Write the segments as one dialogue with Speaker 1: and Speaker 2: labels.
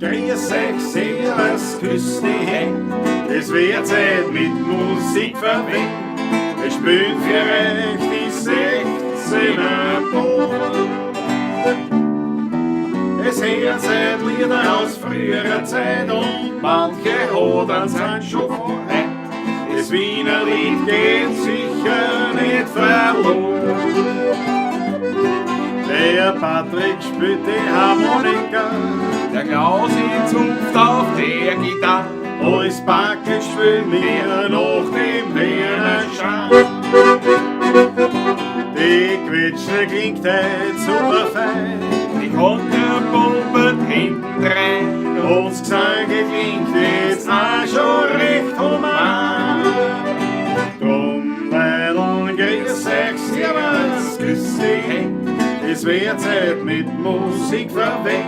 Speaker 1: Grüß euch, servus, küss die Händ. Es wird Zeit mit Musik verwendet. Es spielt für euch die 16er Band. Es hört seit Lieder aus früherer Zeit und manche Hodern sind schon von heut. Das Wiener Lied geht sicher nicht verloren. Der Patrick spielt die Harmonika,
Speaker 2: Der Klausi zupft auf der Gitarre.
Speaker 1: Alles Backe spielt mir nach dem Wiener Schrank. Die Quetsche klingt heut super fein.
Speaker 2: Die Konterpumpe hinten rein.
Speaker 1: Uns Gesang klingt jetzt auch schon recht human. Drum, Leideln, grüß euch, servus, küss die Händ. Es wird Zeit mit Musik verwendet.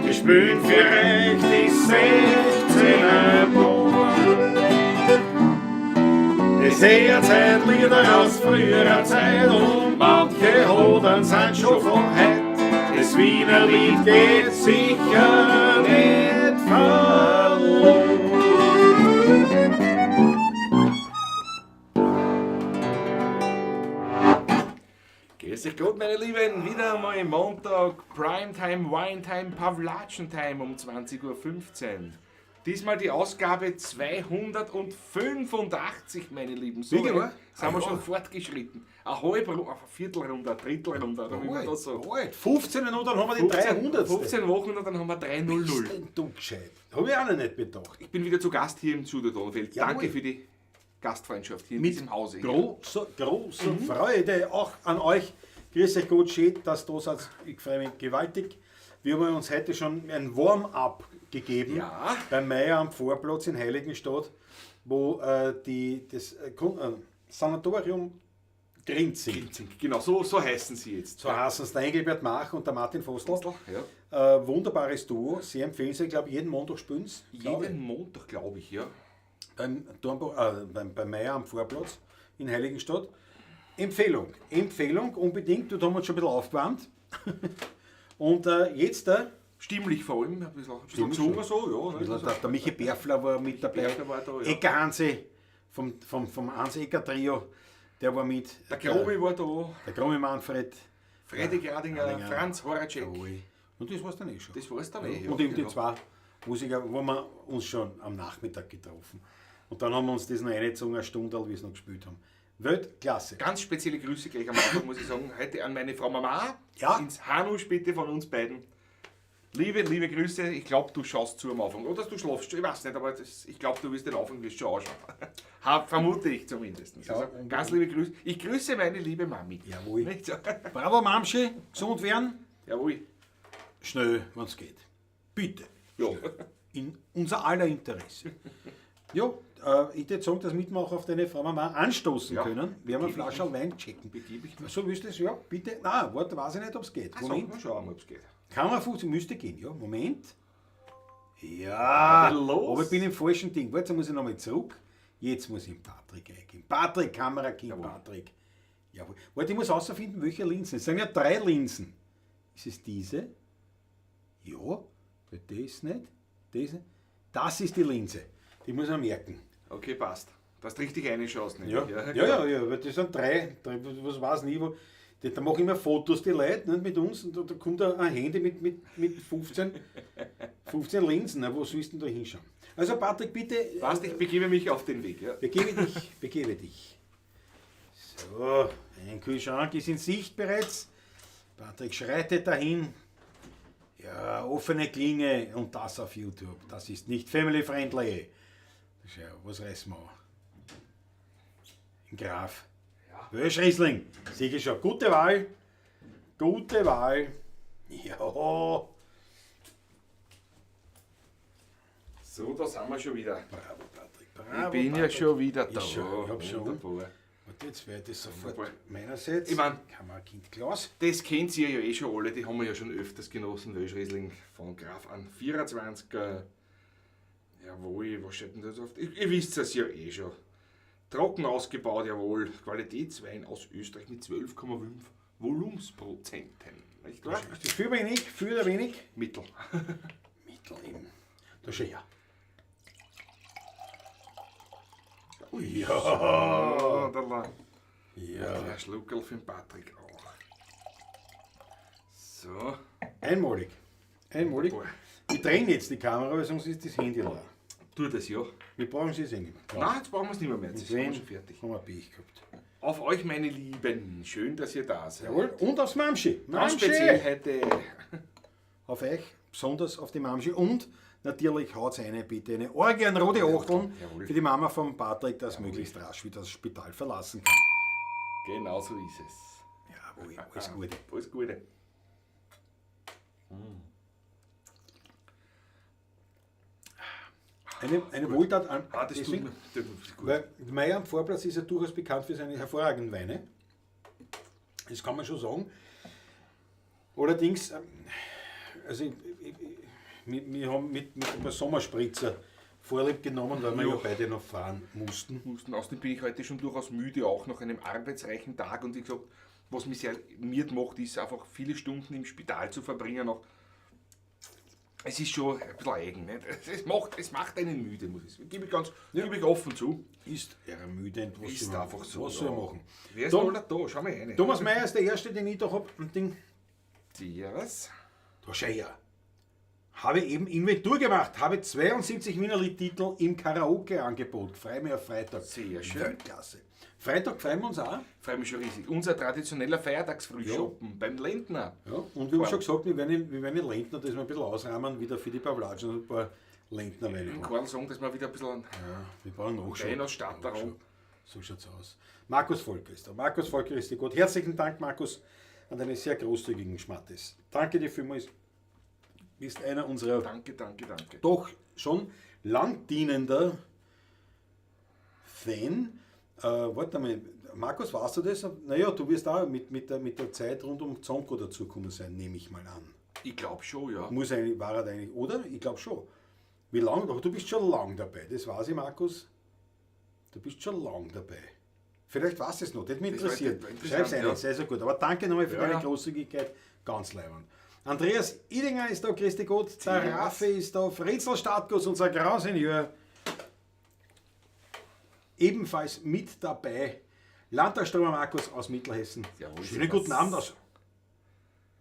Speaker 1: Wir spielen für euch die 16er Band. Es hört Zeit Lieder aus früherer Zeit und manche Hodern sind schon von heut. Das Wiener Lied geht sicher nicht verloren.
Speaker 2: Grüß euch Gott, meine Lieben. Wieder einmal Montag, Primetime, Winetime, Pavlatschentime um 20:15 Uhr. Diesmal die Ausgabe 285, meine Lieben. So
Speaker 1: Wie
Speaker 2: weit sind
Speaker 1: Ah,
Speaker 2: wir
Speaker 1: ja.
Speaker 2: schon fortgeschritten. Eine halbe, eine Viertelrunde, eine Drittelrunde, oder wie man das sagt.
Speaker 1: Alt. 15 und dann haben wir die 300.
Speaker 2: 15 Wochen und dann haben wir 300.
Speaker 1: Bist denn du gescheit? Hab ich auch noch nicht bedacht.
Speaker 2: Ich bin wieder zu Gast hier im Studio Donaufeld.
Speaker 1: Jawohl.
Speaker 2: Danke für die Gastfreundschaft hier in
Speaker 1: Mit
Speaker 2: diesem Hause.
Speaker 1: Großer, großer Freude auch an euch. Grüß euch Gott, schön, dass du da seid. Ich freue mich gewaltig. Wir haben uns heute schon ein Warm-up gegeben
Speaker 2: Ja.
Speaker 1: beim Meier am Vorplatz in Heiligenstadt, wo das Sanatorium Grinzing.
Speaker 2: Genau, so heißen sie jetzt.
Speaker 1: So heißen es der Engelbert Mach und der Martin Vostl.
Speaker 2: Ja.
Speaker 1: Wunderbares Duo, sehr empfehlenswert. Ich glaube, jeden Montag spielen sie. glaub ich.
Speaker 2: Jeden Montag, glaube ich, ja.
Speaker 1: Beim Meier am Vorplatz in Heiligenstadt. Empfehlung, Empfehlung unbedingt. Dort haben wir uns schon ein bisschen aufgewärmt. Und jetzt
Speaker 2: Stimmlich vor allem, ein bisschen
Speaker 1: Stimmlich
Speaker 2: gesungen so, ja.
Speaker 1: ein
Speaker 2: Ne?
Speaker 1: bisschen, der Michi Berfler war mit dabei.
Speaker 2: Berfler war da, ja.
Speaker 1: Ecker Hansi vom Hans Ecker Trio, der war mit.
Speaker 2: Der Grobi war da,
Speaker 1: Der Grobi Manfred.
Speaker 2: Freddy Gradinger,
Speaker 1: Gradinger.
Speaker 2: Franz Horacek.
Speaker 1: Jawohl. Und das war's dann eh schon.
Speaker 2: Das war's dann eh, ja,
Speaker 1: Und eben die
Speaker 2: genau.
Speaker 1: zwei Musiker, wo wir uns schon am Nachmittag getroffen. Und dann haben wir uns das noch reingezogen, eine Stunde, wie wir es noch gespielt haben. Weltklasse.
Speaker 2: Ganz spezielle Grüße gleich am Anfang, muss ich sagen. Heute an meine Frau Mama.
Speaker 1: Ja.
Speaker 2: Ins Hanusch bitte von uns beiden. Liebe, liebe Grüße. Ich glaube, du schaust zu am Anfang. Oder du schlafst schon, ich weiß nicht, aber das, ich glaube, du wirst den Anfang wirst schon anschauen. Vermute ich zumindest.
Speaker 1: Ja,
Speaker 2: Also, ganz liebe Grüße. Ich grüße meine liebe Mami.
Speaker 1: Jawohl.
Speaker 2: Nicht so?
Speaker 1: Bravo, Mamschi. Gesund werden.
Speaker 2: Jawohl.
Speaker 1: Schnell, wenn's geht. Bitte.
Speaker 2: Ja.
Speaker 1: In unser aller Interesse. Ja, ich würde sagen, dass Mitmacher auf deine Frau Mama anstoßen
Speaker 2: Ja.
Speaker 1: können. Wir haben eine
Speaker 2: Gebe ich
Speaker 1: Flasche Wein checken.
Speaker 2: Begebe ich mich.
Speaker 1: So willst du es, ja, bitte. Nein, warte, weiß ich nicht, ob's geht.
Speaker 2: Moment.
Speaker 1: Moment.
Speaker 2: Mal schauen, ob's geht.
Speaker 1: Kann man funktionieren, müsste gehen, ja. Moment. Ja,
Speaker 2: los.
Speaker 1: aber ich bin im falschen Ding. Warte, muss ich nochmal zurück. Jetzt muss ich den Patrick eingeben. Patrick, Kamerakind, Patrick. Jawohl. Warte, ich muss herausfinden, welche Linsen. Es sind ja 3 Linsen. Ist es diese? Ja, weil das nicht. Das nicht. Das ist die Linse. Die muss man merken.
Speaker 2: Okay, passt. Dass du richtig reinschaust, nämlich.
Speaker 1: Ja, ja, ja, ja, weil das sind drei, was weiß ich, wo, da machen immer Fotos die Leute, nicht, mit uns und da kommt ein Handy mit 15 Linsen, na, wo sollst du denn da hinschauen? Also Patrick, bitte.
Speaker 2: Passt, ich begebe mich auf den Weg. Ja.
Speaker 1: Begebe dich, begebe dich. So, ein Kühlschrank ist in Sicht bereits. Patrick schreitet dahin. Ja, offene Klinge und das auf YouTube. Das ist nicht family friendly. Schau, was reißen wir an? Ein Graf.
Speaker 2: Ja.
Speaker 1: Welschriesling. Sicher schon. Gute Wahl. Gute Wahl. Ja.
Speaker 2: So, da sind wir schon wieder.
Speaker 1: Bravo, Patrick. Bravo,
Speaker 2: Ich bin ja
Speaker 1: Patrick.
Speaker 2: schon wieder da.
Speaker 1: Ich schon, ich hab schon.
Speaker 2: Wunderbar.
Speaker 1: Und jetzt werde ich sofort
Speaker 2: Wunderbar.
Speaker 1: meinerseits.
Speaker 2: Ich mein,
Speaker 1: Kamerakind Klaus.
Speaker 2: Das kennt ihr ja eh schon alle, die haben wir ja schon öfters genossen. Welschriesling von Graf an 24. Jawohl, was steht denn da drauf? Ihr wisst es ja eh schon. Trocken ausgebaut, jawohl. Qualitätswein aus Österreich mit 12,5 Volumensprozenten. Nicht wahr?
Speaker 1: Ist das für wenig? Für oder wenig?
Speaker 2: Mittel.
Speaker 1: Mittel eben. Da schau her. Ja.
Speaker 2: Oh, da la.
Speaker 1: Ja.
Speaker 2: Der Schluckerl für den Patrick auch. So.
Speaker 1: Einmalig. Einmalig.
Speaker 2: Boah.
Speaker 1: Ich drehe jetzt die Kamera, weil sonst ist das Handy leer.
Speaker 2: Tu das ja.
Speaker 1: Wir brauchen es jetzt eh nicht mehr.
Speaker 2: Nein, jetzt brauchen wir es nicht mehr. Jetzt ist
Speaker 1: Sehen,
Speaker 2: schon fertig.
Speaker 1: Haben wir Pech gehabt.
Speaker 2: Auf euch, meine Lieben. Schön, dass ihr da seid.
Speaker 1: Jawohl. Und aufs Mamschi.
Speaker 2: Ganz speziell heute.
Speaker 1: Auf euch, besonders auf die Mamschi. Und natürlich haut's eine, bitte eine Orgie an rote Achteln
Speaker 2: Jawohl.
Speaker 1: für die Mama vom Patrick, dass möglichst rasch wieder das Spital verlassen kann.
Speaker 2: Genau so ist es.
Speaker 1: Jawohl, alles Gute.
Speaker 2: Alles Gute.
Speaker 1: Eine Wohltat an.
Speaker 2: Ah, das tut
Speaker 1: deswegen,
Speaker 2: mir das tut gut.
Speaker 1: Weil Meier am Vorplatz ist ja durchaus bekannt für seine hervorragenden Weine. Das kann man schon sagen. Allerdings, also wir haben mit ein paar Sommerspritzer Vorlieb genommen, weil wir ja,
Speaker 2: Ja.
Speaker 1: beide noch fahren mussten.
Speaker 2: Mussten. Außerdem bin ich heute schon durchaus müde, auch nach einem arbeitsreichen Tag. Und wie gesagt, was mich sehr miert macht, ist einfach viele Stunden im Spital zu verbringen. Auch es ist schon ein bisschen eigen. Nicht? Es macht einen müde, muss ich sagen. Gebe ich ganz gebe ich offen zu.
Speaker 1: Ist ermüdend, was
Speaker 2: Ist
Speaker 1: soll man,
Speaker 2: einfach so.
Speaker 1: Was soll
Speaker 2: ja.
Speaker 1: man machen?
Speaker 2: Wer ist
Speaker 1: Tom-
Speaker 2: denn da? Schau mal rein.
Speaker 1: Thomas Mayer ist der Erste, den ich da hab. Und Ding.
Speaker 2: Servus.
Speaker 1: Da schau her. Habe eben Inventur gemacht, habe 72 Wienerli-Titel im Karaoke-Angebot. Freue mich auf Freitag.
Speaker 2: Sehr schön.
Speaker 1: Weltklasse. Freitag freuen wir uns auch.
Speaker 2: Freue mich schon riesig. Unser traditioneller Feiertagsfrühschoppen beim Lendner.
Speaker 1: Ja, und wir haben schon gesagt, wir werden, in Lendner das mal ein bisschen ausrahmen, wieder für die Pavlatschen und ein paar Lendnerweine
Speaker 2: Ich
Speaker 1: machen.
Speaker 2: kann sagen, dass wir wieder ein bisschen
Speaker 1: Ja, wir brauchen Nachschub.
Speaker 2: Weinausstatter haben.
Speaker 1: So schaut's aus. Markus Volker ist da. Markus Volker ist dir gut. Herzlichen Dank, Markus, an deine sehr großzügigen Schmattes. Danke dir vielmals. Bist einer unserer
Speaker 2: Danke, danke, danke.
Speaker 1: doch schon lang dienender Fan. Warte mal, Markus, warst du das? Naja, du wirst auch mit der Zeit rund um Zonko dazugekommen sein, nehme ich mal an.
Speaker 2: Ich glaube schon, ja.
Speaker 1: Muss eigentlich, war er eigentlich, oder? Ich glaube schon. Wie lange? Aber du bist schon lang dabei, das weiß ich, Markus. Du bist schon lang dabei. Vielleicht weißt du es noch, das hat mich
Speaker 2: Das
Speaker 1: interessiert.
Speaker 2: war interessant,
Speaker 1: Schreib's rein,
Speaker 2: ja.
Speaker 1: sehr, sehr gut. Aber danke nochmal für
Speaker 2: Ja,
Speaker 1: deine
Speaker 2: ja.
Speaker 1: Großzügigkeit, ganz leibend. Andreas Idinger ist da, Christi Gott, der
Speaker 2: Servus.
Speaker 1: Raffi ist da, Fritzel Startkus, unser Grand Senior, ebenfalls mit dabei. Landtagstromer Markus aus Mittelhessen.
Speaker 2: Jawohl,
Speaker 1: Schönen
Speaker 2: servus.
Speaker 1: guten Abend aus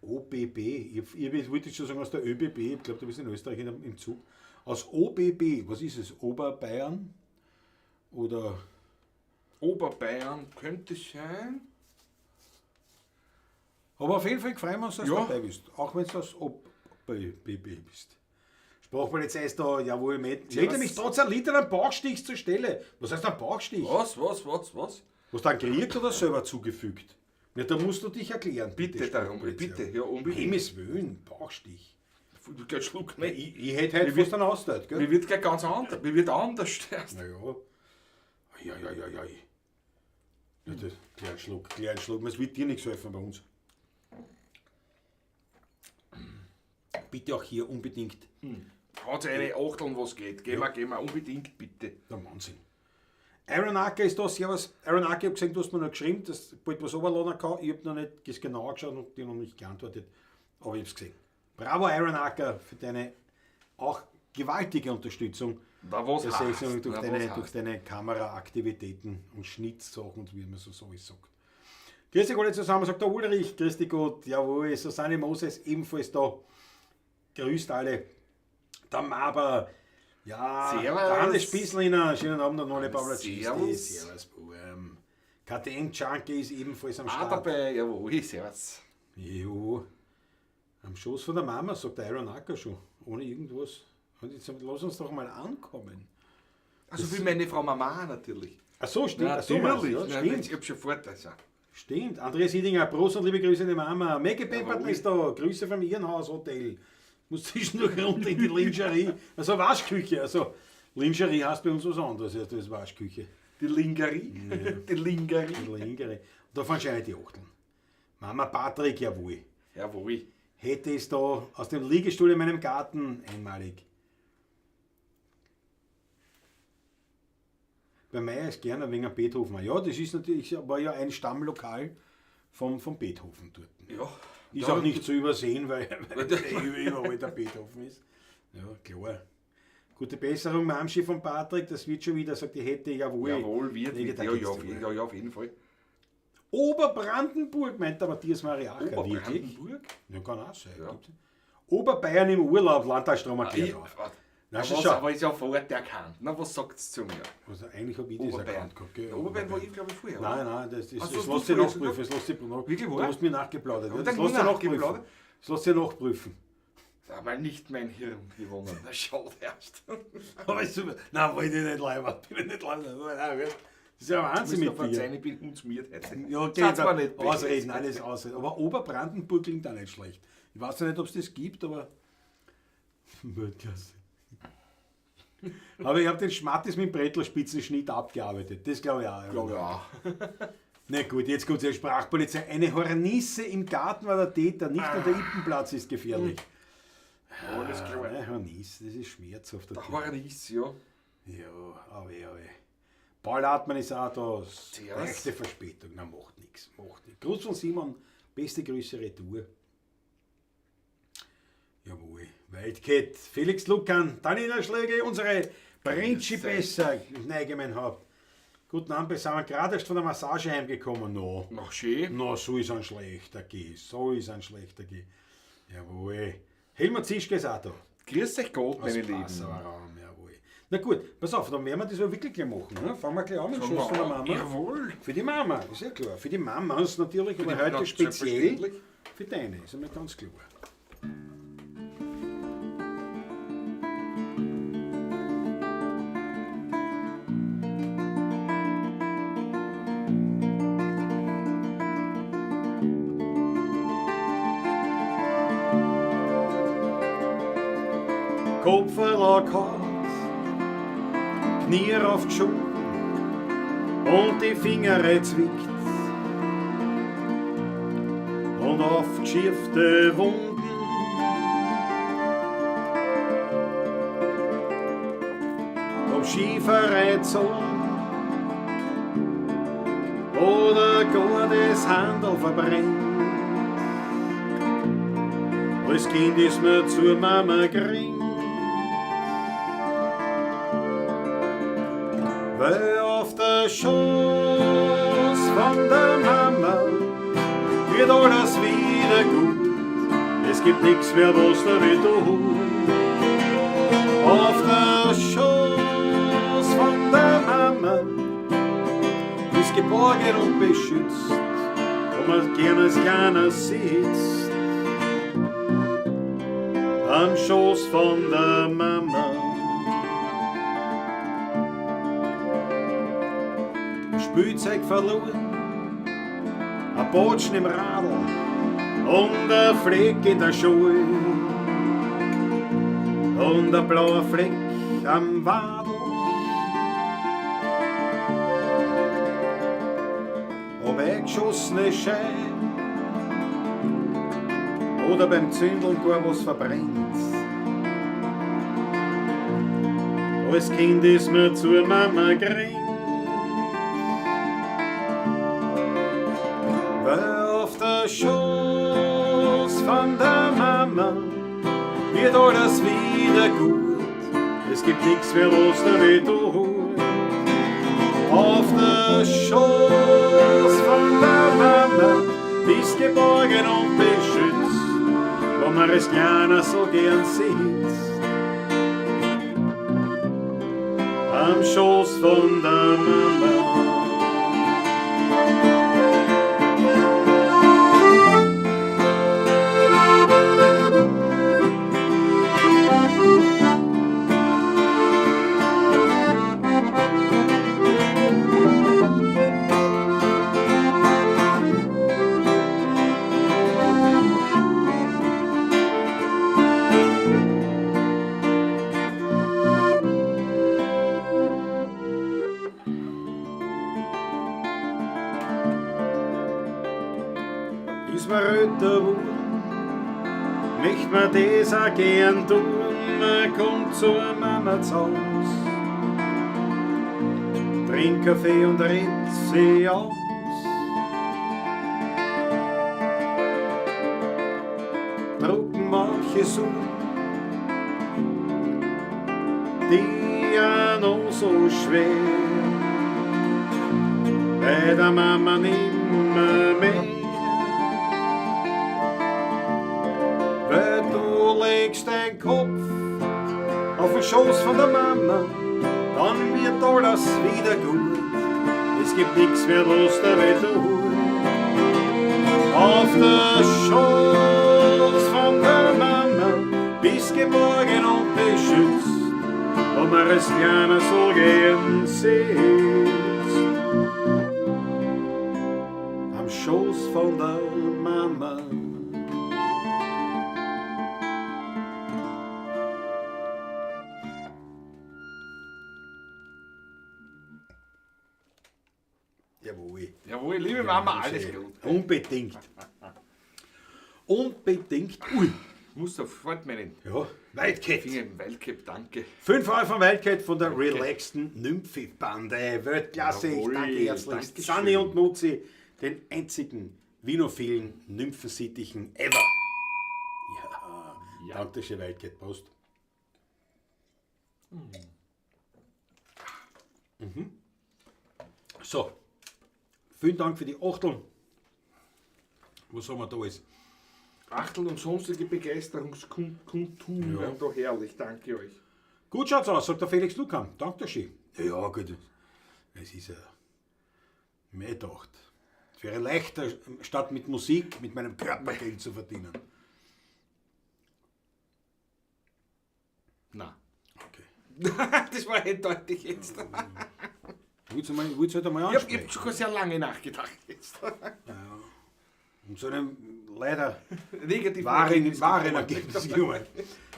Speaker 1: OBB. Ich wollte schon sagen aus der ÖBB. Ich glaube, du bist in Österreich im Zug. Aus OBB. Was ist es? Oberbayern? Oder
Speaker 2: Oberbayern könnte sein.
Speaker 1: Aber auf jeden Fall freuen wir uns, dass du
Speaker 2: Ja.
Speaker 1: dabei bist. Auch wenn du aus OBB bist. Sprachpolizei ist da, jawohl, mit. Legt mich trotz einem Liter einen Bauchstich zur Stelle. Was heißt ein Bauchstich?
Speaker 2: Was?
Speaker 1: Hast du dann gekriegt oder selber zugefügt? Ja, da musst du dich erklären.
Speaker 2: Bitte darum,
Speaker 1: Sprachpolizei.
Speaker 2: bitte, ja, unbedingt.
Speaker 1: Himmels Willen, Bauchstich.
Speaker 2: Du gleich Schluck, ne?
Speaker 1: Ich hätte heute fast einen Austausch, gell?
Speaker 2: Mir wird gleich ganz anders. Mir wird anders.
Speaker 1: Naja. Ja, ja, ja, ja. Ja, das, kleinen Schluck, kleinen Schluck. Es wird dir nichts helfen bei uns. Bitte auch hier unbedingt.
Speaker 2: Haut eine Achteln, was geht. Gehen wir, unbedingt, bitte.
Speaker 1: Der Wahnsinn. Aaron Acker ist da, servus. Aaron Acker, ich hab gesehen, du hast mir noch geschrieben, dass du bald was runterladen kann. Ich hab noch nicht das genau angeschaut und dir noch nicht geantwortet. Aber ich hab's gesehen. Bravo, Aaron Acker, für deine auch gewaltige Unterstützung.
Speaker 2: Na, was
Speaker 1: der
Speaker 2: heißt?
Speaker 1: Sendung durch
Speaker 2: Na,
Speaker 1: deine,
Speaker 2: was
Speaker 1: durch
Speaker 2: heißt?
Speaker 1: deine Kameraaktivitäten und Schnittsachen und wie man so alles sagt. Grüß dich alle zusammen, sagt der Ulrich. Grüß dich Gott. Jawohl, Susanne Moses ebenfalls da. Grüßt alle. Der Maber. Ja,
Speaker 2: Servus.
Speaker 1: der Hannes Spießliner. Schönen Abend an alle Pavlacisti.
Speaker 2: Servus.
Speaker 1: Servus, Buam. KTM Junkie ist ebenfalls am
Speaker 2: Auch
Speaker 1: Start.
Speaker 2: dabei, jawohl, servus.
Speaker 1: Jo. Am Schoß von der Mama, sagt der Iron Acker schon. Ohne irgendwas. Und jetzt lass uns doch mal ankommen.
Speaker 2: Also für meine Frau Mama natürlich.
Speaker 1: Ach so, stimmt. Ach so, meinst du,
Speaker 2: Natürlich.
Speaker 1: ja,
Speaker 2: Nein,
Speaker 1: stimmt.
Speaker 2: ich hab schon fort. Also.
Speaker 1: Stimmt. Andreas Hiedinger, Prost und liebe Grüße an die Mama. Maggie Pepperl
Speaker 2: Jawohl.
Speaker 1: ist da. Grüße vom Irrenhaus Hotel. Muss zwischendurch runter in die Lingerie. Also Waschküche. Also Lingerie heißt bei uns was anderes als das Waschküche.
Speaker 2: Die Lingerie. Die Lingerie.
Speaker 1: Die Lingerie. Und da fahren schon die Achteln. Mama Patrick, jawohl.
Speaker 2: Jawohl.
Speaker 1: Hätte es da aus dem Liegestuhl in meinem Garten einmalig. Bei Meier ist gerne ein wenig ein Beethoven. Ja, das ist natürlich, war ja ein Stammlokal vom Beethoven dort.
Speaker 2: Ja.
Speaker 1: Ist
Speaker 2: Da-
Speaker 1: auch nicht zu übersehen, weil überall der Beethoven ist. Ja, klar. Gute Besserung, Mamschi von Patrick, das wird schon wieder, sagt die hätte, jawohl.
Speaker 2: Jawohl, wird,
Speaker 1: Lege,
Speaker 2: wird.
Speaker 1: da
Speaker 2: Ja,
Speaker 1: geht's
Speaker 2: ja,
Speaker 1: dir wohl.
Speaker 2: ja, ja, auf jeden Fall.
Speaker 1: Oberbrandenburg, meint der Matthias Mariacher. Wirklich?
Speaker 2: Oberbrandenburg?
Speaker 1: Ja, kann auch sein.
Speaker 2: Ja.
Speaker 1: Gibt's. Oberbayern im Urlaub, Landtagsstrom erklärt
Speaker 2: Ich,
Speaker 1: auf.
Speaker 2: warte.
Speaker 1: Na,
Speaker 2: Na,
Speaker 1: schon,
Speaker 2: was,
Speaker 1: schau.
Speaker 2: aber ist ja vorher erkannt. Na, was sagt's zu mir?
Speaker 1: Also eigentlich habe ich das
Speaker 2: Oberbayern.
Speaker 1: erkannt gehabt. Gell?
Speaker 2: Ja, Oberbayern war ich, glaube ich, vorher.
Speaker 1: Nein, nein, das, das,
Speaker 2: Hast
Speaker 1: das
Speaker 2: du
Speaker 1: lässt sich
Speaker 2: vorher
Speaker 1: nachprüfen. Das lässt sich nach,
Speaker 2: Wirklich
Speaker 1: du
Speaker 2: wahr?
Speaker 1: hast mir nachgeplaudert. Ja,
Speaker 2: Hab
Speaker 1: das
Speaker 2: ich
Speaker 1: lässt sich nachprüfen.
Speaker 2: nachgeplaudert?
Speaker 1: Das lässt sich nachprüfen.
Speaker 2: Da hat mal nicht mein Hirn gewonnen. Na, schaut erst.
Speaker 1: Aber ist super. Nein, wollte ich nicht leibern. Bin ich nicht leibern. Nein, Das ist ja Wahnsinn
Speaker 2: Müssen
Speaker 1: mit
Speaker 2: wir
Speaker 1: dir.
Speaker 2: verzeihen, ich bin hundsmiert heute.
Speaker 1: Ja, okay,
Speaker 2: Seid's mir
Speaker 1: da,
Speaker 2: nicht böse.
Speaker 1: Ausreden, alles Ausreden. Aber Oberbrandenburg klingt auch nicht schlecht. Ich weiß ja nicht, ob es das gibt, aber. Weltklasse. Aber ich habe den Schmattis mit dem Brettlerspitzenschnitt abgearbeitet. Das glaube ich auch.
Speaker 2: Glaube ich auch.
Speaker 1: Na gut, jetzt kommt die Sprachpolizei. Eine Hornisse im Garten war der Täter, nicht nur der Ippenplatz ist gefährlich.
Speaker 2: Alles klar.
Speaker 1: Eine Hornisse, das ist schmerzhaft.
Speaker 2: Der Hornis, ja.
Speaker 1: Ja, aber ja, aber. Paul Hartmann ist auch da.
Speaker 2: Servus.
Speaker 1: Leichte Verspätung. Na, macht nichts. Macht nichts. Gruß von Simon. Beste Grüße Retour. Jawohl. Wildcat, Felix Lucan, Daniela Schlegel, unsere Principessa, neige mein Haupt. Guten Abend, beisammen. Gerade erst von der Massage heimgekommen. No.
Speaker 2: Noch schön.
Speaker 1: Na, so ist ein schlechter Geh. So ist ein schlechter Geh. Jawohl. Helmut Zischke ist auch da.
Speaker 2: Grüß euch Gott, meine
Speaker 1: Aus
Speaker 2: Lieben.
Speaker 1: Passauer Raum, jawohl. Na gut, pass auf, dann werden wir das aber wirklich gleich machen. Ne? Fangen wir gleich an mit dem
Speaker 2: Fangen
Speaker 1: Schuss von der
Speaker 2: wir an.
Speaker 1: Mama.
Speaker 2: Jawohl.
Speaker 1: Für die Mama, ist ja klar. Für die Mamas natürlich, aber
Speaker 2: die-
Speaker 1: heute
Speaker 2: na,
Speaker 1: speziell
Speaker 2: selbstverständlich.
Speaker 1: für deine, ist einmal ganz klar. Kopf gehabt, Knie aufgeschoben und die Finger zwickt und aufgeschürfte Wunden. Ob Schieferei zogen oder gar das Handel verbrennt. Als Kind ist mir zur Mama gering. Weil auf der Schoß von der Mama wird alles wieder gut. Es gibt nichts mehr, was da weh tut. Auf der Schoß von der Mama ist geborgen und beschützt, wo man gern als Kleiner sitzt. Am Schoß von der Mama. Spielzeug verloren, ein Botschen im Radl und ein Fleck in der Schuhe und ein blauer Fleck am Wadl. Ob eingeschossene Scheibe oder beim Zündeln gar was verbrennt. Als Kind ist mir zur Mama gerannt. Weil auf der Schoß von der Mama wird alles wieder gut. Es gibt nichts mehr, was da weh tut. Auf der Schoß von der Mama bist geborgen und beschützt, wo man es kleiner so gern sitzt. Am Schoß von der Mama. Ist man älter geworden, möcht man das auch gern tun, man kommt zur Mama zu Haus, trinkt Kaffee und redet sie aus. Drucken manche so, die auch noch so schwer. Bei der Mama nimmer mehr. Weil du legst deinen Kopf auf den Schoß von der Mama, dann wird alles wieder gut. Es gibt nichts mehr, was dir weh tut. Auf der Schoß von der Mama bist geborgen und beschützt, und man es gerne so gern sitzt. Am Schoß von der Mama. Jawohl.
Speaker 2: Jawohl, liebe Mama, alles gut.
Speaker 1: Unbedingt. Unbedingt. Ui.
Speaker 2: Muss sofort meinen
Speaker 1: Ja, Wildcat.
Speaker 2: Finger im Wildcap, danke.
Speaker 1: 5 Euro von Wildcat von der relaxten Nymphi-Bande. Weltklasse, ich
Speaker 2: Jawohl,
Speaker 1: danke herzlichst.
Speaker 2: Dankeschön.
Speaker 1: Sanni und Nutzi, den einzigen vinophilen Nymphensittichen ever. Ja,
Speaker 2: Ja.
Speaker 1: danke schön, Wildcat. Prost. Mhm. So, vielen Dank für die Achteln. Was haben wir da alles?
Speaker 2: Achtel und sonstige Begeisterungskundtun
Speaker 1: Ja.
Speaker 2: da herrlich, danke euch.
Speaker 1: Gut schaut's aus, sagt der Felix Lukan. Danke schön. Ja, gut. Es ist ja mir gedacht. Es wäre leichter, statt mit Musik, mit meinem Körper Geld zu verdienen.
Speaker 2: Na.
Speaker 1: Okay.
Speaker 2: Das war eindeutig jetzt.
Speaker 1: Willst du mal, willst du halt einmal
Speaker 2: Ich habe
Speaker 1: ansprechen?
Speaker 2: sogar sehr lange nachgedacht jetzt.
Speaker 1: Und zu einem leider
Speaker 2: Negativ.
Speaker 1: wahren, wahren Ergebnis gekommen.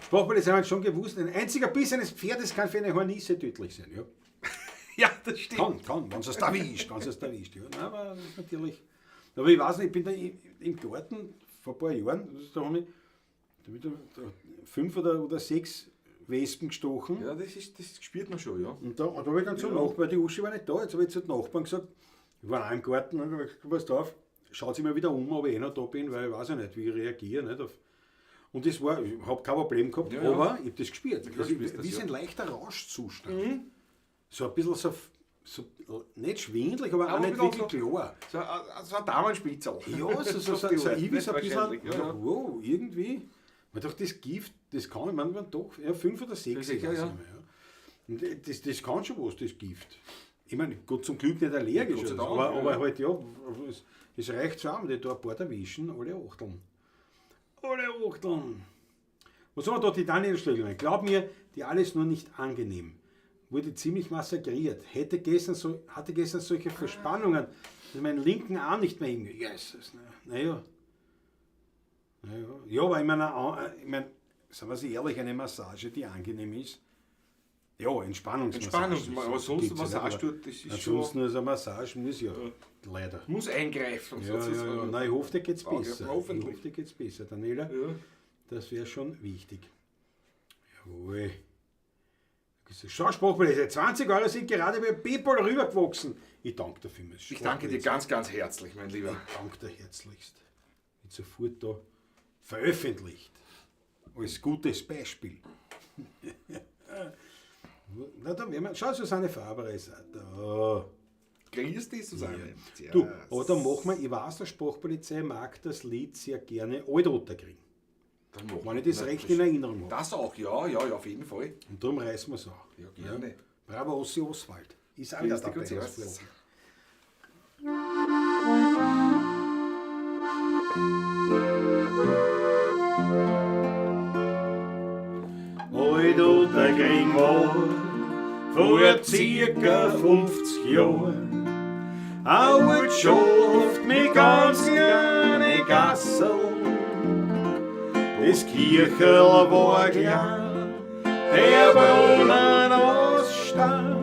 Speaker 1: Sprachpolizei hat schon gewusst, ein einziger Biss eines Pferdes kann für eine Hornisse tödlich sein. Ja.
Speaker 2: Ja, das stimmt.
Speaker 1: Kann, wenn es erwischt, wenn es erwischt. Ja. Nein, aber das ist natürlich. Aber ich weiß nicht, ich bin da im Garten vor ein paar Jahren, da haben mich da hab ich da 5 oder 6 Wespen gestochen.
Speaker 2: Ja, das spürt man schon, ja.
Speaker 1: Und da habe ich dann zum Nachbarn, die Uschi war nicht da, jetzt habe ich zu den Nachbarn gesagt, ich war auch im Garten, und hab gesagt, passt auf, schaut sich mal wieder um, ob ich eh noch da bin, weil ich weiß ja nicht, wie ich reagiere. Nicht auf. Und das war, ich habe kein Problem gehabt,
Speaker 2: Ja, ja.
Speaker 1: aber ich habe das gespürt.
Speaker 2: Ja,
Speaker 1: Also,
Speaker 2: spürst das,
Speaker 1: wie so
Speaker 2: ja.
Speaker 1: ein leichter Rauschzustand. So ein bisschen so, so, nicht schwindelig, aber auch
Speaker 2: Aber
Speaker 1: nicht
Speaker 2: ein bisschen
Speaker 1: wirklich klar.
Speaker 2: So ein Damenspitzel.
Speaker 1: Ja, so,
Speaker 2: Auf die
Speaker 1: so,
Speaker 2: Art,
Speaker 1: ich
Speaker 2: nicht
Speaker 1: so ein bisschen,
Speaker 2: wahrscheinlich, ja, ja.
Speaker 1: wow, irgendwie. Man dachte, das Gift, das kann ich manchmal doch, ja, 5 oder 6,
Speaker 2: Sicher,
Speaker 1: ich weiß
Speaker 2: ja.
Speaker 1: nicht mehr, ja. Und das kann schon was, das Gift. Ich meine, Gott zum Glück nicht allergisch,
Speaker 2: Ja, Gott sei
Speaker 1: oder so,
Speaker 2: Dank,
Speaker 1: aber,
Speaker 2: ja.
Speaker 1: aber halt, ja, es reicht zusammen, die da ein paar erwischen, alle Achteln. Alle Achteln. Was haben wir da, die Daniel Schlögelmann? Glaub mir, die alles nur nicht angenehm. Wurde ziemlich massakriert. Hatte gestern solche Verspannungen, dass ich meinen linken Arm nicht mehr hinge. Jesus, ne. Naja. Naja. Ja, aber ich meine, sagen wir es ehrlich, eine Massage, die angenehm ist. Ja, Entspannungsmassage.
Speaker 2: Entspannungsmassage, aber sonst
Speaker 1: Gibt's ja
Speaker 2: Massage
Speaker 1: nicht, aber
Speaker 2: tut, das ist
Speaker 1: ansonsten
Speaker 2: schon.
Speaker 1: also eine Massage muss ja, leider.
Speaker 2: Muss eingreifen,
Speaker 1: Ja, ja,
Speaker 2: sozusagen.
Speaker 1: ja. Nein, ich hoffe, dir geht's
Speaker 2: Ja,
Speaker 1: besser. Ich
Speaker 2: hoffentlich.
Speaker 1: hoffe, dir geht's besser, Daniela.
Speaker 2: Ja.
Speaker 1: Das wäre schon wichtig. Jawohl. Schau, Sprachpolizei, 20 Euro sind gerade bei PayPal rübergewachsen. Ich danke dir vielmals.
Speaker 2: Ich danke dir ganz, ganz herzlich, mein Lieber.
Speaker 1: Ich danke dir herzlichst. Wird sofort da veröffentlicht. Als gutes Beispiel. Na, dann werden wir. Schau, Susanne Faber ist auch da.
Speaker 2: Grüß dich, Susanne. Ja.
Speaker 1: Du, aber dann machen wir, ich weiß, der Sprachpolizei mag das Lied sehr gerne Altrotter kriegen.
Speaker 2: Dann machen
Speaker 1: Wenn ich das
Speaker 2: wir.
Speaker 1: recht in Erinnerung habe.
Speaker 2: Das auch, ja, ja, ja, auf jeden Fall.
Speaker 1: Und darum reißen wir es auch.
Speaker 2: Ja, gerne.
Speaker 1: Bravo, Ossi Oswald. Ist auch wieder
Speaker 2: Grüß dich
Speaker 1: dabei.
Speaker 2: und servus.
Speaker 1: Alt Otterkring war vor circa 50 Jahren eine Ortschaft mit ganz kleinen Gasseln. Das Kircherl war klein, der Brunnen aus Stein.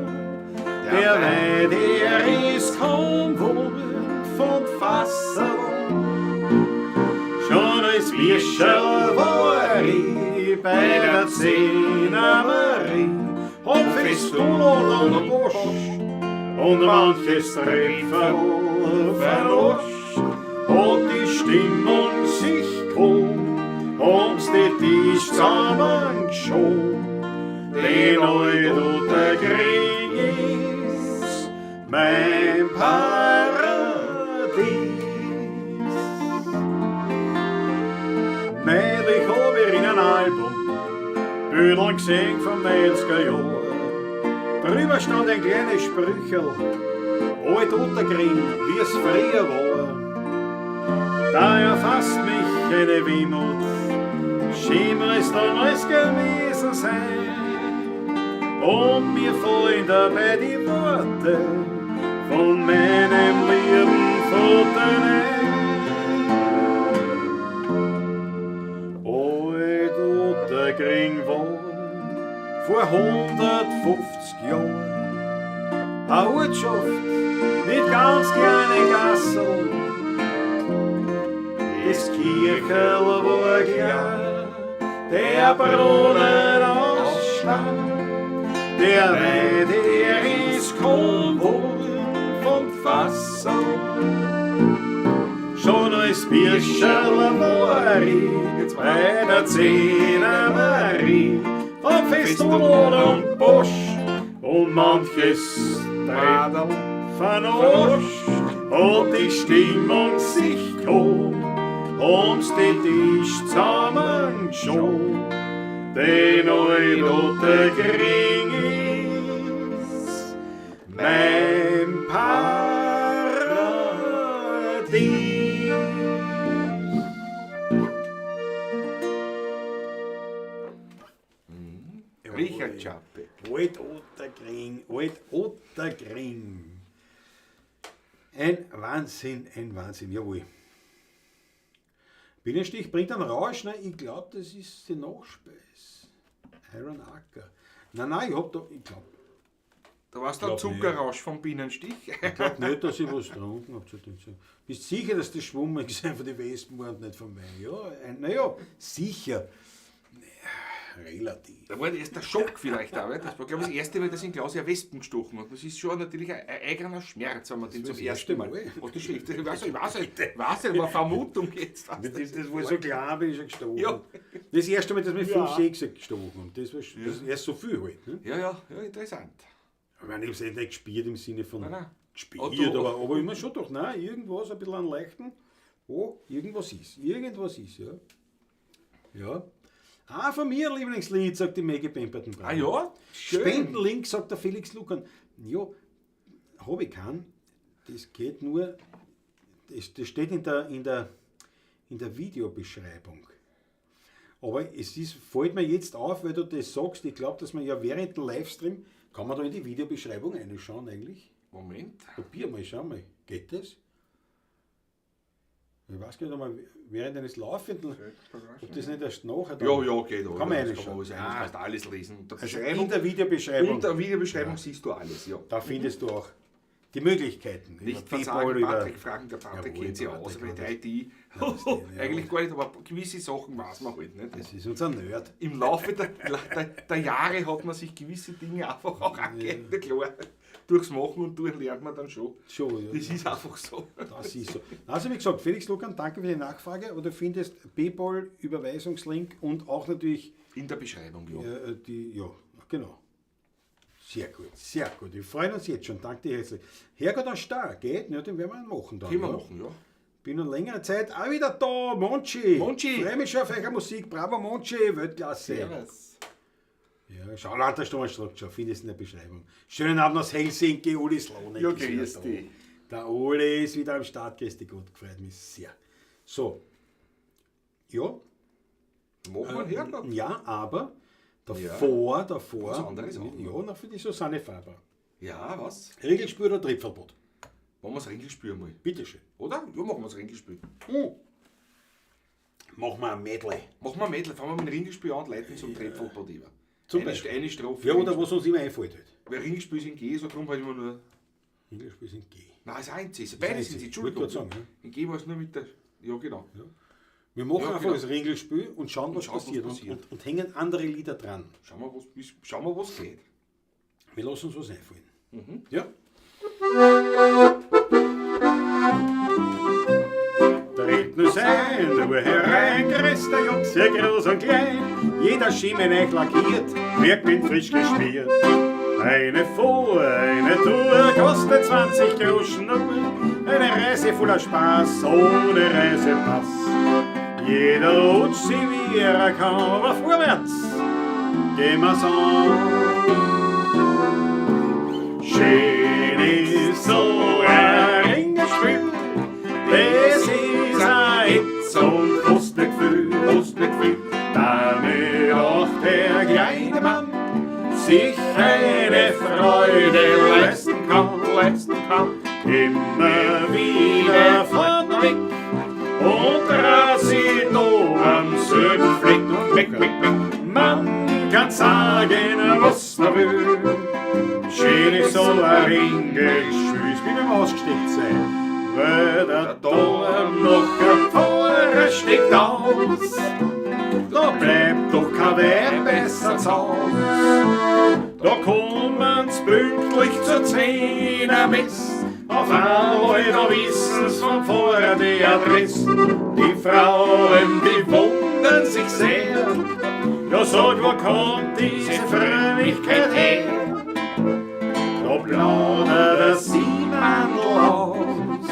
Speaker 1: Der Wein, der ist kaum wohl von Fasseln. Schon als Büscherl war ich bei der Zehnermarie, hab Festool und Bosch und manches Trefferl verloscht. Hat die Stimmung sich gehoben, haben's die Tisch zusammengeschoben. Den alt Otterkring ist mein Paradies. Neulich hab ich in einem Album Bilder gesehen vom 90er Jahr. Drüber stand ein kleines Sprüchel, alt Otterkring, wie es früher war. Da erfasst mich eine Wehmut, schön es damals gewesen sein. Und mir fallen dabei die Worte von meinem lieben Vater ein. Alt Otterkring war vor 150 Jahren eine Ortschaft mit ganz kleinen Gassen. Das Kircherl war klein, der Brunnen aus Stein, der Wein, der ist gekommen vom Fassel. Schon als Birscherl war ich bei der Zehner Marie, vom Festol und Bosch und manches
Speaker 2: Radl
Speaker 1: von Osch und die Stimmung sich gehoben, ums den Tisch zusammengeschoben. Den alt Otterkring ist mein Paradies.
Speaker 2: Richard Čapek.
Speaker 1: Alt Otterkring, Alt Otterkring. Ein Wahnsinn, ein Wahnsinn, jawohl. Bienenstich bringt einen Rausch, ne? Ich glaub, das ist die Nachspeise. Iron Acker. Nein, nein, ich hab da, ich glaub.
Speaker 2: Da warst du ein
Speaker 1: Glaub nicht.
Speaker 2: Zuckerrausch vom Bienenstich.
Speaker 1: Ich glaub nicht, dass ich was getrunken hab zu dem Zeitpunkt. Bist du sicher, dass das Schwimmen von den Wespen war und nicht von mir? Ja, naja, sicher. Naja, relativ.
Speaker 2: Da war erst der Schock vielleicht auch, weil das war, glaub ich, das erste Mal, dass in Klaus ja Wespen gestochen hat. Das ist schon natürlich ein eigener Schmerz, wenn man den
Speaker 1: Das
Speaker 2: zum
Speaker 1: war das
Speaker 2: ersten
Speaker 1: erste
Speaker 2: Mal.
Speaker 1: Mal.
Speaker 2: Und das schläft. Ich weiß nicht, ich weiß nicht, ich weiß nicht, war Vermutung jetzt.
Speaker 1: Das ist, das war so klar, bin ich schon gestochen.
Speaker 2: Ja.
Speaker 1: Das erste Mal, dass mich
Speaker 2: Ja.
Speaker 1: 5, 6 gestochen haben. Das war das ist erst so viel halt. Ne?
Speaker 2: Ja, ja, ja, interessant.
Speaker 1: Ich meine, ich hab's nicht gespielt im Sinne von
Speaker 2: Nein, nein.
Speaker 1: gespielt,
Speaker 2: Oh, du-
Speaker 1: aber immer schon doch, nein, irgendwas, ein bisschen einen leichten. Oh, irgendwas ist. Irgendwas ist, ja. Ja. Ah, von mir Lieblingslied, sagt die Maggie Pemberton Brown.
Speaker 2: Ah ja, schön.
Speaker 1: Spendenlink, sagt der Felix Lucan. Ja, hab ich keinen. Das geht nur, das steht in der Videobeschreibung. Aber es fällt mir jetzt auf, weil du das sagst, ich glaub, dass man ja während dem Livestream, kann man da in die Videobeschreibung reinschauen eigentlich?
Speaker 2: Moment.
Speaker 1: Probier mal, schau mal. Geht das? Ich weiß gar nicht, ob man während eines laufenden, ob das nicht erst nachher dann
Speaker 2: Ja, ja, geht auch.
Speaker 1: Kann man
Speaker 2: Ja, das
Speaker 1: reinschauen.
Speaker 2: kann man alles rein,
Speaker 1: Ah.
Speaker 2: kannst alles lesen. Unter
Speaker 1: Also
Speaker 2: Beschreibung,
Speaker 1: in der Videobeschreibung.
Speaker 2: unter Videobeschreibung siehst du alles, ja.
Speaker 1: Da findest du auch die Möglichkeiten.
Speaker 2: Nicht
Speaker 1: Über
Speaker 2: versagen,
Speaker 1: PayPal, über
Speaker 2: Patrick fragen, der Patrick
Speaker 1: Jawohl,
Speaker 2: kennt sich
Speaker 1: Patrick
Speaker 2: aus, aber
Speaker 1: kann
Speaker 2: die
Speaker 1: das.
Speaker 2: IT,
Speaker 1: Ja, das ist ja,
Speaker 2: eigentlich gar nicht, aber gewisse Sachen weiß man halt nicht.
Speaker 1: Das ist unser Nerd.
Speaker 2: Im Laufe der Jahre hat man sich gewisse Dinge einfach auch angeeignet, klar. Durchs Machen und Tun lernt man dann schon.
Speaker 1: Schon, ja.
Speaker 2: Das ist einfach so.
Speaker 1: Das ist so. Also wie gesagt, Felix Lucan, danke für die Nachfrage. Aber du findest PayPal, Überweisungslink und auch natürlich
Speaker 2: In der Beschreibung, ja.
Speaker 1: Die, ja, genau. Sehr gut, sehr gut. Wir freuen uns jetzt schon. Danke dir herzlich. Herrgott an Star, geht? Ja, den werden wir machen dann.
Speaker 2: Können wir
Speaker 1: ja.
Speaker 2: machen, ja.
Speaker 1: Bin noch längere Zeit auch wieder da. Monchi.
Speaker 2: Monchi.
Speaker 1: Freue mich schon auf eure Musik. Bravo, Monchi. Weltklasse.
Speaker 2: Servus.
Speaker 1: Ja, schau, lauter Sturmstruck, schau, findest in der Beschreibung. Schönen Abend aus Helsinki, Uli Slonek.
Speaker 2: Ja,
Speaker 1: ist wieder
Speaker 2: grüß
Speaker 1: da.
Speaker 2: dich.
Speaker 1: Der Uli ist wieder am Start, grüß dich Gott, gefreut mich sehr. So. Ja.
Speaker 2: Machen wir Herrgott.
Speaker 1: Ja, aber davor,
Speaker 2: Ja.
Speaker 1: davor.
Speaker 2: Was anderes auch noch.
Speaker 1: Ja, noch für die Susanne Faber.
Speaker 2: Ja, was?
Speaker 1: Ringelspür oder Triebverbot?
Speaker 2: Machen wir das Ringelspür mal.
Speaker 1: Bitteschön.
Speaker 2: Oder? Ja, machen wir das Ringelspül.
Speaker 1: Machen wir ein Medley.
Speaker 2: Machen wir ein Medley, fangen wir mit dem Ringelspül an und leiten zum Trepfelbad über.
Speaker 1: Zum Beispiel.
Speaker 2: Eine Strophe.
Speaker 1: Ja, oder was uns immer einfällt halt.
Speaker 2: Weil Ringelspül ist in G, so drum halt immer nur.
Speaker 1: Ringelspül ist in G.
Speaker 2: Nein, ist auch in C. Beide
Speaker 1: ein
Speaker 2: sind
Speaker 1: C.
Speaker 2: sie, Entschuldigung.
Speaker 1: Wollte grad sagen, ja.
Speaker 2: In G war es nur mit der. Ja, genau.
Speaker 1: Ja. Wir machen
Speaker 2: Ja,
Speaker 1: einfach
Speaker 2: genau.
Speaker 1: das Ringelspül und schauen, was
Speaker 2: Und schauen, was
Speaker 1: passiert.
Speaker 2: passiert.
Speaker 1: Und hängen andere Lieder dran.
Speaker 2: Schauen wir, was geht.
Speaker 1: Wir lassen uns was einfallen. Ja? Tritt nur sein, du herein, grüßt der Job, sehr groß und klein. Jeder Schiemen echt lackiert, wird mit frisch geschmiert. Eine Fuhr, eine Tour kostet 20 Groschen nur. Eine Reise voller Spaß, ohne Reisepass. Jeder rutscht sie wie er kann, aber vorwärts gehen wir's an. Schön ist so ein Ringerspiel, das ist ein Hitz und kostet nicht viel, kostet nicht viel. Damit auch der kleine Mann sich eine Freude leisten kann, leisten kann. Immer wieder fort weg und draht sie da am selben Fleck und weg, weg, weg. Man kann sagen, was man will. Schön ist so ein Ringespiel, es will ihm ausgesteckt sein, weil der Dorm noch ein Pfarrer steckt aus. Da bleibt doch kein Weib besser zu Haus. Da kommen's pünktlich zur 10er Mess. Auf einmal, da wissen's vom Pfarrer die Adresse. Die Frauen, die wundern sich sehr. Ja, sag, wo kommt diese Frömmigkeit her? Da plaudert der Siemandl aus.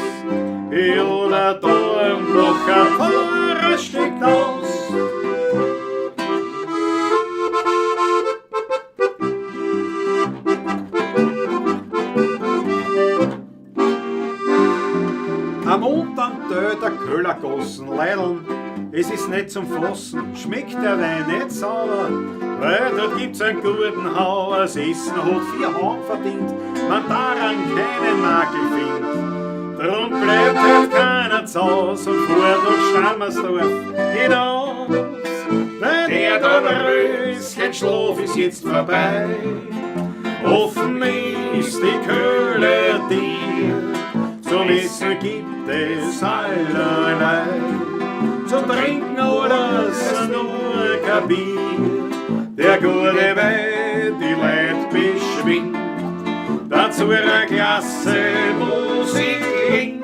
Speaker 1: Ja, der Dornblocher Pfarrer steckt aus. Am untern Tö der Köhlergossen leideln, es ist nicht zum Fassen, schmeckt der Wein nicht sauer, weil dort gibt's einen guten Hauer, das Essen hat 4 Hahn verdient, man daran keinen Makel findet. Drum bleibt halt keiner zu Haus und fuhrt nach Stammersdorf hinaus, weil der Dornröschenschlaf ist jetzt vorbei. Offen ist die Köhle dir, zum Essen gibt es allerlei, zum Trinken alles nur kein Bier. Der gute Wein, die Leid beschwingt, dazu eine klasse Musik klingt.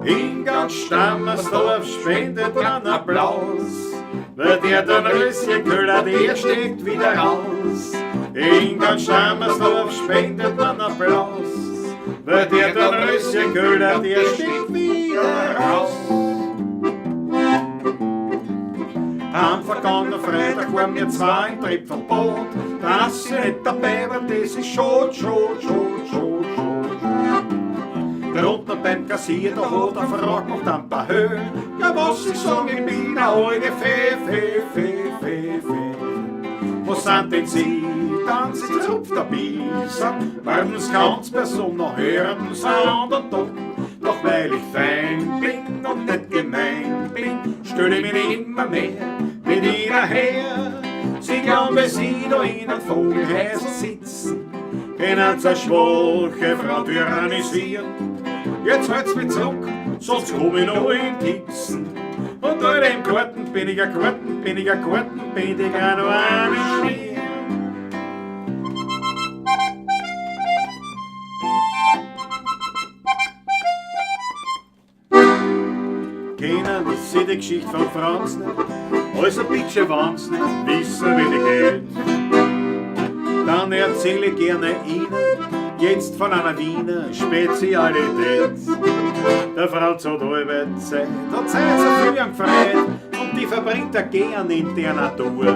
Speaker 1: In ganz Stammersdorf spendet man Applaus, weil der Dornröschenköhler, der steht wieder raus. In ganz Stammersdorf spendet man Applaus, weil der Dornröschenköhler, der steht wieder raus. Am vergangenen Freitag waren wir zwei im Trepfelboot, dass ich nicht dabei war, das ist schon, schon, schon, schon, schon, schon. Der unten beim Kassier, da hat er gefragt nach ein paar Höhen. Ja, was ich sag, ich bin eine alte Fee, Fee, Fee, Fee, Fee. Was sind denn Sie? Dann sie zupft der Biester, werden's ganz Person noch hören, sondern doch. Doch weil ich fein bin und nicht gemein bin, stell ich mich immer mehr mit ihnen her. Sie glauben, wenn sie da in einem Vogelhäusl sitzen, können sie eine schwache Frau tyrannisieren. Jetzt halt's mich zurück, sonst komm ich noch in Kixen. Und da in dem Garten bin ich ein Garten, bin ich ein Garten, bin ich auch noch eine Schmier. Kennen Sie die Geschichte von Franz nicht? Also bitte wenn's nicht wissen, wie die geht. Dann erzähl ich gerne Ihnen jetzt von einer Wiener Spezialität. Der Franz hat halbe Zeit, hat Zeit so viel am Gefreut und die verbringt er gern in der Natur.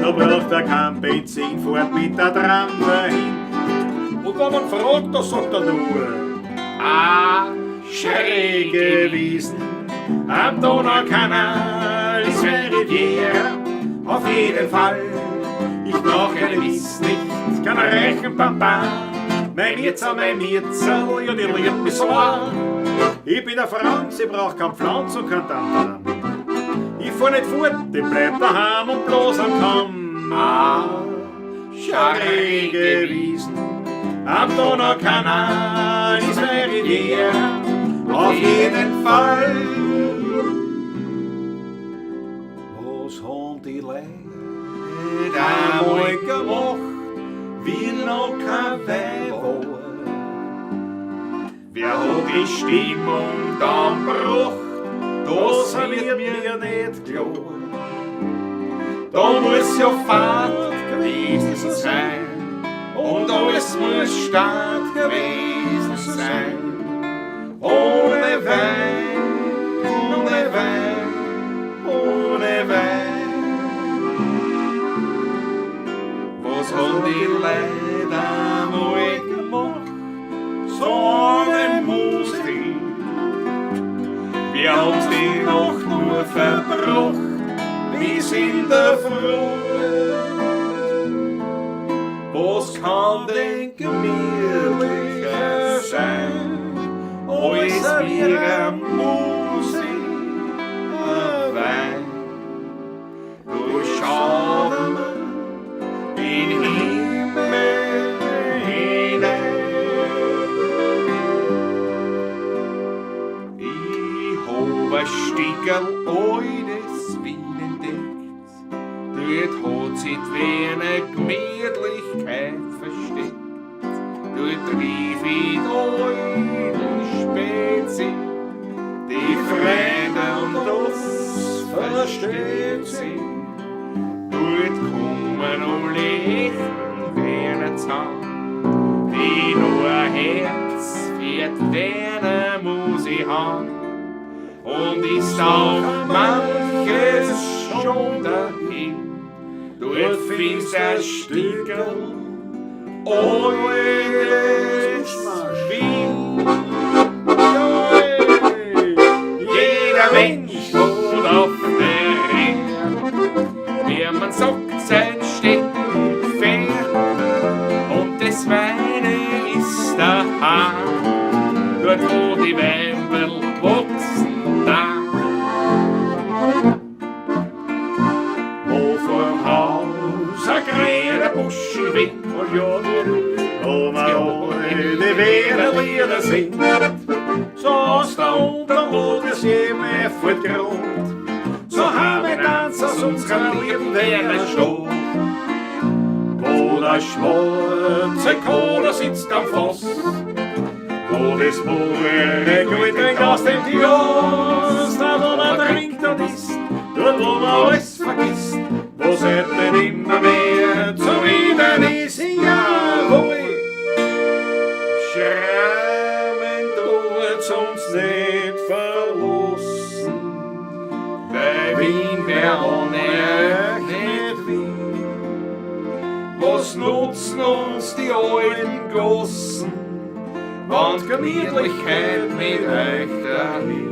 Speaker 1: Da braucht er kein Benzin, fährt mit der Tram dahin. Und wenn man fragt, da sagt er nur: Ah, schräge Wiesen am Donaukanal ist meine Riviera, auf jeden Fall. Ich brauch keine Wiss nicht, kein reichen Papa. Mein Mirza, mein Mirza, ja, die liebt mich so an. Ich bin der Franz, ich brauch kein Pflanz und kein Tamtam. Ich fahr nicht fort, ich bleib daheim und bloß am Kamm. Ah, schräge Wiesen am Donaukanal ist meine Riviera, auf jeden Fall. Was haben die Leute einmal gemacht, wie noch kein Wein war?
Speaker 2: Wer hat die Stimmung dann gebracht?
Speaker 1: Das wird mir nicht klar.
Speaker 2: Da muss ja Fahrt gewesen sein und alles muss Start gewesen sein. Ohne Wein, ohne Wein, ohne Wein. Was haben die Leute einmal gemacht? So eine Musik. Wir haben's die Nacht nur verbracht, bis in der Früh. Was kann denn gemütlicher sein, als wir eine Musik, ein Wein? Du schauen wir in den Himmel hinein. Ich hab ein Stickerl altes Wien entdeckt. Dort hat sich die Wiener Gemütlichkeit versteckt. Dort triff ich die alten Spezi, die Freunde und das versteht sie. Dort kommen alle echten Wiener zusammen, die nur ein Herz für die Wiener Musik haben. Und ist auch manches schon dahin. Dort findest ein Stickerl altes Wien. Jeder Mensch wohnt auf der Erde, wie man sagt, sein Steckenpferd. Und das meine ist daheim, dort wo die Weinberl wachsen da. Wo vorm Haus ein grüner Busch weht,
Speaker 1: Wo man alle die Wiener Lieder singt, so aus der Unterlage des je fortgerollt. So haben wir tanzt aus unserer lieben Wiener Stadt. Wo der schwarze Kohler sitzt am Fass, wo das Pure Gold trinkt aus dem Kiosk, da wo man trinkt und isst, dort wo man alles vergisst, wo es nicht immer mehr zu wieder ist, jawohl. Schrammen tut's uns nicht verlassen,
Speaker 2: weil Wien wär ohne euch nicht Wien. Was nutzen uns die alten Gossen, wenn die Gemütlichkeit mit euch dahin?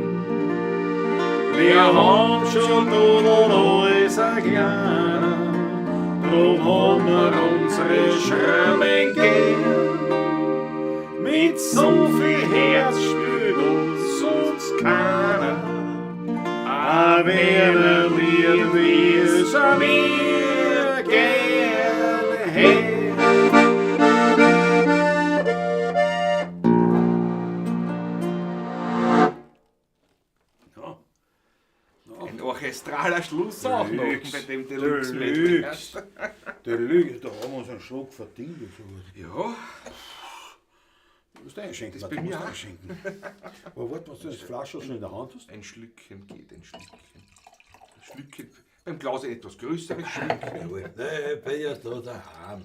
Speaker 1: Wir haben schon da noch alles ein kleiner, drum haben wir unsere Schrammen gern. Mit so viel Herz spürt uns sonst keiner. Ein Wiener Lied, wie es mir gern hätt.
Speaker 3: Ja.
Speaker 2: Ein orchestraler Schluss auch noch
Speaker 3: Deluxe.
Speaker 2: bei dem Deluxe Medley.
Speaker 3: Deluxe. Deluxe, da haben wir uns einen Schluck verdient. Und so.
Speaker 2: Ja,
Speaker 3: Du musst einschenken.
Speaker 2: Das bei
Speaker 3: du
Speaker 2: mir
Speaker 3: musst
Speaker 2: auch.
Speaker 3: einschenken. Aber warte, was du das Flasche schon in der Hand hast?
Speaker 2: ein Schlückchen geht, ein Schlückchen. Ein Schlückchen. Beim Klaus ein etwas größeres Schlückchen.
Speaker 3: Jawohl. Nein, ich bin ja da daheim.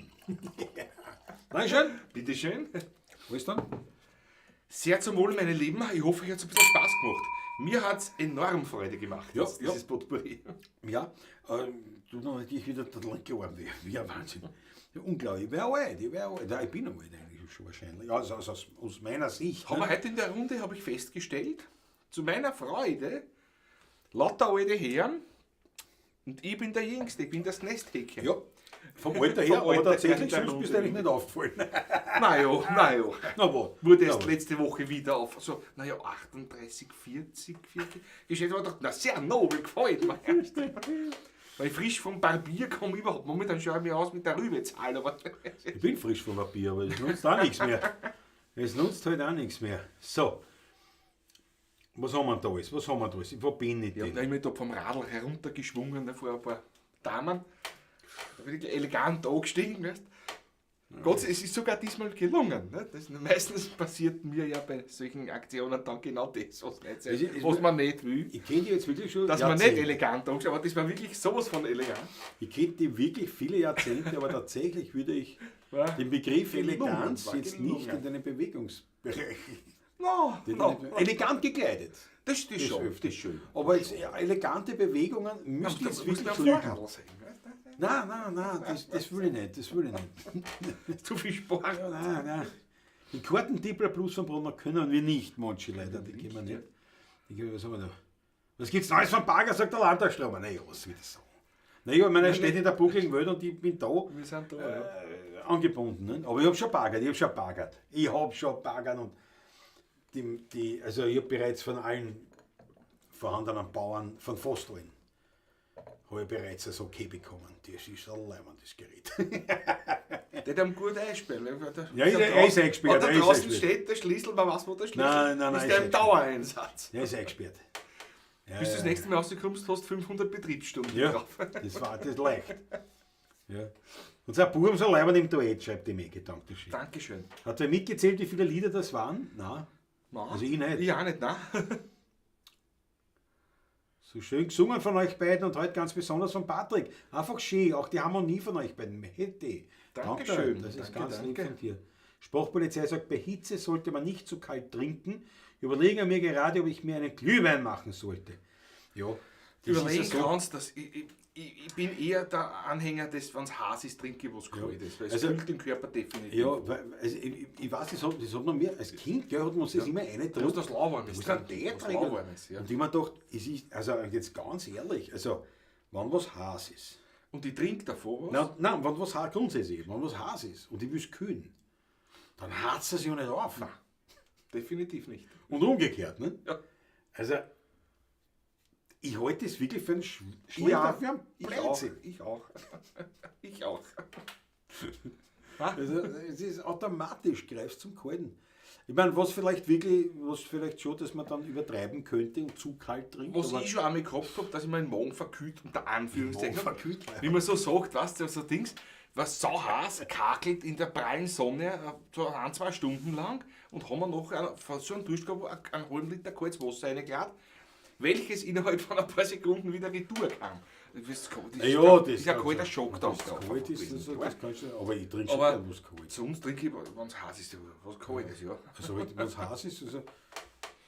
Speaker 3: Dankeschön.
Speaker 2: Bitteschön.
Speaker 3: Wo ist dann?
Speaker 2: Sehr zum Wohl, meine Lieben. Ich hoffe, euch hat es ein bisschen Spaß gemacht. Mir hat es enorm Freude gemacht,
Speaker 3: Ja,
Speaker 2: das,
Speaker 3: ja.
Speaker 2: dieses Potpourri.
Speaker 3: Ja, tut mir natürlich wieder der linke Arm weh. Wie ein Wahnsinn. Ja, unglaublich. Ich wär alt, ich wär alt. Nein, ich bin alt eigentlich schon wahrscheinlich. Also, aus meiner Sicht.
Speaker 2: Haben
Speaker 3: ne?
Speaker 2: wir heute in der Runde, habe ich festgestellt, zu meiner Freude, lauter alte Herren und ich bin der Jüngste, ich bin das Nesthäkchen.
Speaker 3: Ja, vom Alter her,
Speaker 2: Vom
Speaker 3: aber
Speaker 2: Alter her
Speaker 3: tatsächlich,
Speaker 2: in der
Speaker 3: sonst bist
Speaker 2: Runde.
Speaker 3: du eigentlich nicht aufgefallen.
Speaker 2: Naja, naja.
Speaker 3: Na wo?
Speaker 2: Wurde
Speaker 3: Na
Speaker 2: erst
Speaker 3: wo.
Speaker 2: letzte Woche wieder auf so, naja, 38, 40, 40. Geschätzt, aber gedacht, na sehr nobel, gefällt mir. Weil ich frisch vom Barbier komme überhaupt. Momentan schaue ich mich aus mit der Rübezahl, aber
Speaker 3: Ich bin frisch vom Papier, aber es nutzt auch nichts mehr. Es nutzt halt auch nichts mehr. So. Was haben wir da alles? Was haben wir da alles? Wo bin ich
Speaker 2: Ja,
Speaker 3: denn?
Speaker 2: da ich mich da vom Radl heruntergeschwungen, ne, vor ein paar Damen. Da bin ich elegant angestiegen, weißt. Gott, es ist sogar diesmal gelungen. Ne? Das, meistens passiert mir ja bei solchen Aktionen dann genau das, was, nicht, was man nicht will.
Speaker 3: Ich kenne die jetzt wirklich schon.
Speaker 2: Dass man nicht elegant anschaut, aber das war wirklich sowas von elegant.
Speaker 3: Ich kenne die wirklich viele Jahrzehnte, aber tatsächlich würde ich den Begriff Eleganz jetzt nicht in deinen Bewegungsbereich.
Speaker 2: No, no,
Speaker 3: elegant gekleidet.
Speaker 2: Das ist schon, das ist schön.
Speaker 3: Aber jetzt, elegante Bewegungen müsste jetzt wirklich lügen. Nein, nein, nein, das will ich nicht, das will ich nicht.
Speaker 2: Zu viel Sport.
Speaker 3: Ja, nein, nein. Die Kartentippler Plus von Brunner können wir nicht, manche leider, die können wir nicht. Die, was haben wir da? Was gibt's Neues von Bagger, sagt der Landtagstromer. Naja, was will das sagen? Naja, ich meine, er steht in der buckligen Welt und ich bin da.
Speaker 2: Wir sind da, ja.
Speaker 3: Angebunden. Ne? Aber ich habe schon baggert, ich habe schon baggert. Ich habe schon baggert und also ich habe bereits von allen vorhandenen Bauern, von fast allen, habe ich bereits das Okay bekommen. Das ist ein leibendes Gerät.
Speaker 2: Der hat gut eingesperrt.
Speaker 3: Ja, er ist eingesperrt.
Speaker 2: Da draußen steht der Schlüssel, man weiß, wo der Schlüssel
Speaker 3: nein, nein, nein,
Speaker 2: ist. Der im Dauereinsatz.
Speaker 3: Der ist eingesperrt. Ja,
Speaker 2: bis du das nächste Mal rauskommst, hast du 500 Betriebsstunden
Speaker 3: drauf. Das war das leicht. Ja. Und sein Buben so leibend im Duett, schreibt die Mege. Dankeschön.
Speaker 2: Dankeschön.
Speaker 3: Hat er mitgezählt, wie viele Lieder das waren? Nein.
Speaker 2: Nein.
Speaker 3: Also ich nicht.
Speaker 2: Ich auch nicht, nein.
Speaker 3: So schön gesungen von euch beiden und heute ganz besonders von Patrick. Einfach schön, auch die Harmonie von euch beiden. Hätte.
Speaker 2: Dankeschön.
Speaker 3: Das ist ganz lieb von dir. Sprachpolizei sagt, bei Hitze sollte man nicht zu kalt trinken. Überlege mir gerade, ob ich mir einen Glühwein machen sollte. Ja, das
Speaker 2: überlegen
Speaker 3: ist ja so.
Speaker 2: Kannst, dass ich bin eher der Anhänger des, wenn es heiß ist, trinke ich was Kaltes, weil es
Speaker 3: also,
Speaker 2: kühlt den Körper definitiv.
Speaker 3: Ja, also ich weiß, das hat man mir als Kind, gell, hat man uns das immer eine
Speaker 2: Du musst das Lauwarmes
Speaker 3: trinken.
Speaker 2: Lauwarmes, ja.
Speaker 3: Und ich mir gedacht, es ist, also jetzt ganz ehrlich, also wenn was heiß ist.
Speaker 2: Und ich trinke davor was?
Speaker 3: Nein, wenn was heiß, grundsätzlich, wenn was heiß ist und ich will es kühlen, dann heizt es ja nicht auf.
Speaker 2: Nein, definitiv nicht.
Speaker 3: Und umgekehrt, ne?
Speaker 2: Ja.
Speaker 3: Also, ich halte es wirklich für einen
Speaker 2: ja,
Speaker 3: für einen
Speaker 2: Blödsinn. Ich auch. Ich auch.
Speaker 3: Also, es ist automatisch, greifst zum Kalten. Ich meine, was vielleicht schon, dass man dann übertreiben könnte und zu kalt trinkt.
Speaker 2: Was ich schon einmal gehabt habe, dass ich meinen Magen verkühlt, unter Anführungszeichen.
Speaker 3: Verkühlt,
Speaker 2: wie man so sagt, weißt du, so Dings, was sau heiß, kakelt in der prallen Sonne so 1-2 Stunden lang und haben wir noch so einen Durst gehabt, einen halben Liter kaltes Wasser reingeladen, welches innerhalb von ein paar Sekunden wieder retour kam. Das ist,
Speaker 3: ja,
Speaker 2: das ist ein kalter Schock
Speaker 3: da. Das kalt ist, das kannst du, aber ich trinke schon
Speaker 2: gern
Speaker 3: was kalt.
Speaker 2: Sonst trinke ich, wenn es heiß ist, was Kaltes, ja.
Speaker 3: Also wenn es heiß ist,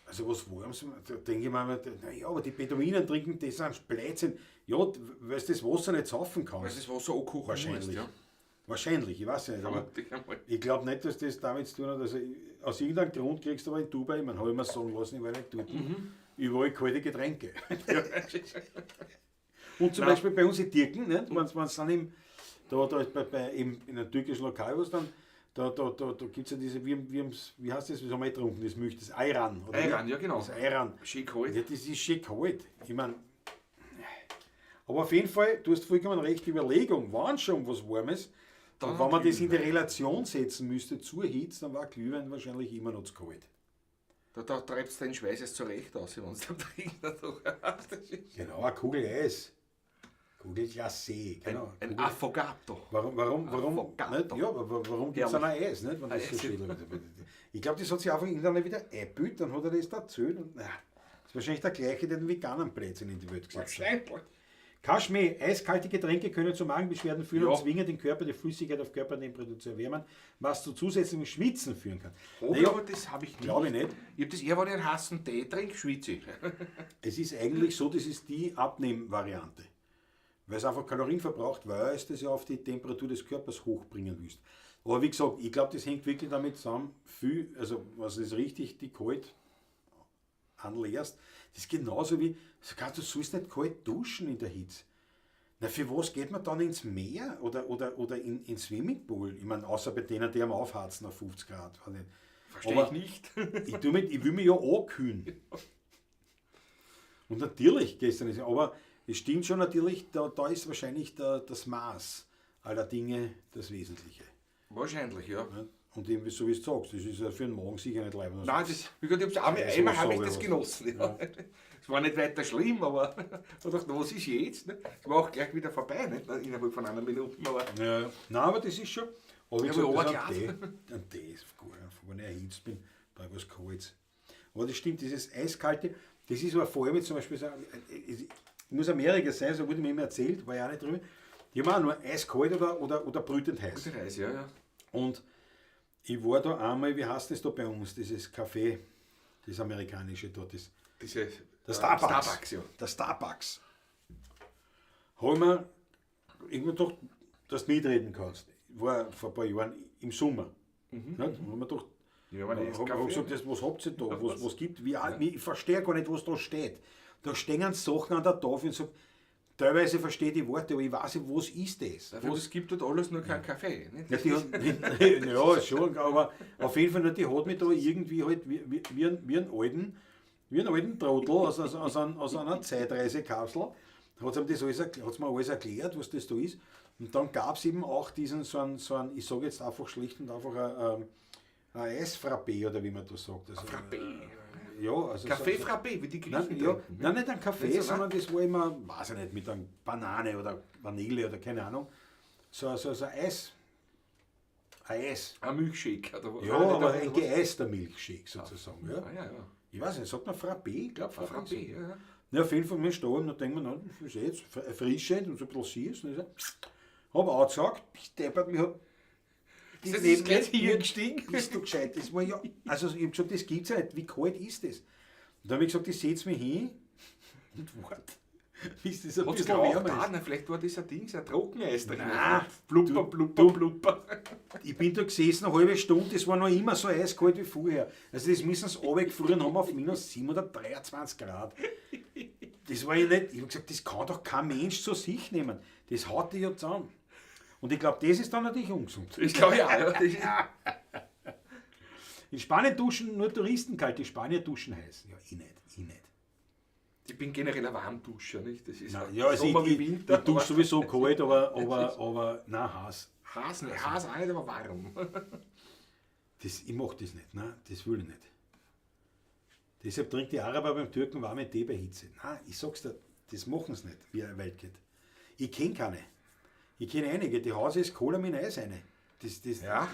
Speaker 3: also was Warmes, da denke ich mir, naja, aber die Beduinen trinken das sind Blödsinn. Ja, weil du das Wasser nicht saufen kannst.
Speaker 2: Weil du das Wasser ankochen
Speaker 3: wahrscheinlich.
Speaker 2: musst, ja.
Speaker 3: Wahrscheinlich, ich weiß nicht. Aber ich glaube nicht, dass das damit zu tun hat. Also aus irgendeinem Grund kriegst du aber in Dubai, man habe ich mir sagen lassen, ich war nicht dort, überall kalte Getränke.
Speaker 2: Ja.
Speaker 3: Und zum Beispiel bei uns in Türken, nicht? Wenn es dann im, in einem türkischen Lokal was dann, da gibt es ja diese, wie heißt das, was haben wir getrunken, das Milch, das Ayran. Oder
Speaker 2: Ayran, ja genau.
Speaker 3: Das Ayran.
Speaker 2: Schön kalt.
Speaker 3: Ja, das ist schön kalt. Ich meine, aber auf jeden Fall, du hast vollkommen recht, die Überlegung, wann schon was Warmes,
Speaker 2: dann
Speaker 3: und wenn man das in die Relation setzen müsste zur Hitze, dann war Glühwein wahrscheinlich immer noch zu kalt.
Speaker 2: Da treibst du deinen Schweiß erst zurecht aus, wenn du dann trinkst.
Speaker 3: Genau, eine Kugel Eis. Kugel Glacé, genau.
Speaker 2: Ein Affogato.
Speaker 3: Warum
Speaker 2: Affogato.
Speaker 3: nicht? Ja, warum gibt es dann ein Eis, nicht? Wenn das so schön ist? Ich glaube, das hat sich einfach irgendwann wieder eingebildet, dann hat er das erzählt. Und, na, das ist wahrscheinlich der gleiche, der den veganen Blödsinn in die Welt gesetzt hat.
Speaker 2: Wahrscheinlich.
Speaker 3: Kaschmee, eiskalte Getränke können zu Magenbeschwerden führen
Speaker 2: Ja.
Speaker 3: und zwingen den Körper, die Flüssigkeit auf Körpertemperatur zu erwärmen, was zu zusätzlichem Schwitzen führen kann.
Speaker 2: Naja, aber das habe ich nicht.
Speaker 3: Glaube ich nicht.
Speaker 2: Ich habe das eher, wenn ich einen heißen Tee trinke, schwitze ich.
Speaker 3: Es ist eigentlich so, das ist die Abnehmvariante. Weil es einfach Kalorien verbraucht, weil es das ja auf die Temperatur des Körpers hochbringen willst. Aber wie gesagt, ich glaube, das hängt wirklich damit zusammen, viel, also was ist richtig, die kalt anleerst, das ist genauso wie, du sollst nicht kalt duschen in der Hitze. Na, für was geht man dann ins Meer oder in Swimmingpool? Ich meine, außer bei denen, die am Aufharzen auf 50 Grad.
Speaker 2: Verstehe ich nicht.
Speaker 3: Ich will mich ja ankühlen. Und natürlich gestern ist, aber es stimmt schon natürlich, da ist wahrscheinlich das Maß aller Dinge das Wesentliche.
Speaker 2: Wahrscheinlich, ja.
Speaker 3: Und eben, so wie du sagst, das ist ja für den Magen sicher nicht leibend.
Speaker 2: Nein, das, wie gesagt, ich hab's einmal,
Speaker 3: Ja, so
Speaker 2: einmal habe ich
Speaker 3: sag ich
Speaker 2: das
Speaker 3: was.
Speaker 2: genossen. Ja. Es war nicht weiter schlimm, aber ich dachte, was ist jetzt? Ne? Es war auch gleich wieder vorbei, nicht? Innerhalb von einer Minute. Aber
Speaker 3: Ja, ja. Nein, aber das ist schon. Aber wie
Speaker 2: Ja,
Speaker 3: gesagt,
Speaker 2: aber
Speaker 3: das
Speaker 2: auch
Speaker 3: ein Tee, ein Tee ist gut, einfach, wenn ich erhitzt bin, bei was Kaltes. Aber das stimmt, dieses Eiskalte, das ist aber vor allem jetzt zum Beispiel, so, es muss Amerika sein, so wurde mir immer erzählt, war ja auch nicht drüber. Die haben auch nur eiskalt oder brütend heiß.
Speaker 2: gute Reise, ja, ja.
Speaker 3: Und ich war da einmal, wie heißt das da bei uns, dieses Café, das amerikanische da, das,
Speaker 2: Diese,
Speaker 3: der Starbucks.
Speaker 2: Starbucks, ja.
Speaker 3: Der Starbucks. Habe ich mir irgendwann gedacht, dass du mitreden kannst. War vor ein paar Jahren im Sommer. Mhm. Nicht? Hab ich mir gedacht,
Speaker 2: Ja, aber
Speaker 3: hab, hab gesagt, das, was habt ihr da? Was gibt? Wie, ich verstehe gar nicht, was da steht. Da stehen Sachen an der Tafel und sag, teilweise verstehe ich die Worte, aber ich weiß nicht, was ist das?
Speaker 2: Dafür, es gibt dort alles nur keinen Kaffee. Nicht?
Speaker 3: Ja, die hat, ja, schon, aber auf jeden Fall, die hat mich da irgendwie halt wie einen alten Trottel aus einer Zeitreisekapsel, hat sie mir das alles, hat's mir alles erklärt, was das da ist. Und dann gab es eben auch diesen, so einen, ich sage jetzt einfach schlicht und einfach ein Eisfrappé oder wie man das sagt. Also,
Speaker 2: Frappé.
Speaker 3: Ja, also
Speaker 2: Kaffee
Speaker 3: so,
Speaker 2: Frappé, wie die Griechen
Speaker 3: Nein, ja,
Speaker 2: trinken, ne?
Speaker 3: nein, nicht ein Kaffee,
Speaker 2: Nicht so,
Speaker 3: sondern das war immer, weiß ich nicht, mit einer Banane oder Vanille oder keine Ahnung. So ein Eis. Ein Eis.
Speaker 2: Ein Milchshake. Oder was?
Speaker 3: Ja,
Speaker 2: Nein, nicht
Speaker 3: aber
Speaker 2: ein-
Speaker 3: ein geeister Milchshake sozusagen. Ja.
Speaker 2: Ah, ja, ja.
Speaker 3: Ich weiß nicht, sagt man Frappé? Ich glaube Frappé.
Speaker 2: Frappé, ja, ja.
Speaker 3: Ja, auf jeden Fall, wir stehen und dann denken wir, na, das ist jetzt erfrischend und so ein bisschen süß. Und ich so, hab auch gesagt, bist deppert, mich hat
Speaker 2: Ist das jetzt gleich hier gestiegen?
Speaker 3: Bist du gescheit? Das war ja, also ich hab gesagt, das gibt's ja nicht. Wie kalt ist das? Und dann habe ich gesagt, ich setze mich hin und warte, bis das ein
Speaker 2: Hat's
Speaker 3: bisschen
Speaker 2: geraucht
Speaker 3: wärmer
Speaker 2: auch?
Speaker 3: ist.
Speaker 2: Nein, vielleicht war das ein Ding, so ein Trockeneis drin.
Speaker 3: Nein,
Speaker 2: Blubber,
Speaker 3: du-
Speaker 2: blubber,
Speaker 3: du-
Speaker 2: blubber.
Speaker 3: Ich bin da gesessen, eine halbe Stunde, das war noch immer so eiskalt wie vorher. Also das müssen sie runtergefroren haben auf minus 723 Grad. Das war ja nicht, ich habe gesagt, das kann doch kein Mensch zu sich nehmen. Das haut dich ja zusammen. Und ich glaube, das ist dann natürlich ungesund.
Speaker 2: Ich glaube ja. Ja. Das ist-
Speaker 3: In Spanien duschen nur Touristen kalt, die Spanier duschen heiß. Ja, ich nicht, ich nicht.
Speaker 2: Ich bin generell ein Warmduscher, nicht? Das ist
Speaker 3: Nein, ja, also
Speaker 2: Sommer
Speaker 3: ich,
Speaker 2: wie
Speaker 3: ich,
Speaker 2: Winter.
Speaker 3: ich dusche sowieso kalt, aber nein, heiß.
Speaker 2: Haas, nicht, Haas auch nicht, aber warm.
Speaker 3: Das, ich mach das nicht, nein, das will ich nicht. Deshalb trinkt die Araber beim Türken warme Tee bei Hitze. Nein, ich sag's dir, das machen sie nicht, wie er weit geht. Ich kenne keine. Ich kenne einige, die hauen sich das Cola mit Eis rein. Das,
Speaker 2: Ja.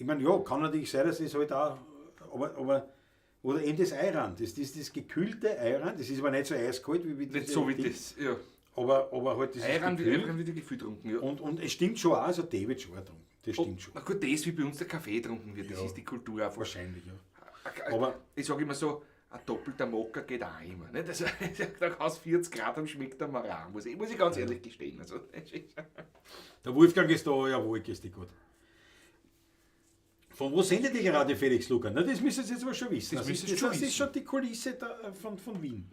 Speaker 3: Ich meine, ja, kann natürlich sein, dass das halt auch, aber oder eben das Ayran, das gekühlte Ayran, das ist aber nicht so eiskalt wie
Speaker 2: Nicht
Speaker 3: diese
Speaker 2: so wie
Speaker 3: Ding,
Speaker 2: das. Ja.
Speaker 3: Aber halt das ist
Speaker 2: Ayran,
Speaker 3: gekühlt.
Speaker 2: Ayran wird ja getrunken, ja.
Speaker 3: Und es stimmt schon auch, also Tee wird schon auch getrunken. Das stimmt schon.
Speaker 2: Na gut, das wie bei uns der Kaffee getrunken wird, das
Speaker 3: Ja.
Speaker 2: ist die Kultur einfach.
Speaker 3: Wahrscheinlich, ja. Aber-
Speaker 2: Ich sage immer so, ein doppelter Mokka geht auch immer. Nicht? Also, da kannst 40 Grad haben, schmeckt der Maran, muss ich ganz ehrlich gestehen. Also, das ist-
Speaker 3: Der Wolfgang ist da, jawohl, grüß dich Gott. Von wo sendet ihr gerade Felix Luca? Na, das müsst ihr jetzt aber schon wissen.
Speaker 2: Das müsst ihr
Speaker 3: ist,
Speaker 2: schon
Speaker 3: das ist
Speaker 2: wissen.
Speaker 3: schon die Kulisse da, von Wien.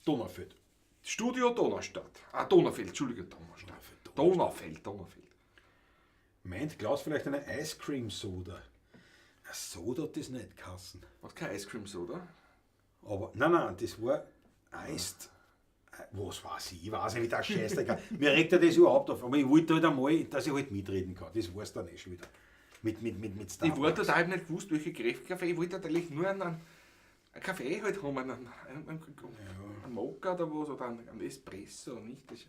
Speaker 3: Donaufeld.
Speaker 2: Studio Donaustadt. Ah, Donaufeld, Entschuldigung, Donaustadt. Donaufeld, Donaufeld.
Speaker 3: Meint Klaus vielleicht eine Ice Cream Soda? Na, Soda hat das nicht kassen.
Speaker 2: Was, kein Ice Cream Soda?
Speaker 3: Aber, nein, nein, das war Iced. Was weiß ich, ich weiß nicht, wie das Scheiß da kann. Mir regt ja das überhaupt auf. Aber ich wollte halt einmal, dass ich halt mitreden kann. Das war's dann eh schon wieder. Mit
Speaker 2: Ich
Speaker 3: Starbucks.
Speaker 2: wollte da halt nicht gewusst, welche Kaffee. Ich wollte natürlich nur einen Kaffee halt haben, einen Mokka oder was, oder einen Espresso, nicht? Das,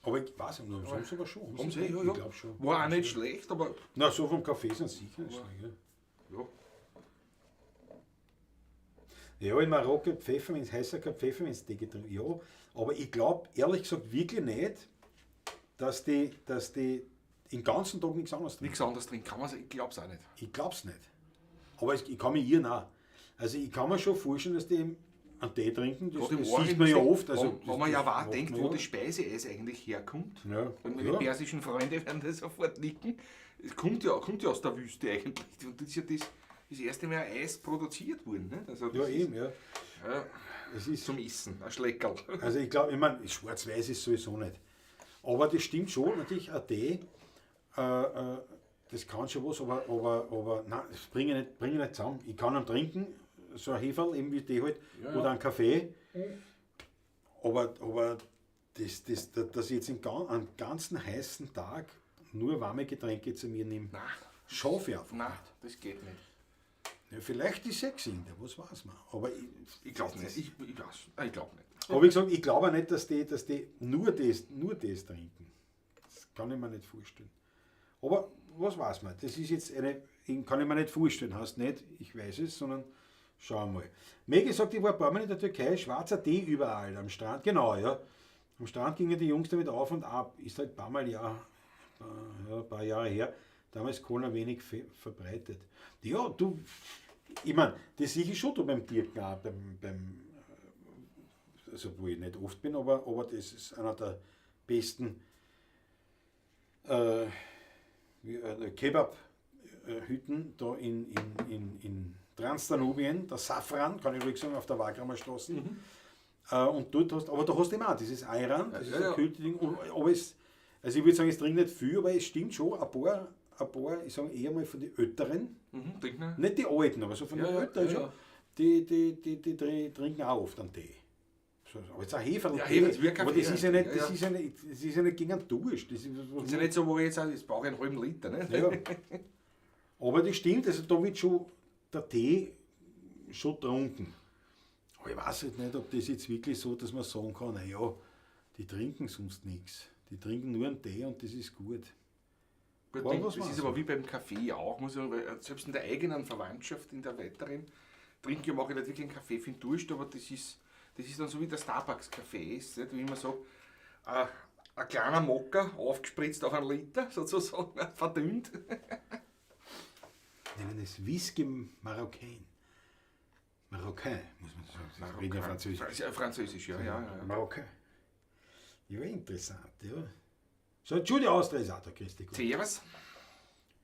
Speaker 3: Aber ich weiß nicht, haben sie sogar schon.
Speaker 2: haben sie, ja,
Speaker 3: Ich
Speaker 2: ja.
Speaker 3: glaube schon.
Speaker 2: War auch nicht schlecht, aber
Speaker 3: Na, so vom Kaffee sind sie sicher nicht schlecht.
Speaker 2: ja.
Speaker 3: Ja, ja in Marokko Pfefferminz, heißer kein Pfefferminztee getrunken. Ja, aber ich glaube ehrlich gesagt wirklich nicht, dass die den ganzen Tag nichts anderes trinken.
Speaker 2: Nichts anderes trinken kann man, ich glaube es auch nicht.
Speaker 3: Ich glaube es nicht. Aber ich kann mich irren auch. Also ich kann mir schon vorstellen, dass die eben einen Tee trinken. Das,
Speaker 2: Gerade im
Speaker 3: das
Speaker 2: Orient
Speaker 3: sieht man ja oft. Also,
Speaker 2: wenn man ja
Speaker 3: das
Speaker 2: auch
Speaker 3: macht
Speaker 2: denkt,
Speaker 3: man
Speaker 2: wo
Speaker 3: ja.
Speaker 2: das Speiseeis eigentlich herkommt.
Speaker 3: Ja.
Speaker 2: Und meine
Speaker 3: Ja.
Speaker 2: persischen Freunde werden da sofort nicken. Es kommt ja aus der Wüste eigentlich. Und das ist ja das erste Mal Eis produziert worden. Nicht? Also das
Speaker 3: Ja,
Speaker 2: ist,
Speaker 3: eben, ja.
Speaker 2: Ja,
Speaker 3: Es ist,
Speaker 2: zum Essen, ein Schleckerl.
Speaker 3: also ich glaube, ich meine, schwarz-weiß ist sowieso nicht. Aber das stimmt schon, natürlich, ein Tee, das kann schon was, aber nein, das bringe ich nicht zusammen. Ich kann ihn trinken, so ein Heferl, eben wie Tee halt,
Speaker 2: Ja,
Speaker 3: oder einen Kaffee. Aber dass ich jetzt einen ganzen heißen Tag nur warme Getränke zu mir nehme,
Speaker 2: Nein,
Speaker 3: Schaffe ich einfach
Speaker 2: Nein,
Speaker 3: nicht.
Speaker 2: das geht nicht.
Speaker 3: Ja, vielleicht ist es gesünder, was weiß man. Aber ich,
Speaker 2: Ich glaube nicht. Ich weiß. Nein, ich glaube nicht.
Speaker 3: Aber wie gesagt, ich glaube auch nicht, dass die nur das trinken. Das kann ich mir nicht vorstellen. Aber was weiß man? Das ist jetzt eine, kann ich mir nicht vorstellen, heißt nicht, ich weiß es, sondern schauen wir mal. Maggie sagt, ich war ein paar Mal in der Türkei, schwarzer Tee überall am Strand. Genau, ja. Am Strand gingen die Jungs damit auf und ab. Ist halt ein paar Mal ja, ja, ein paar Jahre her. Damals Cola wenig verbreitet. Ja, du, ich meine, das sehe ich schon da beim Dirken auch, beim also wo ich nicht oft bin, aber das ist einer der besten Kebab-Hütten da in Transdanubien, der Safran, kann ich ruhig sagen, auf der Wagramer Straße. Und dort hast, aber da hast du immer auch dieses Ayran, das ist ein kühlte Ding, aber es, also ich würde sagen, es trinkt nicht viel, aber es stimmt schon, ein paar, ich sage eher mal von den Älteren,
Speaker 2: Trinken.
Speaker 3: nicht die Alten, aber so von den Älteren schon, die trinken auch oft einen Tee. So, aber jetzt auch Heferl
Speaker 2: Ja,
Speaker 3: Tee,
Speaker 2: Heferl, wir
Speaker 3: aber das
Speaker 2: Kaffee,
Speaker 3: ist ja nicht,
Speaker 2: ja,
Speaker 3: das
Speaker 2: ja.
Speaker 3: ist ja nicht, das ist ja nicht gegen einen Durst. Das ist, was
Speaker 2: Das ist ja nicht so, wo ich jetzt sage, jetzt brauche ich einen halben Liter. Ne?
Speaker 3: ja. Aber das stimmt, also da wird schon der Tee schon getrunken. Aber ich weiß halt nicht, ob das jetzt wirklich so, dass man sagen kann, naja, die trinken sonst nichts. Die trinken nur einen Tee und das ist gut.
Speaker 2: Gut,
Speaker 3: Aber
Speaker 2: das
Speaker 3: was
Speaker 2: ist
Speaker 3: weiß
Speaker 2: aber
Speaker 3: man?
Speaker 2: wie beim Kaffee auch, muss ich sagen, weil selbst in der eigenen Verwandtschaft, in der weiteren, trinke ich auch nicht wirklich einen Kaffee für den Durst, aber das ist dann so wie der Starbucks-Kaffee ist, nicht? Wie ich immer sage, ein kleiner Mokka, aufgespritzt auf einen Liter, sozusagen, verdünnt.
Speaker 3: Nennen es Whisky Marocain. Marocain, muss man sagen. Das reden ja Französisch.
Speaker 2: Französisch, ja.
Speaker 3: Marocain. Ja, interessant, ja. So, Judy Austria ist auch da, Christi. Gut.
Speaker 2: Servus.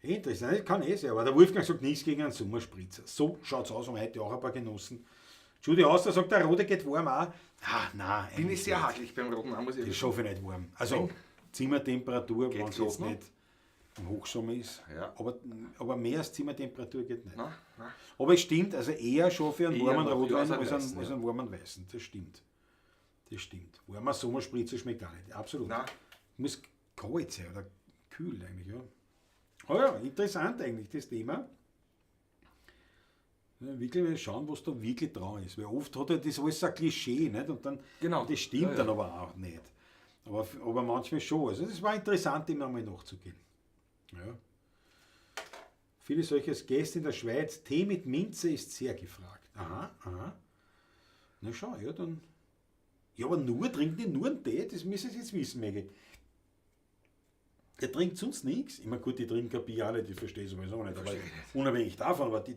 Speaker 3: Interessant, das kann eh sein, aber der Wolfgang sagt nichts gegen einen Sommerspritzer. So schaut's aus, haben wir heute auch ein paar genossen. Judy Austria sagt, der Rote geht warm auch. Ah, nein,
Speaker 2: Bin
Speaker 3: eigentlich
Speaker 2: ich sehr
Speaker 3: nicht.
Speaker 2: hakelig beim Roten, muss ich
Speaker 3: Das schaffe ich nicht warm. Also Zimmertemperatur, wenn es
Speaker 2: grad
Speaker 3: jetzt
Speaker 2: noch.
Speaker 3: nicht im Hochsommer ist.
Speaker 2: Ja.
Speaker 3: Aber mehr als Zimmertemperatur geht nicht.
Speaker 2: Nein, nein.
Speaker 3: Aber es stimmt, also eher schaffe ich einen
Speaker 2: Eher
Speaker 3: warmen
Speaker 2: noch, ja,
Speaker 3: Rotwein
Speaker 2: als einen
Speaker 3: als
Speaker 2: weißen,
Speaker 3: einen, als
Speaker 2: ja.
Speaker 3: einen warmen Weißen. Das stimmt. Das stimmt. Warmer Sommerspritzer schmeckt auch nicht. Absolut.
Speaker 2: Nein.
Speaker 3: Muss kalt sein oder kühl eigentlich, ja. Oh ja, interessant eigentlich das Thema. Ja, wirklich mal schauen, was da wirklich dran ist. Weil oft hat ja das alles ein Klischee, nicht? Und dann,
Speaker 2: Genau.
Speaker 3: das stimmt
Speaker 2: Ja, ja.
Speaker 3: dann aber auch nicht. Aber manchmal schon. Also das war interessant, dem einmal nachzugehen. Ja. Viele solches Gäste in der Schweiz. Tee mit Minze ist sehr gefragt. Aha. Na schau, ja, dann. Ja, aber nur, trinken die nur einen Tee? Das müssen Sie jetzt wissen, Maggie. Der trinkt sonst nichts. Ich meine, gut, die trinken kein Bier auch nicht, ich verstehe sowieso nicht. Aber unabhängig davon, aber die,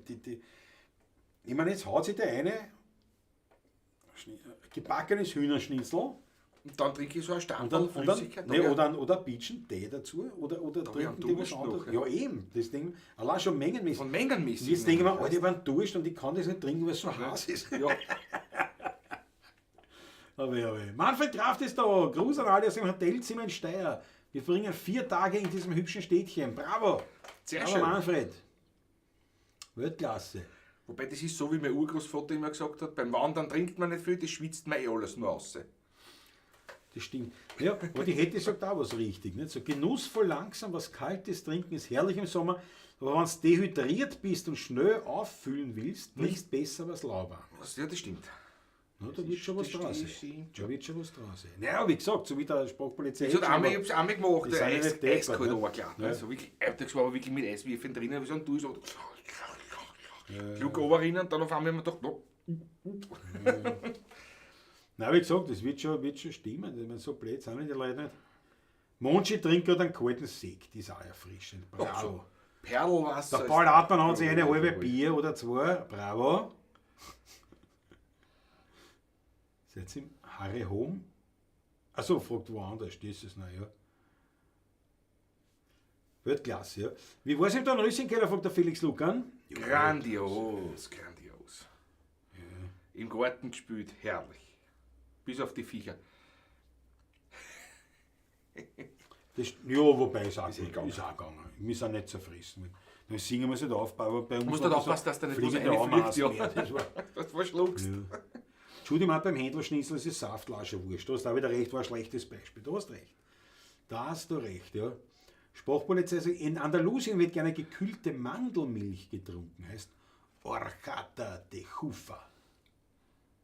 Speaker 3: ich meine, jetzt haut sich der eine gebackenes Hühnerschnitzel
Speaker 2: Und dann trinke ich so einen
Speaker 3: und
Speaker 2: Stapel
Speaker 3: dann, und dann,
Speaker 2: Flüssigkeit.
Speaker 3: nee, oder ein bisschen Tee dazu oder
Speaker 2: Da hab ich
Speaker 3: trinken
Speaker 2: einen
Speaker 3: die was
Speaker 2: Durst
Speaker 3: anderes.
Speaker 2: noch,
Speaker 3: Ja, eben, das Ding, allein schon mengenmäßig.
Speaker 2: Von mengenmäßig.
Speaker 3: Und jetzt denke ich mir, Alter, ich war Durst und ich kann das nicht trinken, weil es so heiß ist.
Speaker 2: Ja,
Speaker 3: Aber ja, aber. Manfred Kraft ist da. Gruß an alle aus dem Hotelzimmer in Steyr. Wir verbringen 4 Tage in diesem hübschen Städtchen. Bravo.
Speaker 2: Sehr
Speaker 3: Bravo,
Speaker 2: schön.
Speaker 3: Manfred. Weltklasse.
Speaker 2: Wobei das ist so, wie mein Urgroßvater immer gesagt hat, beim Wandern trinkt man nicht viel, das schwitzt man eh alles nur raus.
Speaker 3: Das stimmt. Ja, aber die Hetty sagt auch was richtig. Nicht? So genussvoll langsam was Kaltes trinken ist herrlich im Sommer. Aber wenn du dehydriert bist und schnell auffüllen willst, trinkst besser was lauwarmes.
Speaker 2: Ja, das stimmt.
Speaker 3: Na, da wird schon was
Speaker 2: das
Speaker 3: draus
Speaker 2: stimmt.
Speaker 3: sein. Da wird schon was draus sein. Naja, wie gesagt, so wie der Sprachpolizei.
Speaker 2: Ich habe einmal, ich hab's einmal gemacht,
Speaker 3: Die sind ja
Speaker 2: Eis,
Speaker 3: nicht deppert,
Speaker 2: eiskalt
Speaker 3: ne?
Speaker 2: runtergeladen.
Speaker 3: Ja.
Speaker 2: Also wirklich, das war aber wirklich mit Eiswürfeln drinnen, wie so ein Dusch. So Gluck runter und dann auf einmal haben wir gedacht, no.
Speaker 3: Nein, wie gesagt, das wird schon stimmen. Ich meine, so blöd sind die Leute nicht. Manche trinken gerade einen kalten Sekt, ist auch erfrischend. Bravo.
Speaker 2: So. Perlwasser.
Speaker 3: Der
Speaker 2: ist
Speaker 3: Paul
Speaker 2: da.
Speaker 3: Hartmann hat sich eine halbe
Speaker 2: Jawohl.
Speaker 3: Bier oder zwei. Bravo. Seid im Harry Home? Achso, fragt woanders, das ist, naja. Weltklasse, ja. Wie war es im Dornröschenkeller, fragt der Felix Lucan.
Speaker 2: Grandios, grandios. Im Garten gespielt, herrlich. Bis auf die Viecher.
Speaker 3: Das, ja, wobei ist auch,
Speaker 2: eh
Speaker 3: gut,
Speaker 2: gegangen.
Speaker 3: ist auch gegangen. Wir sind nicht zerfressen. Dann singen wir es nicht auf, aber bei uns
Speaker 2: Musst
Speaker 3: war
Speaker 2: halt
Speaker 3: das
Speaker 2: aufpassen, dass da nicht was
Speaker 3: fliegende
Speaker 2: reinfliegt,
Speaker 3: Ameisen
Speaker 2: ja.
Speaker 3: mehr. Das war,
Speaker 2: Das verschluckst.
Speaker 3: Ja. Entschuldigung, auch beim Händlerschnitzel ist es Saftlasche wurscht. Du hast auch wieder recht, war ein schlechtes Beispiel. Du hast recht. Da hast du recht, ja. Sprachpolizei sagt, in Andalusien wird gerne gekühlte Mandelmilch getrunken. Heißt Horchata de Chufa.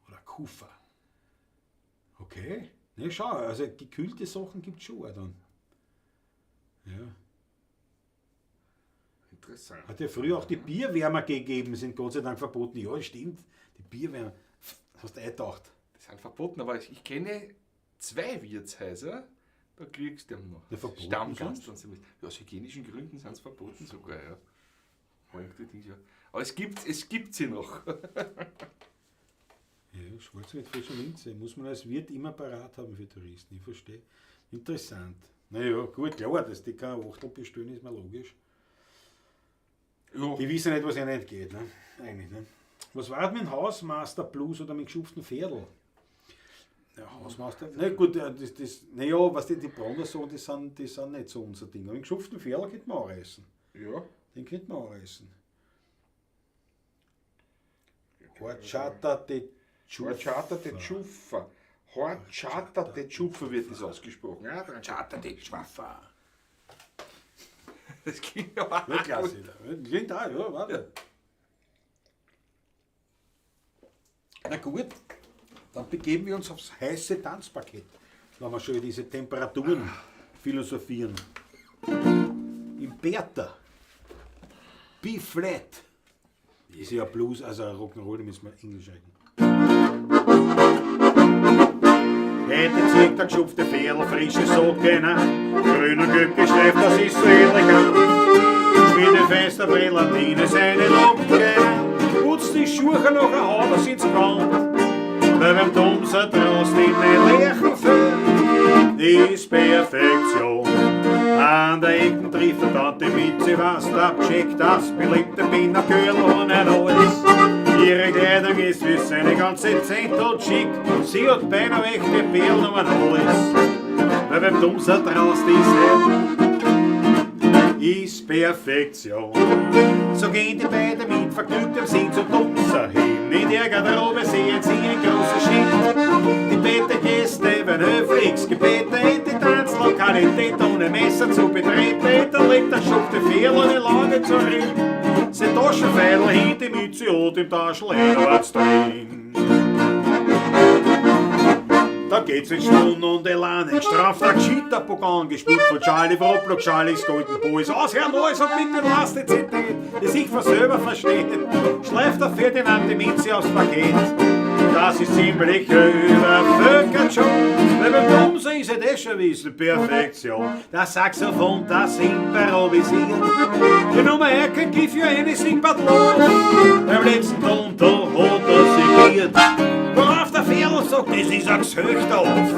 Speaker 3: Oder Kufa. Okay. Ne, schau, also gekühlte Sachen gibt es schon auch dann. Ja.
Speaker 2: Interessant.
Speaker 3: Hat ja früher auch die Bierwärmer gegeben, sind Gott sei Dank verboten. Ja, stimmt. Die Bierwärmer. Hast du eingedacht?
Speaker 2: Die sind verboten, aber ich kenne zwei Wirtshäuser, da kriegst du die noch.
Speaker 3: Ja, verboten
Speaker 2: Stammgast
Speaker 3: sind's?
Speaker 2: und so. Ja, aus hygienischen Gründen sind sie verboten sogar, ja. Aber es gibt sie noch.
Speaker 3: Ja, Schwarz mit frischer Minze. Muss man als Wirt immer parat haben für Touristen, ich verstehe. Interessant. Naja, gut, klar, dass die kein Achtel bestellen, ist mir logisch.
Speaker 2: Ja.
Speaker 3: Die wissen nicht, was ihnen entgeht, ne? Eigentlich, ne? Was war mit dem Hausmaster Blues oder mit geschupften Pferdl? Ja, Hausmeister. Na gut, das, naja, was die Bronder die sind nicht so unser Ding. Aber den geschupften Pferdl könnte man auch essen.
Speaker 2: Ja.
Speaker 3: Den könnte man auch essen. Horchata de Chufa.
Speaker 2: Horchata de Chufa. Horchata de Chufa wird das ausgesprochen. Ja, Horchata de Chufa. Das klingt ja auch
Speaker 3: Weltklasse. Klingt auch, ja, warte. Na gut, dann begeben wir uns aufs heiße Tanzparkett, wenn wir schon über diese Temperaturen philosophieren. Im Bertha, B-Flat, ist ja Blues, also Rock'n'Roll, da müssen wir Englisch reden. Hätte zieht der geschupfte Pferdl frische Socken an, grün und gelb gestreift, das ist so elegant. Schmiede fester Brillantine seine Locken an, putzt die Schuhe noch ein Haber sind's gerannt. Weil beim Dumser draußen in den Lerchenfeld ist Perfektion. An der Ecken trifft er Tante Mitzi was, da checkt das beliebte Binnergürtel und ein alles. Ihre Kleidung ist wie seine ganze Zeit und schick, sie hat beinahe echte Perlen und alles. Weil beim Dumser draußen ist Perfektion. So gehen die beiden mit vergnügtem Sinn zum Dumser hin. In der Garderobe sehen sie ein großes Schild. Die Bettegäste werden höflichst gebeten, in die Tanzlokalität ohne Messer zu betreten. Da liegt der schupfte Pferdl und die Lange zu reden. Sein Taschenfeidel hinter die Mütze und im Taschel was drin. Da geht's in Schwung und Elan, ein gestrafter Gescheiterprogramm, gespielt von Charlie Wroplock, Charlies Golden Boys. Aus Herrn Neuss und mit der Elastizität, die sich von selber versteht, schleift der Ferdinand die Minze aufs Paket. Das ist ziemlich übervölkert schon, weil beim Dumser ist es schon wissen, Perfektion. Das Saxophon, das improvisiert, die Nummer I can give you anything but love. Beim letzten Ton, da hat er sich geirrt. Worauf der Pferdl sagt, das ist ein Gesöchter auf.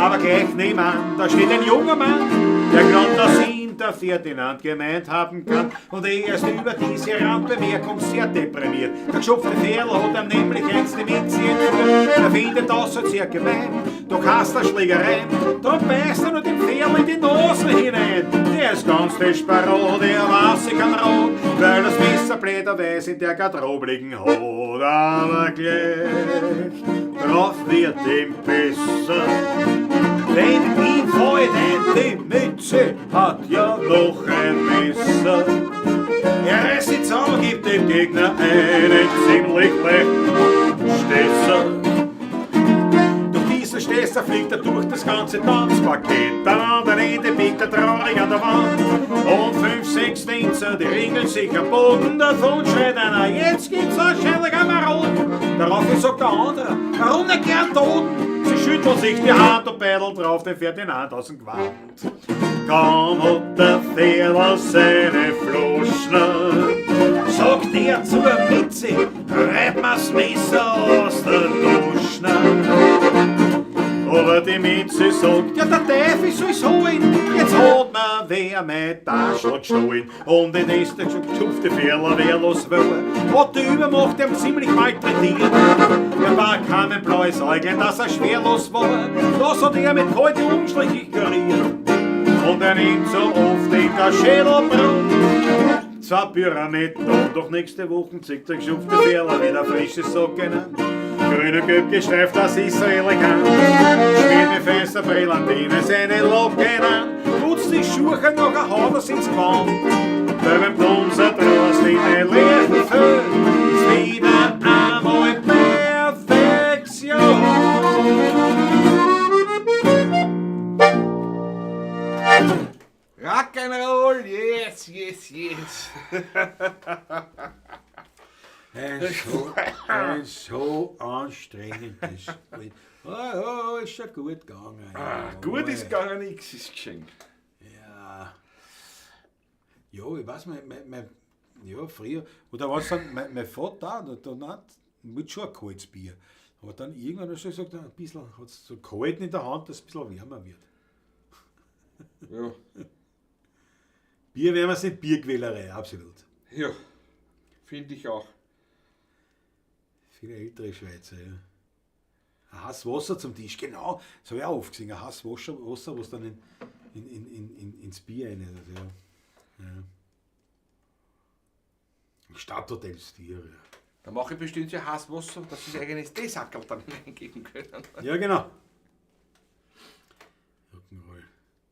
Speaker 3: Aber gleich nebenan, da steht ein junger Mann, der glaubt, dass ihn der Ferdinand gemeint haben kann. Und er ist über diese Randbemerkung sehr deprimiert. Der geschupfte Pferdl hat ihm nämlich eins die Minze entführt. Er findet das so sehr gemein, doch hasst er Schlägereien. Da beißt er nur dem Pferdl in die Nase hinein. Der ist ganz desperat, der weiß ich kein Rat, weil das Messer blöderweise in der Garderobe liegen hat. Aber gleich drauf wird ihm besser. Denn ihm fällt ein, die Mütze hat ja noch ein Messer. Er reißt die zusammen, gibt dem Gegner einen ziemlich leichten Stesser. Durch diesen Stesser fliegt er durch das ganze Tanzpaket. Am anderen Ende biegt er traurig an der Wand. Und 5, 6 Tänzer, die ringeln sich am Boden. Davon schreit einer, jetzt gibt's wahrscheinlich einen Maroden. Daraufhin sagt der andere, warum nicht gern Toten? Sie schütteln sich die Hand und beideln drauf den Ferdinand aus dem Gewand. Kaum hat der Pferdl seine Flaschen, sagt er zur Mitzi, reib mir's Messer aus der Dusche. Aber die Mitzi sagt, ja der Teufel soll's holen, jetzt hat mir wer mein Taschel gestohlen. Und in ist der geschupfte Pferdl wehrlos war, hat die Übermacht ihm ziemlich malträtiert. Er war kein blaues Äuglein, dass er schwerlos war, das hat er mit kalten Umschlägen kuriert. Und er nimmt so oft in der Schädelbrunn zwei Pyramiden, und doch nächste Woche zieht der geschupfte Pferdl wieder frische Socken an. Grün und gelb gestreift, das ist so elegant. Schmiert mit fester Brillantine seine Locken an. Putzt Die Schuhe nachher hat er's ins Gewand. Weil beim Dumser draußen in den leeren Feld ist wieder einmal Perfektion.
Speaker 2: Rock'n'Roll, yes, yes, yes.
Speaker 3: Ein so anstrengendes Lied. Ah, ja, ist schon gut gegangen.
Speaker 2: Ah, gut ist gegangen, nichts ist geschehen.
Speaker 3: Ja. Ja, ich weiß, ja, früher, oder was dann, mein Vater, da hat mit schon ein kaltes Bier. Aber dann irgendwann hat er schon gesagt, ein bisschen, hat es so kalt in der Hand, dass es ein bisschen wärmer wird.
Speaker 2: Ja.
Speaker 3: Bierwärmer sind Bierquälerei, absolut.
Speaker 2: Ja, finde ich auch.
Speaker 3: Viele ältere Schweizer, ja. Ein heißes Wasser zum Tisch, genau. Das habe ich auch oft gesehen. Ein heißes Wasser, was dann ins Bier rein ist. Ja. Ja. Stadthotels, ja.
Speaker 2: Da mache ich bestimmt so heißes Wasser, dass sie ihr eigenes Teesackerl dann hineingeben können.
Speaker 3: Ja, genau. Rock'n'Roll.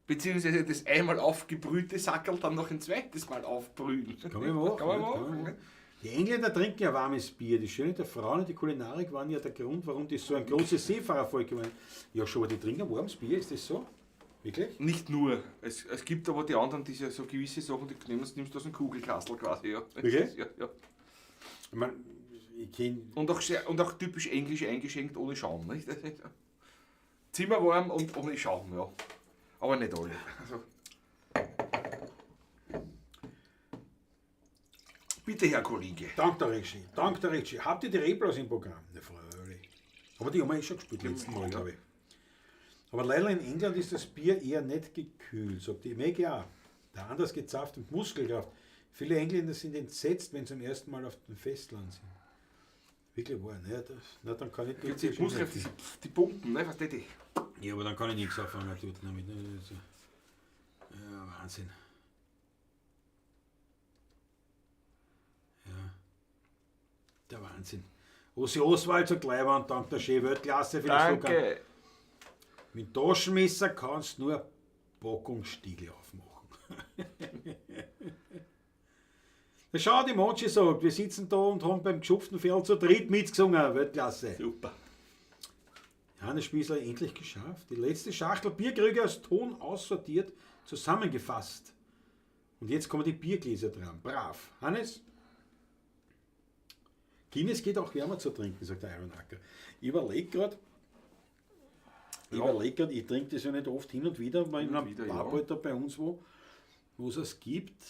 Speaker 2: Beziehungsweise das einmal aufgebrühte Sackerl dann noch ein zweites Mal aufbrühen.
Speaker 3: Kann man machen.
Speaker 2: Kann man
Speaker 3: ja,
Speaker 2: machen.
Speaker 3: kann man machen. Die Engländer trinken ja warmes Bier. Die Schönheit der Frauen und die Kulinarik waren ja der Grund, warum die so ein großes Seefahrervolk geworden sind. Ja, schon, aber die trinken warmes Bier, ist das so? Wirklich?
Speaker 2: Nicht nur. Es gibt aber die anderen, die so gewisse Sachen, die nimmst du aus dem Kugelkastel quasi. Ja.
Speaker 3: Wirklich?
Speaker 2: Ja, ja.
Speaker 3: Ich meine, ich kenn
Speaker 2: Und auch typisch englisch eingeschenkt ohne Schaum. Nicht? Zimmerwarm und ohne Schaum, ja. Aber nicht alle. Also. Bitte, Herr Kollege.
Speaker 3: Dank der Regie, dank der Regie. Habt ihr die Reblaus im Programm? Na, freilich. Aber die haben wir eh schon gespielt letzten Mal, glaube ich. Aber leider in England ist das Bier eher nicht gekühlt, sagt die Maggie auch. Der anders gezapft und Muskelkraft. Viele Engländer sind entsetzt, wenn sie zum ersten Mal auf dem Festland sind. Wirklich wahr, ne? Na, dann kann ich
Speaker 2: Gibt's die Muskelkraft, die Pumpen, ne? Was die?
Speaker 3: Ja, aber dann kann ich nichts anfangen dort damit. Ne? Ja, Wahnsinn. Ja. Der Wahnsinn. Ossi Oswald sagt Leibwand, dank der schönen Weltklasse für die Slogan.
Speaker 2: Danke.
Speaker 3: Mit Taschenmesser kannst du nur eine Packungsstiegel aufmachen. Schau, die Monchi sagt, wir sitzen da und haben beim geschupften Pferd zu dritt mitgesungen. Weltklasse.
Speaker 2: Super.
Speaker 3: Hannes Spießler endlich geschafft. Die letzte Schachtel Bierkrüge aus Ton aussortiert, zusammengefasst. Und jetzt kommen die Biergläser dran. Brav. Hannes? Guinness geht auch wärmer zu trinken, sagt der Iron Acker. Ich überlege gerade, ich trinke das ja nicht oft hin und wieder, mal in einem Pub halt da bei uns, wo es gibt,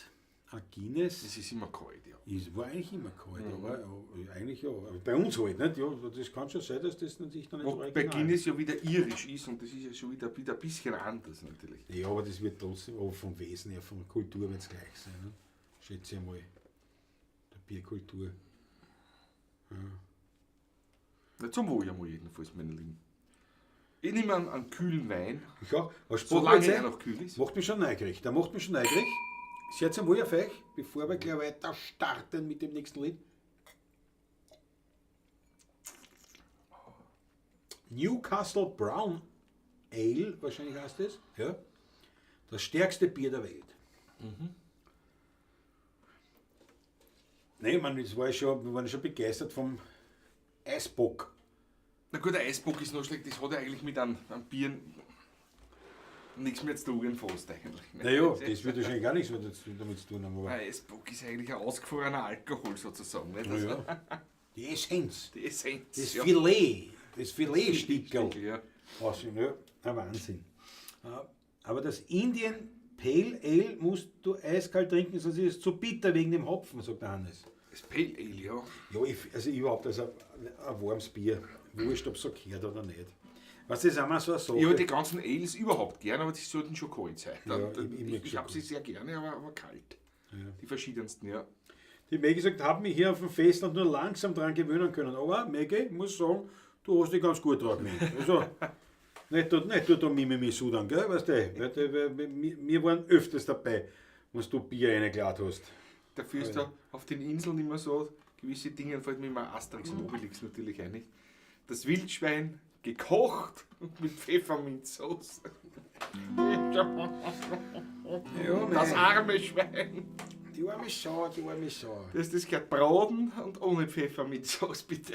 Speaker 3: ein Guinness.
Speaker 2: Das ist immer kalt, ja.
Speaker 3: Es war eigentlich immer kalt, aber eigentlich ja. Aber bei uns halt, nicht? Ja, das kann schon sein, dass das natürlich noch nicht
Speaker 2: Wo bei Guinness ja wieder irisch ist und das ist ja schon wieder ein bisschen anders natürlich.
Speaker 3: Ja, aber das wird trotzdem, aber vom Wesen her, von der Kultur wird es gleich sein. Ne? Schätze ich mal. Der Bierkultur. Ja.
Speaker 2: Na, zum Wohl einmal jedenfalls, meine Lieben. Ich nehme einen kühlen Wein.
Speaker 3: Ich auch. Was
Speaker 2: solange er noch kühl ist.
Speaker 3: Macht mich schon neugierig. Der macht mich schon neugierig. Sehr zum Wohl auf euch, bevor wir gleich weiter starten mit dem nächsten Lied. Newcastle Brown Ale, wahrscheinlich heißt es. Ja. Das stärkste Bier der Welt. Mhm. Nein, ich meine, das war ich schon, wir waren schon begeistert vom Eisbock.
Speaker 2: Na gut, der Eisbock ist noch schlecht, das hat ja eigentlich mit einem Bier nichts mehr zu tun fast eigentlich.
Speaker 3: Naja, das wird wahrscheinlich gar nichts mehr damit zu tun haben. Aber
Speaker 2: ein Eisbock ist eigentlich ein ausgefrorener Alkohol sozusagen. Nicht?
Speaker 3: Also, ja. Die Essenz.
Speaker 2: Die Essenz.
Speaker 3: Das
Speaker 2: ja.
Speaker 3: Filet. Das Filetstückel.
Speaker 2: Ja.
Speaker 3: Ja, ein Wahnsinn. Aber das Indian Pale Ale musst du eiskalt trinken, sonst ist es zu bitter wegen dem Hopfen, sagt der Hannes.
Speaker 2: Das Pale Ale, ja.
Speaker 3: Ja, also überhaupt, also ein warmes Bier, wurscht, ob es so gehört oder nicht. Was ist immer so eine Sache.
Speaker 2: Ich habe die ganzen Ales überhaupt gern, aber die sollten schon kalt sein.
Speaker 3: Ja,
Speaker 2: ich habe sie sehr gerne, aber kalt.
Speaker 3: Ja.
Speaker 2: Die verschiedensten, ja.
Speaker 3: Die Maggie sagt, habe mich hier auf dem Festland nur langsam dran gewöhnen können. Aber Maggie, ich muss sagen, du hast dich ganz gut dran gewöhnt. Also, nicht du da Mimimi Sudan, gell? Weißt du, wir waren öfters dabei, wenn du Bier reingeladen hast.
Speaker 2: Dafür ist da auf den Inseln immer so, gewisse Dinge fällt mir immer Asterix und Obelix natürlich ein. Nicht? Das Wildschwein Gekocht mit Pfefferminzsauce.
Speaker 3: Ja,
Speaker 2: Das arme Schwein.
Speaker 3: Die arme Sau, die arme Sau.
Speaker 2: Das gehört braten und ohne Pfefferminzsauce, bitte.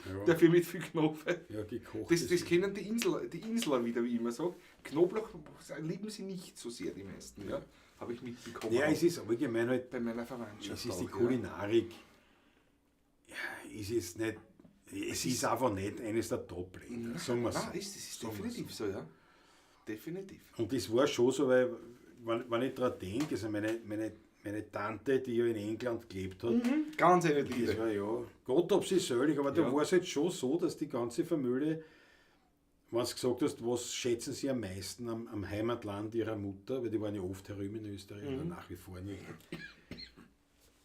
Speaker 3: Ja,
Speaker 2: Dafür mit viel Knoblauch.
Speaker 3: ja gekocht.
Speaker 2: Das kennen die Insler wieder, wie ich immer sage. Knoblauch lieben sie nicht so sehr, die meisten. Ja? Habe ich mitbekommen.
Speaker 3: Ja, es ist allgemein halt,
Speaker 2: bei meiner Verwandtschaft.
Speaker 3: es ist die
Speaker 2: auch, ja.
Speaker 3: Kulinarik. Ja, ist es nicht, es ist einfach nicht eines der Top-Länder, sagen wir so.
Speaker 2: Nein, das ist
Speaker 3: Sagen wir's
Speaker 2: definitiv so, ja. Definitiv.
Speaker 3: Und das war schon so, weil, wenn ich daran denke, also meine Tante, die ja in England gelebt hat,
Speaker 2: Ganz eine
Speaker 3: das
Speaker 2: Liebe.
Speaker 3: war ja, Gott ob sie selig, aber da
Speaker 2: Ja.
Speaker 3: war es halt schon so, dass die ganze Familie, wenn du gesagt hast, was schätzen sie am meisten am Heimatland ihrer Mutter, weil die waren ja oft herüben in Österreich, oder nach wie vor nicht.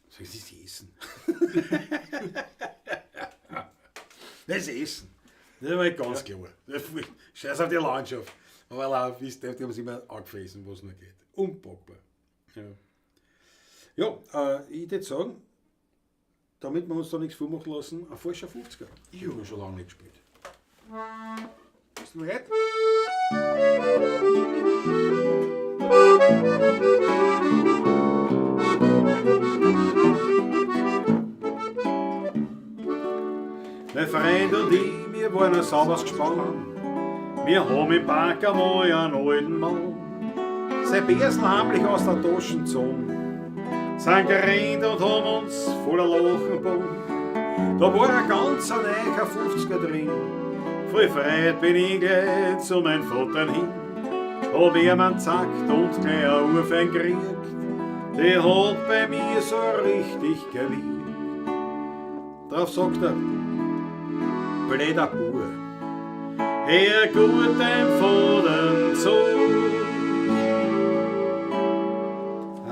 Speaker 3: Sag ich, das ist Essen. Das ist Essen. Das war ganz klar. Scheiß auf die Landschaft. Aber allein, wisst ihr, die haben sich immer angefressen, was noch geht. Unpackbar. Ja, ja, ich würde sagen, damit wir uns da nichts vormachen lassen, ein falscher 50er. Ich habe schon lange nicht gespielt.
Speaker 2: Bist du bereit?
Speaker 3: Mein Freund und ich, wir waren ein sauberes Gespann. Wir haben im Park einmal einen alten Mann sein Bärsel heimlich aus der Tasche gezogen. Sind gerannt und haben uns voller Lachen gebogen. Da war ein ganz neuer 50er drin. Voll Freude bin ich gleich zu meinem Vater hin. Hab ihm einen zackt und gleich eine Uhr gekriegt. Die hat bei mir so richtig gewirkt. Drauf sagt er, blöder Bub, hör gut dein Vater zu.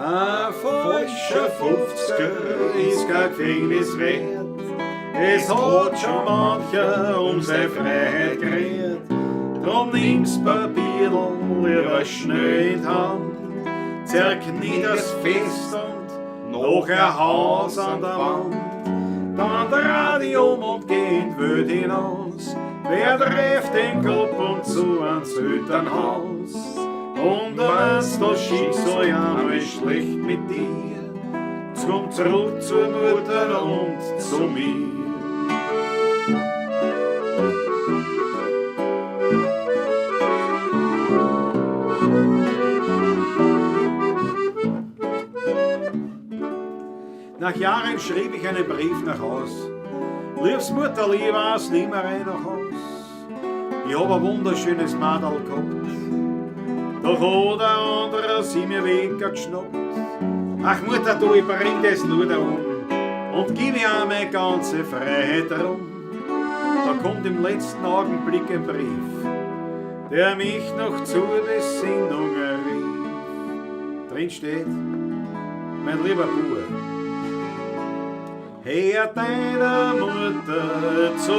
Speaker 3: Ein falscher 50er ist kein Gefängnis wert. Es hat schon mancher um seine Freiheit gerät. Drum nimm's Papierl lieber schnell in die Hand, zerknitter's fest und noch ein Haus an der Wand. Dann dreh dich um und geh in die Welt hinaus. Wer trifft den Kopf und zu ans Elternhaus? Und wenn's das Schicksal einmal schlecht mit dir, komm zurück zur Mutter und zu mir. Nach Jahren schrieb ich einen Brief nach Haus. Liebs Mutter, lieb was, nimm mir rein nach Haus. Ich hab ein wunderschönes Madel gehabt. Doch hat ein anderer sie mir weggeschnappt. Ach Mutter, du, ich bring das nur da um und gib mir auch meine ganze Freiheit rum. Da kommt im letzten Augenblick ein Brief, der mich noch zur Besinnung rief. Drin steht, mein lieber Bub, hör deiner Mutter zu.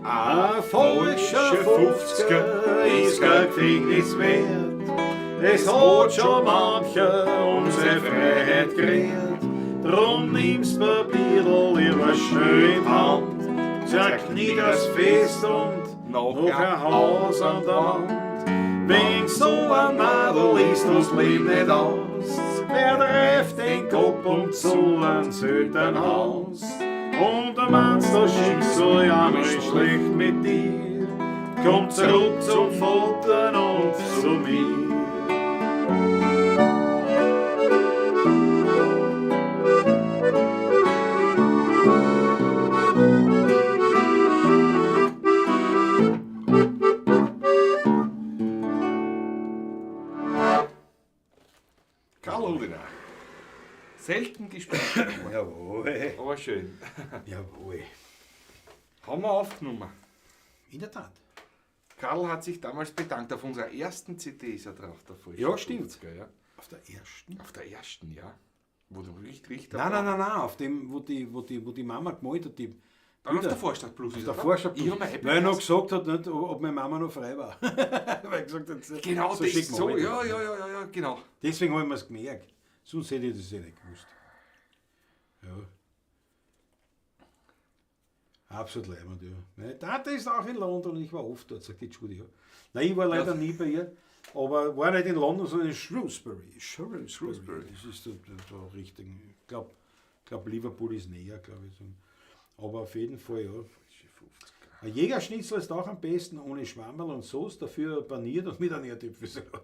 Speaker 3: Ein falscher 50er ist kein Gefängnis wert. Es hat schon mancher um seine Freiheit gerät. Drum nimm's Papierl lieber schön in die Hand, zerknitter's fest und noch ein Haus an der Wand. Wenn so ein Madel ist das Leben nicht aus, wer trifft den Kopf und zu ans Elternhaus? Und wenn's das Schicksal einmal schlecht mit dir, komm zurück zum Vater und zu mir.
Speaker 2: Karl Holdener. Selten gespielt.
Speaker 3: Jawohl.
Speaker 2: Aber schön.
Speaker 3: Jawohl.
Speaker 2: Haben wir aufgenommen.
Speaker 3: In der Tat.
Speaker 2: Karl hat sich damals bedankt. Auf unserer ersten CD ist er drauf. Der falsche
Speaker 3: Ja, stimmt.
Speaker 2: 50er, ja.
Speaker 3: Auf der ersten?
Speaker 2: Auf der ersten, ja. Wo du richtig, richtig.
Speaker 3: Nein, nein, nein, nein, auf dem, wo die Mama gemalt hat, die
Speaker 2: Dann auf
Speaker 3: Bilder.
Speaker 2: der Vorstadt Plus.
Speaker 3: Auf der Vorstadt
Speaker 2: Ich hab mein iPad
Speaker 3: Weil er noch gesagt hat, nicht, ob meine Mama noch frei war. Weil er gesagt hat, so,
Speaker 2: Genau,
Speaker 3: so
Speaker 2: das
Speaker 3: schick
Speaker 2: so.
Speaker 3: gemalt.
Speaker 2: Ja, ja, ja, ja, ja, genau.
Speaker 3: Deswegen habe ich mir's gemerkt. Sonst hätte ich das ja nicht gewusst. Ja. Absolut leibend, ja. Meine Tante ist auch in London und ich war oft dort, sagt die Judy. Ja. Nein, ich war leider nie bei ihr, aber war nicht in London, sondern in Shrewsbury. Shrewsbury.
Speaker 2: Shrewsbury.
Speaker 3: Das ist der richtig. Ich glaube, glaub, Liverpool ist näher, glaube ich. Aber auf jeden Fall, ja.
Speaker 2: Frische 50.
Speaker 3: Ein Jägerschnitzel ist auch am besten ohne Schwammerl und Soße, dafür paniert und mit einem Erdäpfelsalat.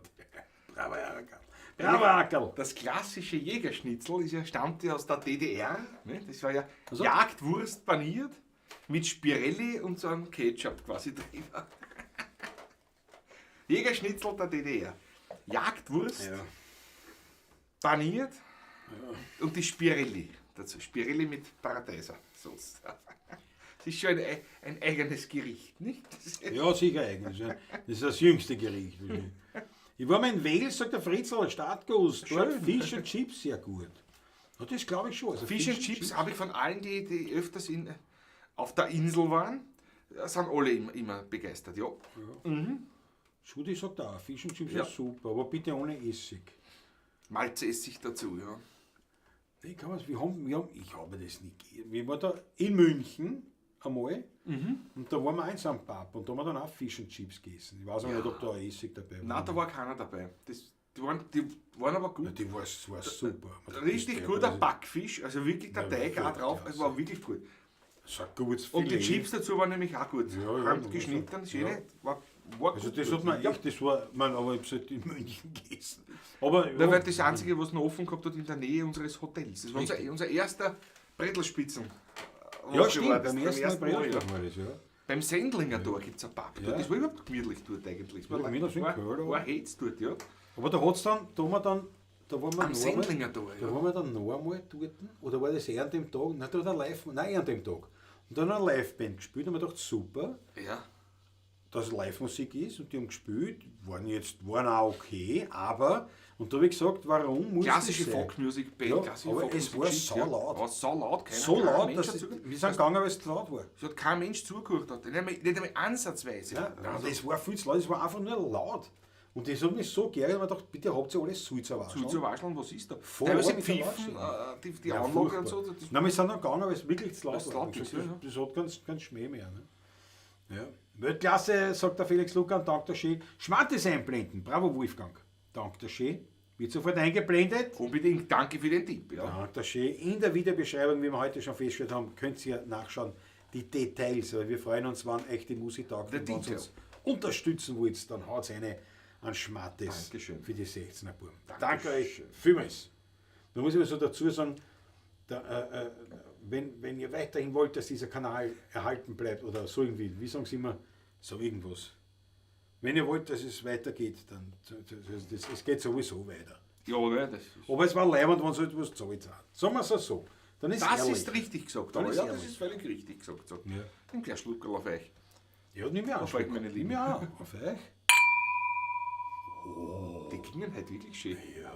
Speaker 3: Bravo, Ackerl. Bravo, Ackerl.
Speaker 2: Das klassische Jägerschnitzel ist ja, stammt ja aus der DDR. Ne? Das war ja
Speaker 3: Also?
Speaker 2: Jagdwurst paniert mit Spirelli und so einem Ketchup quasi drüber. Jägerschnitzel der DDR. Jagdwurst
Speaker 3: Ja.
Speaker 2: paniert und die Spirelli dazu. Spirelli mit Paradeiser Sauce. Das ist schon ein eigenes Gericht, nicht? Das ist-
Speaker 3: Ja, sicher eigentlich. Ja. Das ist das jüngste Gericht. Ich war mal in Wales, sagt der Fritzl, Startguss. Dort
Speaker 2: Schön.
Speaker 3: Fish and Chips sehr gut. Ja, das glaube ich schon. Also
Speaker 2: Fish and Chips habe ich von allen, die öfters auf der Insel waren, sind alle immer begeistert. Ja.
Speaker 3: Schudi sagt auch, Fish and Chips
Speaker 2: Ja.
Speaker 3: ist super, aber bitte ohne Essig.
Speaker 2: Malzessig dazu, ja.
Speaker 3: Nee, kann man's, wir haben, ich habe das nicht gegeben. Wir waren da in München einmal und da waren wir auch in einem Pub und da haben wir dann auch Fish and Chips gegessen. Ich weiß aber nicht, ob da Essig dabei war.
Speaker 2: Nein, da war keiner dabei. Die waren aber
Speaker 3: Ja,
Speaker 2: gut.
Speaker 3: die war super.
Speaker 2: Richtig guter Backfisch, also wirklich der
Speaker 3: Ja,
Speaker 2: Teig auch drauf,
Speaker 3: Weltklasse.
Speaker 2: es war wirklich gut.
Speaker 3: Das war gutes
Speaker 2: Und die
Speaker 3: Filet.
Speaker 2: Chips dazu waren nämlich auch gut.
Speaker 3: Ja, ja,
Speaker 2: Handgeschnitten, schöne.
Speaker 3: ja.
Speaker 2: War
Speaker 3: Also
Speaker 2: gut.
Speaker 3: das hat man
Speaker 2: Ja.
Speaker 3: echt, das war, man, aber ich hab's halt in München gegessen. Aber
Speaker 2: Na, weil das Einzige, was noch offen gehabt hat, in der Nähe unseres Hotels. Das war unser erster Brettlerspitzen.
Speaker 3: ja, stimmt,
Speaker 2: war das
Speaker 3: beim ersten Mal
Speaker 2: ja.
Speaker 3: Brettler war das, ja.
Speaker 2: Beim Sendlinger Tor gibt es ein Pub.
Speaker 3: Ja.
Speaker 2: Das war überhaupt gemütlich dort eigentlich. Das war
Speaker 3: Ja, wir sind
Speaker 2: war,
Speaker 3: gehört, aber-
Speaker 2: war heiß dort, ja.
Speaker 3: Aber da hat's dann, da haben wir dann, da waren wir
Speaker 2: Am
Speaker 3: noch einmal,
Speaker 2: Sendlinger Tor,
Speaker 3: da
Speaker 2: ja.
Speaker 3: waren wir dann noch einmal dort, oder war das eher an dem Tag? Nein, da hat ein Live, nein, eher an dem Tag. Und dann hat eine Liveband gespielt und wir gedacht, super,
Speaker 2: Ja.
Speaker 3: dass Live-Musik ist und die haben gespielt, waren auch okay, aber, und da habe ich gesagt, warum muss
Speaker 2: Klassische
Speaker 3: das sein?
Speaker 2: Folkmusik, Band,
Speaker 3: Ja,
Speaker 2: klassische
Speaker 3: aber
Speaker 2: Folkmusik.
Speaker 3: es war saulaut.
Speaker 2: War saulaut, keiner,
Speaker 3: So
Speaker 2: kein
Speaker 3: laut,
Speaker 2: Mensch
Speaker 3: dass
Speaker 2: hat
Speaker 3: es,
Speaker 2: zugehört.
Speaker 3: wir sind gegangen, weil es zu laut war.
Speaker 2: Es hat kein Mensch zugehört. Hat. Nicht einmal ansatzweise.
Speaker 3: Ja, also, das war viel zu laut, es war einfach nur laut. Und das hat mich so geärgert, ich dachte, bitte habt ihr alles Sulzer
Speaker 2: Zu Wascheln, was ist da?
Speaker 3: Voll
Speaker 2: Teilweise
Speaker 3: mit der
Speaker 2: Pfiffen,
Speaker 3: Waschel.
Speaker 2: die Anlage und so. Das,
Speaker 3: Nein, wir sind dann gegangen, weil es wirklich zu laut
Speaker 2: Weil's
Speaker 3: war.
Speaker 2: laut
Speaker 3: Ich
Speaker 2: ist,
Speaker 3: gesagt,
Speaker 2: ja,
Speaker 3: das, das hat ganz, ganz Schmäh mehr. Ne? Ja. Weltklasse, sagt der Felix Lucan, dank der schön. Schmattes einblenden, bravo Wolfgang. Dank der schön. Wird sofort eingeblendet.
Speaker 2: unbedingt, danke für den Tipp. Ja.
Speaker 3: Dank der schön. In der Videobeschreibung, wie wir heute schon festgestellt haben, könnt ihr nachschauen, die Details. Weil wir freuen uns, wann euch die Musik taugt
Speaker 2: The
Speaker 3: und wenn ihr
Speaker 2: detail.
Speaker 3: uns unterstützen wollt, dann haut eine an Schmattes
Speaker 2: Dankeschön.
Speaker 3: für die 16er Buben. Danke euch vielmals. Da muss ich mal so dazu sagen, da, wenn ihr weiterhin wollt, dass dieser Kanal erhalten bleibt oder so irgendwie, wie sagen sie immer, so irgendwas. Wenn ihr wollt, dass es weitergeht, dann es geht sowieso weiter.
Speaker 2: Ja, ne, das ist,
Speaker 3: Aber es war leibend, wenn so etwas zahlt hat. Sagen wir es so. Dann ist
Speaker 2: das
Speaker 3: ehrlich.
Speaker 2: ist richtig gesagt.
Speaker 3: Dann
Speaker 2: Aber
Speaker 3: ist
Speaker 2: ja, das
Speaker 3: ehrlich.
Speaker 2: ist völlig richtig gesagt. So.
Speaker 3: Ja.
Speaker 2: Nimm gleich Schluckerl auf euch.
Speaker 3: Ja, nimm mir auch.
Speaker 2: Auf euch, meine Lieben.
Speaker 3: Nimm mir auch. Auf euch.
Speaker 2: Die klingen halt wirklich schön.
Speaker 3: Ja.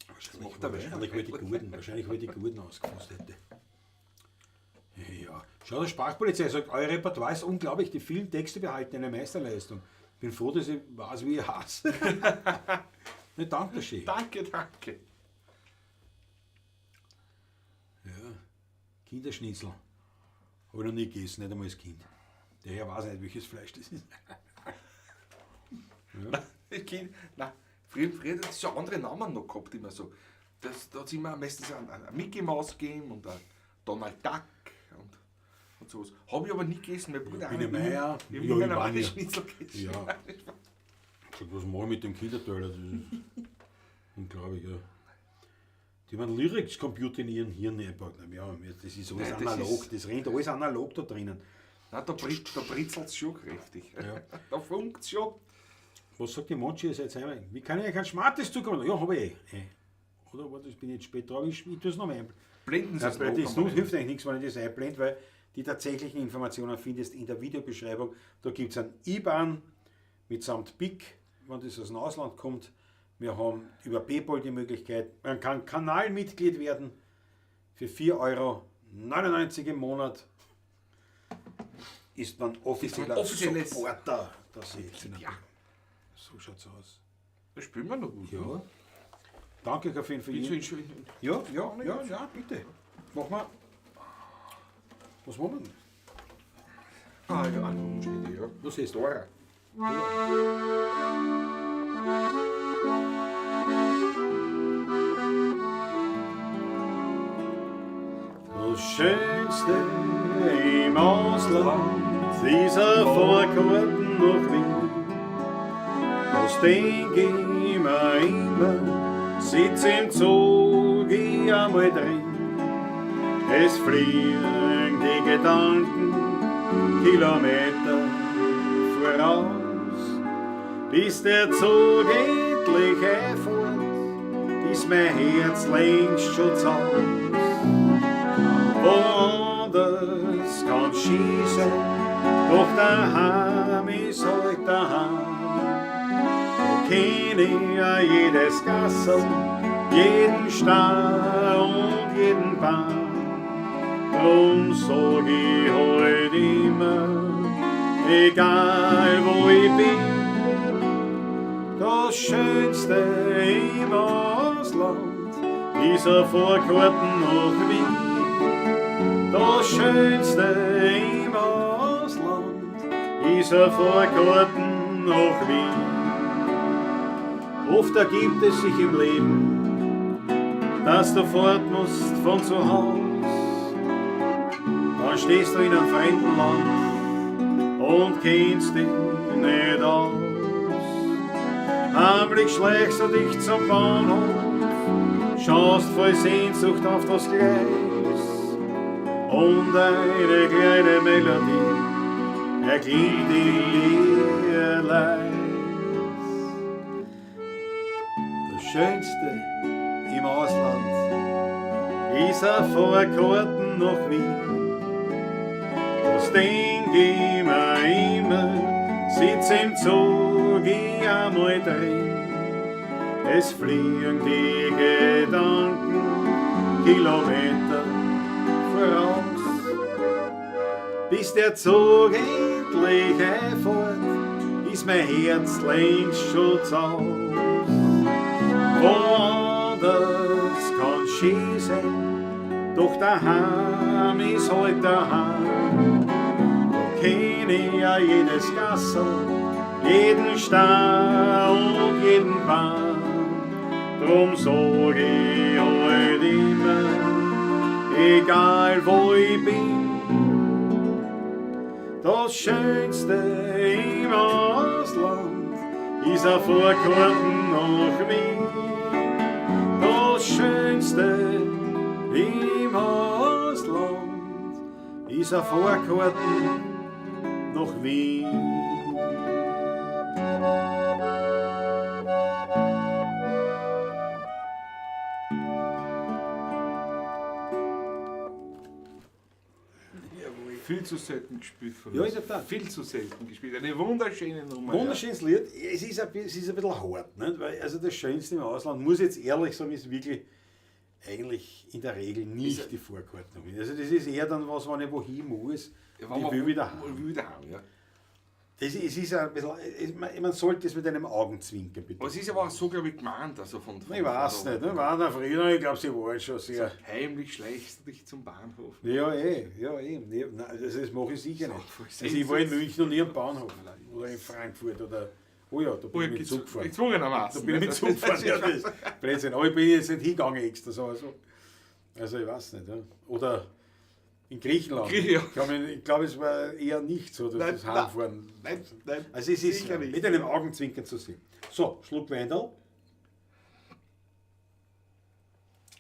Speaker 3: Wahrscheinlich,
Speaker 2: macht der Wein.
Speaker 3: wahrscheinlich, weil die Gurten, wahrscheinlich, weil die Gurten ausgefasst hätte. Ja. Schau, der Sprachpolizei sagt, euer Repertoire ist unglaublich, die vielen Texte behalten eine Meisterleistung. Bin froh, dass ich weiß, wie ich heiße. Ne, danke schön.
Speaker 2: Danke, danke.
Speaker 3: Ja. Kinderschnitzel. Habe ich noch nie gegessen, nicht einmal als Kind. Der Herr weiß nicht, welches Fleisch das ist.
Speaker 2: Ich kenn, nein, früher hat es so andere Namen noch gehabt, immer so. Da hat es immer meistens einen Mickey Mouse gegeben und einen Donald Duck und sowas. Habe ich aber nie gegessen, mein Bruder
Speaker 3: Biene
Speaker 2: auch nicht.
Speaker 3: Meier.
Speaker 2: Ich habe
Speaker 3: Ja,
Speaker 2: immer
Speaker 3: ich war
Speaker 2: einen
Speaker 3: nie.
Speaker 2: Schnitzel gegessen.
Speaker 3: Ja. Ich sag, was mache ich mit dem Kinderteller? Das ist unglaublich, ja. Die haben einen Lyrics-Computer in ihren Hirn eingebaut. Na, ja, das ist alles
Speaker 2: Nein, das
Speaker 3: analog,
Speaker 2: ist-
Speaker 3: das rennt alles analog da drinnen.
Speaker 2: Nein, da britzelt es schon kräftig.
Speaker 3: Ja.
Speaker 2: Da funkt es schon.
Speaker 3: Was sagt die Monchi? Ihr seid einmal? Wie kann ich euch ein Schmattes zukommen? Ja, habe ich eh. Oder warte, das bin ich jetzt spät dran, ich tue es noch mal ein.
Speaker 2: Blenden Sie
Speaker 3: Ja,
Speaker 2: es
Speaker 3: das
Speaker 2: noch einmal.
Speaker 3: hilft eigentlich nichts, wenn ich das einblende, weil die tatsächlichen Informationen findest in der Videobeschreibung. Da gibt es ein IBAN mitsamt BIC, wenn das aus dem Ausland kommt. Wir haben über PayPal die Möglichkeit, man kann Kanalmitglied werden für 4,99 € im Monat. Ist man offizieller
Speaker 2: offizielles-
Speaker 3: Supporter der 16er.
Speaker 2: Ja.
Speaker 3: So schaut's aus.
Speaker 2: Da spielen wir noch gut.
Speaker 3: Ja. Danke, Kaffee, für
Speaker 2: Bin
Speaker 3: jeden.
Speaker 2: schon in,
Speaker 3: Ja, ja, ja, ja, bitte. Machen wir. Was machen wir denn?
Speaker 2: Ah, ja, einen Wunsch hätte ich, ja.
Speaker 3: Was ist?
Speaker 2: Dora.
Speaker 1: Das Schönste im Ausland ist ein Fahrkarten nach Wien. Das denk ich mir immer, sitz im Zug ich einmal drin. Es fliegen die Gedanken Kilometer voraus, bis der Zug endlich einfahrt, ist mein Herz längst schon zu Haus. Woanders kann schießen, doch daheim ist halt daheim. Da kenn ich ja jedes Gassel, jeden Stein und jeden Baum. Drum sag ich halt immer, egal wo ich bin, das Schönste im Ausland ist ein Fahrkarten nach Wien. Das Schönste im Ausland ist ein Fahrkarten nach Wien. Oft ergibt es sich im Leben, dass du fort musst von zu Haus. Dann stehst du in einem fremden Land und kennst dich nicht aus. Heimlich schleichst du dich zum Bahnhof, schaust voll Sehnsucht auf das Gleis und eine kleine Melodie erklingt in dir leis. Das Schönste im Ausland ist ein Fahrkarten nach Wien. Das denk ich mir immer, sitz im Zug ich einmal drin. Es fliegen die Gedanken Kilometer voraus, bis der Zug endlich einfahrt, ist mein Herz längst schon zu Haus. Woanders kann schön sein, doch daheim ist halt daheim. Da kenn ich ja jedes Gassel, jeden Stein und jeden Baum. Drum sag ich halt immer, egal wo ich bin, das Schönste im Ausland ist ein Fahrkarten nach Wien. Das Schönste im Ausland ist ein Fahrkarten nach Wien.
Speaker 2: Viel zu selten gespielt von
Speaker 3: Ja,
Speaker 2: uns.
Speaker 3: in der Tat.
Speaker 2: Viel zu selten gespielt. Eine wunderschöne Nummer.
Speaker 3: Wunderschönes Lied. Es ist ein bisschen hart, nicht? Weil, also das Schönste im Ausland, muss ich jetzt ehrlich sagen, ist wirklich eigentlich in der Regel nicht
Speaker 2: Ist-
Speaker 3: die Fahrkarten. Also das ist eher dann was, wenn ich wohin muss,
Speaker 2: Ja.
Speaker 3: ich will wieder heim.
Speaker 2: Will wieder heim, ja.
Speaker 3: Das, es ist ein bisschen, es, man sollte es mit einem Augenzwinkern bitte.
Speaker 2: Aber es ist aber auch so, glaube ich, gemeint. Also von,
Speaker 3: Ich weiß nicht, ne? War früher, ich glaube, sie waren schon sehr.
Speaker 2: Heimlich schleichst du dich zum Bahnhof.
Speaker 3: Ja, eh, ja, eh. Nee, nein, das mache ich sicher
Speaker 2: So,
Speaker 3: nicht.
Speaker 2: voll
Speaker 3: Also ich war in München noch nie am Bahnhof. Oder in Frankfurt oder. Oh ja, da bin ich mit Zug gefahren.
Speaker 2: Gezwungenermaßen.
Speaker 3: Da bin ich mit Zug gefahren, ja, das ist Blödsinn. Aber ich bin jetzt nicht hingegangen extra. So, also. Also ich weiß nicht. Ja. Oder in Griechenland.
Speaker 2: Ja.
Speaker 3: Ich glaube, es war eher nicht so, dass
Speaker 2: Nein,
Speaker 3: das Heimfahren.
Speaker 2: Nein, nein.
Speaker 3: Also es ist
Speaker 2: sicher nicht.
Speaker 3: mit einem Augenzwinkern zu sehen. So, Schluck Weinderl.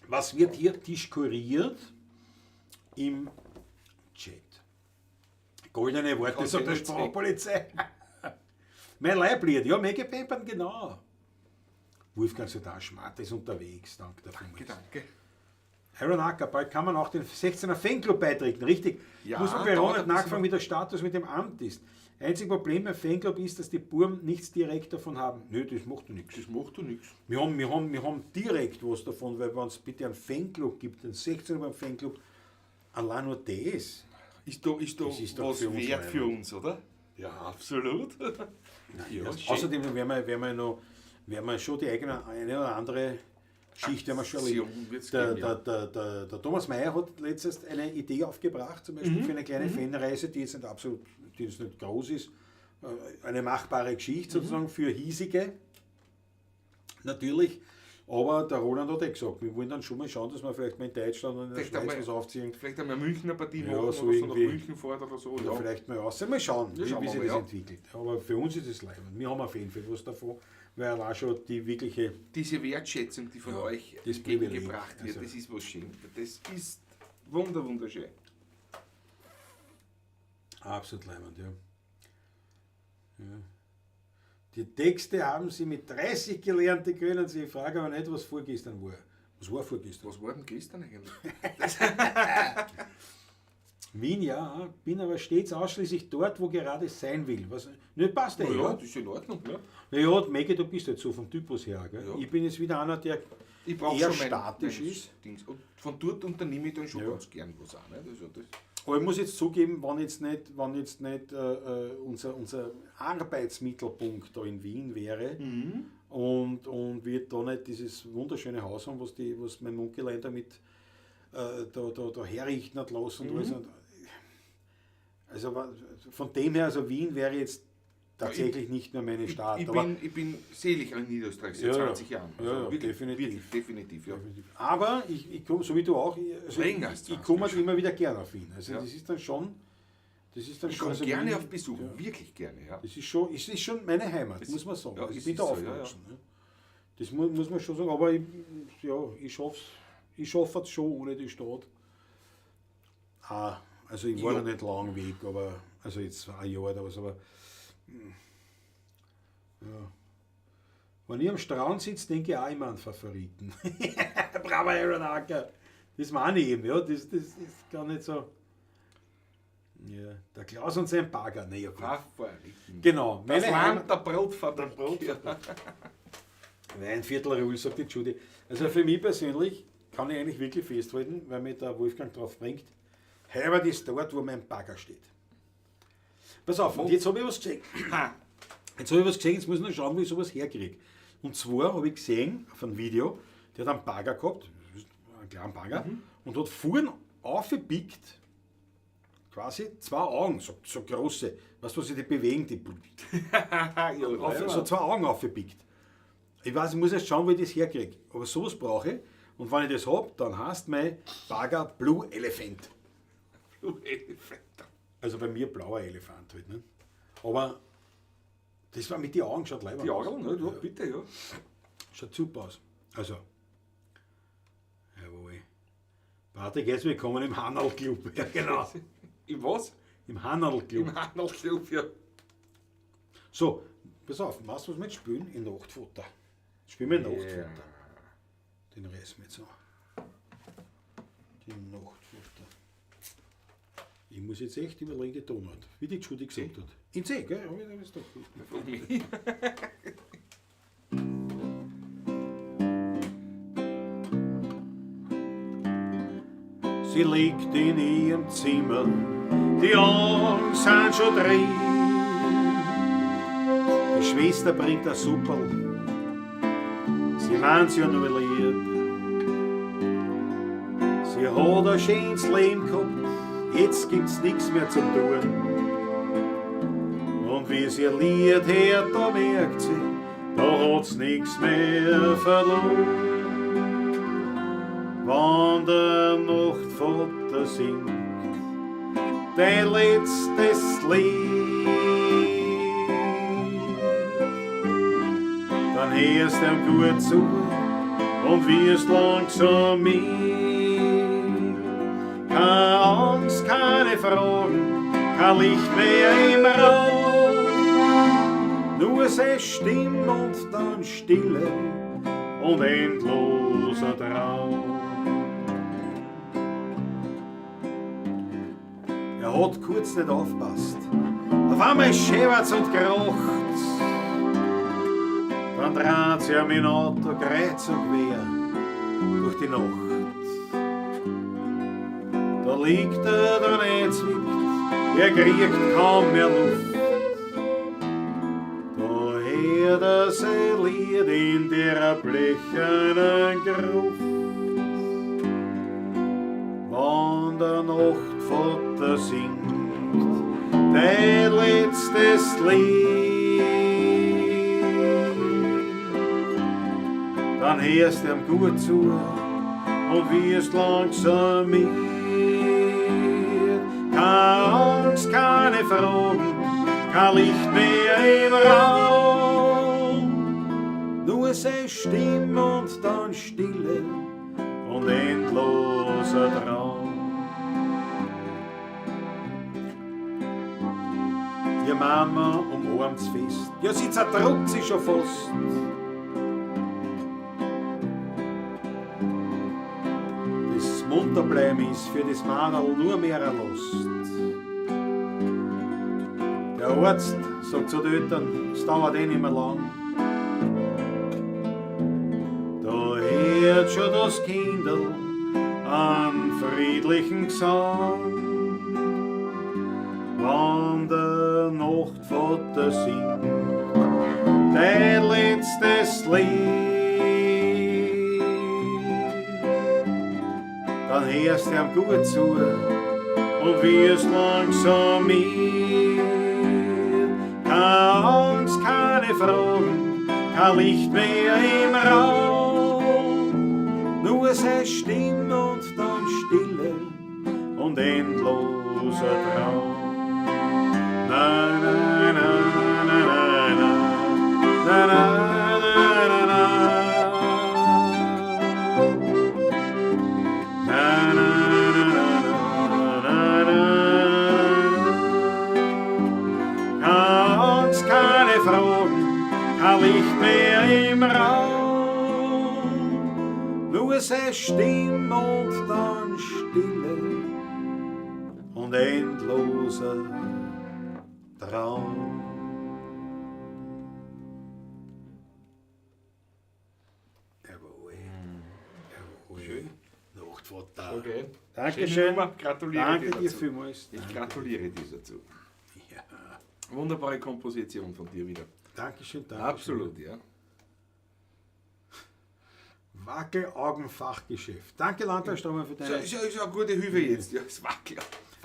Speaker 3: Was wird hier diskuriert im Chat? Goldene Worte,
Speaker 2: Kannst
Speaker 3: sagt
Speaker 2: du
Speaker 3: der
Speaker 2: nicht
Speaker 3: Sprachpolizei. Mein Leiblied, ja, Megapepern, genau. Wolfgang Sodar Schmatt ist unterwegs, danke dafür.
Speaker 2: Danke, danke.
Speaker 3: Iron Acker, bald kann man auch den 16er Fanclub beitreten, richtig?
Speaker 2: Ja,
Speaker 3: Muss man bei
Speaker 2: dauert
Speaker 3: Ronald
Speaker 2: ein bisschen
Speaker 3: nachfragen, wie der Status mit dem Amt ist. Einzig Problem beim Fanclub ist, dass die Burm nichts direkt davon haben. Nö, das macht doch nichts.
Speaker 2: Das macht doch nichts.
Speaker 3: Wir haben direkt was davon, weil wenn es bitte einen Fanclub gibt, einen 16er beim Fanclub, allein nur das.
Speaker 2: Ist da,
Speaker 3: Das ist doch
Speaker 2: was
Speaker 3: für uns
Speaker 2: wert
Speaker 3: leibend.
Speaker 2: für uns, oder? Ja, absolut. Ja, schön.
Speaker 3: Außerdem werden wir, werden wir noch, werden wir schon die eigene, eine oder andere Geschichte haben wir schon erlebt.
Speaker 2: Aktion wird's
Speaker 3: Der,
Speaker 2: geben, ja.
Speaker 3: der Thomas Mayer hat letztens eine Idee aufgebracht, zum Beispiel für eine kleine Fanreise, die jetzt nicht absolut, die jetzt nicht groß ist, eine machbare Geschichte sozusagen für hiesige. Natürlich, aber der Roland hat eh gesagt, wir wollen dann schon mal schauen, dass wir vielleicht mal in Deutschland und in der
Speaker 2: Vielleicht
Speaker 3: Schweiz
Speaker 2: einmal-
Speaker 3: was aufziehen.
Speaker 2: Vielleicht einmal eine Münchner Partie
Speaker 3: Ja,
Speaker 2: machen
Speaker 3: so
Speaker 2: oder so nach
Speaker 3: irgendwie.
Speaker 2: München fährt oder so.
Speaker 3: Oder
Speaker 2: Ja.
Speaker 3: vielleicht mal raus. Mal schauen,
Speaker 2: Ja,
Speaker 3: wie,
Speaker 2: schauen
Speaker 3: wie
Speaker 2: wir
Speaker 3: sich
Speaker 2: mal,
Speaker 3: das
Speaker 2: ja.
Speaker 3: entwickelt. Aber für uns ist es leibend. Wir haben auf jeden Fall was davon, weil auch schon die wirkliche.
Speaker 2: Diese Wertschätzung, die von
Speaker 3: Ja,
Speaker 2: euch
Speaker 3: das Privileg,
Speaker 2: entgegengebracht wird,
Speaker 3: also.
Speaker 2: das ist was schön. Das ist wunderschön.
Speaker 3: Absolut leibend, ja. Ja. Die Texte haben sie mit 30 gelernt, die können sie. Ich frage aber nicht, was vorgestern war. Was war vorgestern?
Speaker 2: Was war denn gestern eigentlich?
Speaker 3: Wien, ja, bin aber stets ausschließlich dort, wo gerade sein will. Was nicht passt eh,
Speaker 2: Ja,
Speaker 3: ja.
Speaker 2: das ist in Ordnung. Ne?
Speaker 3: Naja, Maggie, du bist halt so vom Typus her. Gell?
Speaker 2: Ja.
Speaker 3: Ich bin jetzt wieder einer, der
Speaker 2: Ich brauche
Speaker 3: eher
Speaker 2: schon mein,
Speaker 3: statisch
Speaker 2: mein
Speaker 3: ist.
Speaker 2: Dings. Und von dort unternehme ich dann schon
Speaker 3: Ja.
Speaker 2: ganz gern was auch. Nicht? Also das,
Speaker 3: Aber ich muss jetzt zugeben, wenn jetzt nicht, unser Arbeitsmittelpunkt da in Wien wäre und wir da nicht dieses wunderschöne Haus haben, was mein Munkelein damit da herrichten hat lassen und alles. Und, also von dem her, also Wien wäre jetzt tatsächlich nicht mehr meine Stadt.
Speaker 2: ich,
Speaker 3: aber,
Speaker 2: bin, ich bin selig in Niederösterreich seit
Speaker 3: Ja, ja.
Speaker 2: 20 Jahren. Also
Speaker 3: Ja, ja,
Speaker 2: wirklich,
Speaker 3: definitiv.
Speaker 2: Wirklich, definitiv, ja.
Speaker 3: aber ich komme, so wie du auch, also
Speaker 2: Länger als
Speaker 3: ich
Speaker 2: 20
Speaker 3: komme halt immer wieder gern auf Wien. Also
Speaker 2: Ja.
Speaker 3: das ist dann schon, das ist dann
Speaker 2: Ich
Speaker 3: schon
Speaker 2: komme
Speaker 3: also
Speaker 2: gerne
Speaker 3: Wien-
Speaker 2: auf Besuch,
Speaker 3: Ja.
Speaker 2: wirklich gerne. Ja.
Speaker 3: Das ist schon, es ist schon meine Heimat,
Speaker 2: Das-
Speaker 3: muss man sagen.
Speaker 2: ja,
Speaker 3: Also ich
Speaker 2: es
Speaker 3: bin
Speaker 2: ist
Speaker 3: da
Speaker 2: so, ja,
Speaker 3: aufgewachsen. Ne? Das muss man schon sagen, aber ich, ja, ich schaff's, ich schaff es schon ohne die Stadt. Ah, also ich war
Speaker 2: Ja.
Speaker 3: noch nicht lang weg, aber also jetzt ein Jahr oder was, aber ja. Wenn ich am Strand sitze, denke ich auch immer an Favoriten. Bravo, Aaron Acker. Das meine ich eben, ja. Das ist gar nicht so. Ja, der Klaus und sein Bagger. Naja, gut.
Speaker 2: Favoriten.
Speaker 3: Genau.
Speaker 2: Das
Speaker 3: Meine
Speaker 2: Land der Brotfabrik.
Speaker 3: Der Weinviertel Ruhl, sagt die Judy. Also für mich persönlich kann ich eigentlich wirklich festhalten, weil mich der Wolfgang drauf bringt, Herbert ist dort, wo mein Bagger steht. Pass auf, und jetzt habe ich was gesehen.
Speaker 2: Ha.
Speaker 3: Jetzt habe ich was gesehen, jetzt muss ich noch schauen, wie ich sowas herkriege. Und zwar habe ich gesehen, auf einem Video, der hat einen Bagger gehabt, einen kleinen Bagger, und hat vorn aufgepickt, quasi zwei Augen, so große, weißt du, was sich die bewegen, die
Speaker 2: Ja,
Speaker 3: auf, so zwei Augen aufgepickt. Ich weiß, ich muss erst schauen, wo ich das herkriege. Aber sowas brauche ich. Und wenn ich das habe, dann heißt mein Bagger Blue Elephant.
Speaker 2: Blue Elephant.
Speaker 3: Also bei mir blauer Elefant halt. Ne? Aber das war mit den Augen, schaut leibend
Speaker 2: Die
Speaker 3: aus.
Speaker 2: Augen, ne? Ja, bitte, ja.
Speaker 3: Schaut super aus. Also, jawohl. Patrick, jetzt willkommen im Hannerl Club. Ja, genau.
Speaker 2: Im was?
Speaker 3: Im Hannerl Club.
Speaker 2: Im Hannerl Club, ja.
Speaker 3: So, pass auf, weißt du, was wir jetzt spielen? In Nachtfutter. Spielen wir Nachtfutter. Den reißen wir jetzt an. Die Nachtfutter. Ich muss jetzt echt überlegen, die Tonart. Wie die Judy gesagt hat. In C, gell? Hab ich das doch.
Speaker 2: Frag mich.
Speaker 3: Sie liegt in ihrem Zimmer, die Augen sind schon drin. Die Schwester bringt ein Supperl, sie meint's ja nur lieb. Sie hat ein schönes Leben gehabt, jetzt gibt's nix mehr zum tun. Und wie sie ihr Lied hört, da merkt sie, da hat's nix mehr verloren. Wann der Nachtvater singt, dein letztes Lied, dann hörst du ihm gut zu und wirst langsam mit. Keine Angst, keine Fragen, kein Licht mehr im Raum, nur seine Stimme und dann Stille und endloser Traum. Er hat kurz nicht aufpasst. Auf einmal schäbert's und kracht's. Dann dreht sie am Auto kreuz und quer durch die Nacht. Da liegt er dann eingezwickt, er kriegt kaum mehr Luft. Da hört
Speaker 1: hört er sein Lied in der blechernen Gruft. Wann der Nachtvater singt dein letztes Lied, dann hörst du ihm gut zu und wirst langsam mit. Keine Angst, keine Fragen, kein Licht mehr im Raum. Nur seine Stimme und dann Stille und endloser Traum. Die Mama umarmt's fest, ja sie zerdrückt sich schon fast. Das Munterbleiben ist für das Madel nur mehr eine Last. Der Arzt sagt zu den Eltern, es dauert eh nicht mehr lang. Da hört schon das Kindl einen friedlichen Gesang. Wann der Nachtvater singt dein letztes Lied, dann hörst du ihm gut zu und wirst langsam mit. Keine Angst, keine Fragen, kein Licht mehr im Raum, nur seine Stimme und dann Stille und endloser Traum. Na, na, na, na, na, na, na, na, na, na, na. Na, na, na, na, na, na. Keine Angst, keine Fragen, kein Licht mehr im Raum, nur seine Stimme und dann Stille und endloser Traum. Jawohl. Jawohl.
Speaker 2: Schön.
Speaker 3: Nachtvater.
Speaker 2: Okay.
Speaker 3: Dankeschön.
Speaker 2: Schöne Nummer. Gratuliere
Speaker 3: Danke
Speaker 2: dir
Speaker 3: dir
Speaker 2: dazu.
Speaker 3: vielmals.
Speaker 2: Ich gratuliere dir dazu.
Speaker 3: Ja.
Speaker 2: Wunderbare Komposition von dir wieder.
Speaker 3: Dankeschön, dankeschön.
Speaker 2: Absolut, ja.
Speaker 3: Wackelaugenfachgeschäft. Danke, Landtag Straumann, für deine.
Speaker 2: Ist ja eine gute Hilfe jetzt. Ja, es wackelt.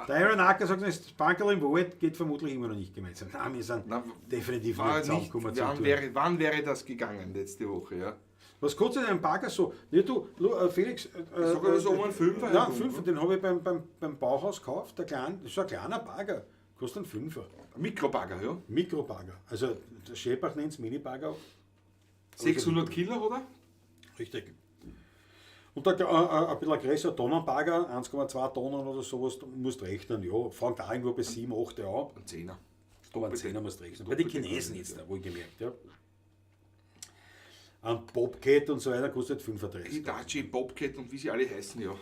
Speaker 3: Der Iron Acker sagt, das Bankerl im Wald geht vermutlich immer noch nicht gemeinsam. Nein, wir sind
Speaker 2: Na,
Speaker 3: definitiv
Speaker 2: War
Speaker 3: nicht
Speaker 2: nicht,
Speaker 3: zusammengekommen zum
Speaker 2: wann,
Speaker 3: Touren.
Speaker 2: wann wäre das gegangen letzte Woche, ja?
Speaker 3: Was kostet ein Bagger so? Ja, du, Felix.
Speaker 2: Ich sag aber so um einen Fünfer
Speaker 3: Ja,
Speaker 2: herum,
Speaker 3: einen Fünfer, den habe ich beim Bauhaus gekauft. Der kleine, das ist ein kleiner Bagger. Kostet einen Fünfer.
Speaker 2: Mikrobagger, ja.
Speaker 3: Mikrobagger. Also der Schepach nennt es Mini-Bagger.
Speaker 2: 600 Kilo, oder?
Speaker 3: Richtig. Und da, ein bisschen größer Tonnenbagger, 1,2 Tonnen oder sowas, du musst rechnen, ja, fängt auch irgendwo bei 7, 8 an.
Speaker 2: Ein Zehner.
Speaker 3: Aber ein Zehner musst du rechnen. Bei den Chinesen jetzt, da wohlgemerkt, ja. Ein Bobcat und so weiter kostet 35.
Speaker 2: Hitachi, Bobcat und wie sie alle heißen, ja.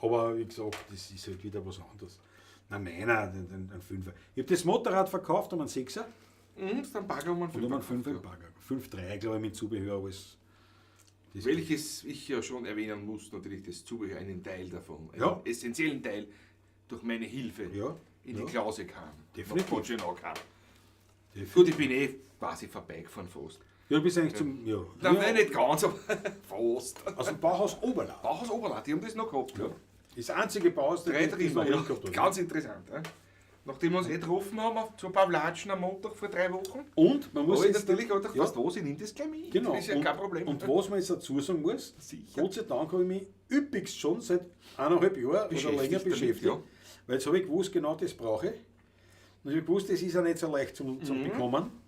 Speaker 3: Aber wie gesagt, das ist halt wieder was anderes. Na, meiner, den Fünfer. Ich habe das Motorrad verkauft um einen Sechser
Speaker 2: Mhm, ist ein Bagger um einen
Speaker 3: und um einen
Speaker 2: Fünfer.
Speaker 3: Fünfer im Bagger. 5,3, glaube ich, mit Zubehör, alles. Das
Speaker 2: Welches ich ja schon erwähnen muss, natürlich das Zubehör, einen Teil davon, einen
Speaker 3: Ja.
Speaker 2: essentiellen Teil, durch meine Hilfe
Speaker 3: Ja,
Speaker 2: in die
Speaker 3: ja.
Speaker 2: Klause kam.
Speaker 3: Definitiv.
Speaker 2: Nach Kotschenau kam.
Speaker 3: Definitiv.
Speaker 2: Gut, ich bin eh quasi vorbeigefahren fast.
Speaker 3: Ja, du bist eigentlich zum. Ja.
Speaker 2: Nein,
Speaker 3: ja,
Speaker 2: nein, nicht ganz, aber fast.
Speaker 3: Aus dem Bauhaus Oberla.
Speaker 2: Bauhaus Oberland, die haben das noch gehabt. Ja.
Speaker 3: Das einzige Bauhaus,
Speaker 2: Drei
Speaker 3: das
Speaker 2: drin,
Speaker 3: noch
Speaker 2: ja.
Speaker 3: nicht gehabt hat.
Speaker 2: Ganz interessant. Ja. Nachdem wir uns eh getroffen haben zur Pavlatschen am Montag vor 3 Wochen,
Speaker 3: Und man muss
Speaker 2: habe ich
Speaker 3: jetzt
Speaker 2: natürlich auch gedacht,
Speaker 3: ja.
Speaker 2: weißt du was, ich nehme das gleich mit.
Speaker 3: Genau.
Speaker 2: Das ist ja
Speaker 3: und,
Speaker 2: kein Problem.
Speaker 3: Und was man jetzt dazu sagen muss,
Speaker 2: Sicher.
Speaker 3: Gott sei Dank habe ich mich üppigst schon seit 1,5 Jahren oder
Speaker 2: Beschäftigt
Speaker 3: länger
Speaker 2: damit,
Speaker 3: beschäftigt.
Speaker 2: ja.
Speaker 3: Weil jetzt habe ich gewusst, genau das brauche ich. Und ich habe gewusst, das ist ja nicht so leicht zum Bekommen.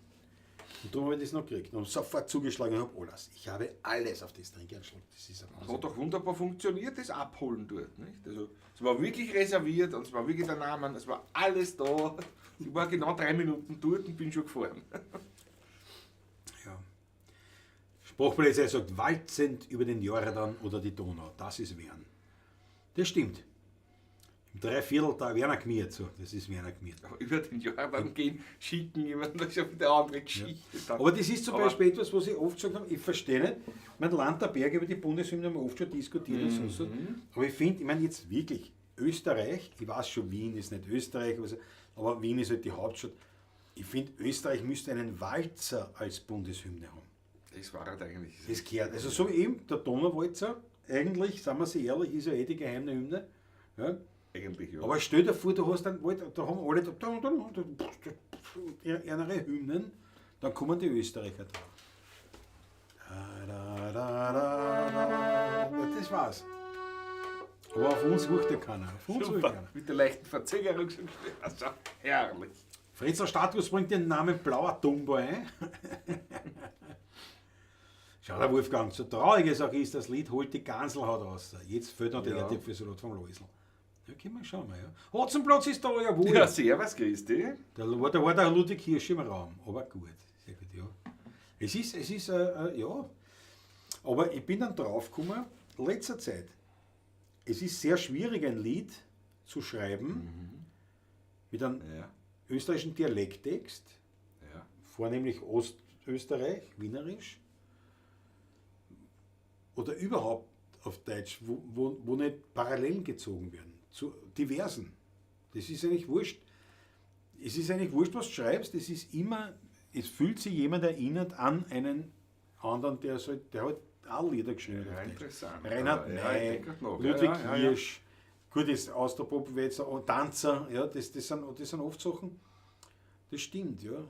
Speaker 3: Und darum habe ich das noch gekriegt. Und sofort zugeschlagen und habe alles. Ich habe alles auf das Trinkgeld. Das ist ein
Speaker 2: Das
Speaker 3: Wahnsinn.
Speaker 2: hat auch wunderbar funktioniert, das Abholen dort. Nicht? Also, es war wirklich reserviert und es war wirklich der Name, es war alles da. Ich war genau 3 Minuten dort und bin schon gefahren.
Speaker 3: Ja. Sprachpolizei sagt, walzend über den Jordan oder die Donau. Das ist Wern. Das stimmt. Im Dreivierteltag Werner Gmiert, so. Das ist Werner Gmiert.
Speaker 2: Aber über den Jordan gehen, schicken, jemanden, das ist ja wieder eine andere Geschichte. Dann.
Speaker 3: Aber das ist zum
Speaker 2: Aber-
Speaker 3: Beispiel etwas, was ich oft gesagt habe, ich verstehe nicht. Mein Land der Berge über die Bundeshymne haben wir oft schon diskutiert und so. Aber ich finde, ich meine jetzt wirklich, Österreich, ich weiß schon, Wien ist nicht Österreich, aber so, aber Wien ist halt die Hauptstadt. Ich finde, Österreich müsste einen Walzer als Bundeshymne haben.
Speaker 2: Das war halt eigentlich.
Speaker 3: Das gehört. Also so wie eben der Donauwalzer, eigentlich, sagen wir sie ehrlich, ist ja eh die geheime Hymne. Ja.
Speaker 2: Eigentlich, ja.
Speaker 3: Aber stell dir vor, du hast einen Wald, da haben alle da ihre Hymnen, dann kommen die Österreicher drauf. Da, da, da, da, da. Das war's. Aber auf uns ruft ja keiner. Auf uns ruft
Speaker 2: Super.
Speaker 3: keiner.
Speaker 2: Mit der leichten Verzögerung. Also, herrlich.
Speaker 3: Fritzer Status bringt den Namen Blauer Dumbo ein. Schau, der Wolfgang, so traurig es auch ist, das Lied holt die Ganselhaut raus. Jetzt fehlt noch der
Speaker 2: Ja.
Speaker 3: Erdäpfelsalat vom Loisl. Ja, können wir schauen, ja. Hotzenplatz ist da, jawohl.
Speaker 2: Ja, servus, Christi.
Speaker 3: Da war der Ludwig Hirsch im Raum, aber gut. Sehr gut, ja. Es ist, ja. Aber ich bin dann draufgekommen, letzter Zeit, es ist sehr schwierig, ein Lied zu schreiben mit einem österreichischen Dialekttext, vornehmlich Ostösterreich, Wienerisch, oder überhaupt auf Deutsch, wo nicht Parallelen gezogen werden, zu diversen. Das ist eigentlich wurscht. Es ist eigentlich wurscht, was du schreibst, es ist immer, es fühlt sich jemand erinnert an einen anderen, der halt auch Lieder geschrieben hat.
Speaker 2: Ja, interessant.
Speaker 3: Reinhard
Speaker 2: Ja, ich
Speaker 3: May,
Speaker 2: denk grad noch.
Speaker 3: Ludwig
Speaker 2: Ja, ja, ja.
Speaker 3: Hirsch, gut, das Austropop, und Tanzer, ja, das sind oft Sachen, das stimmt, ja.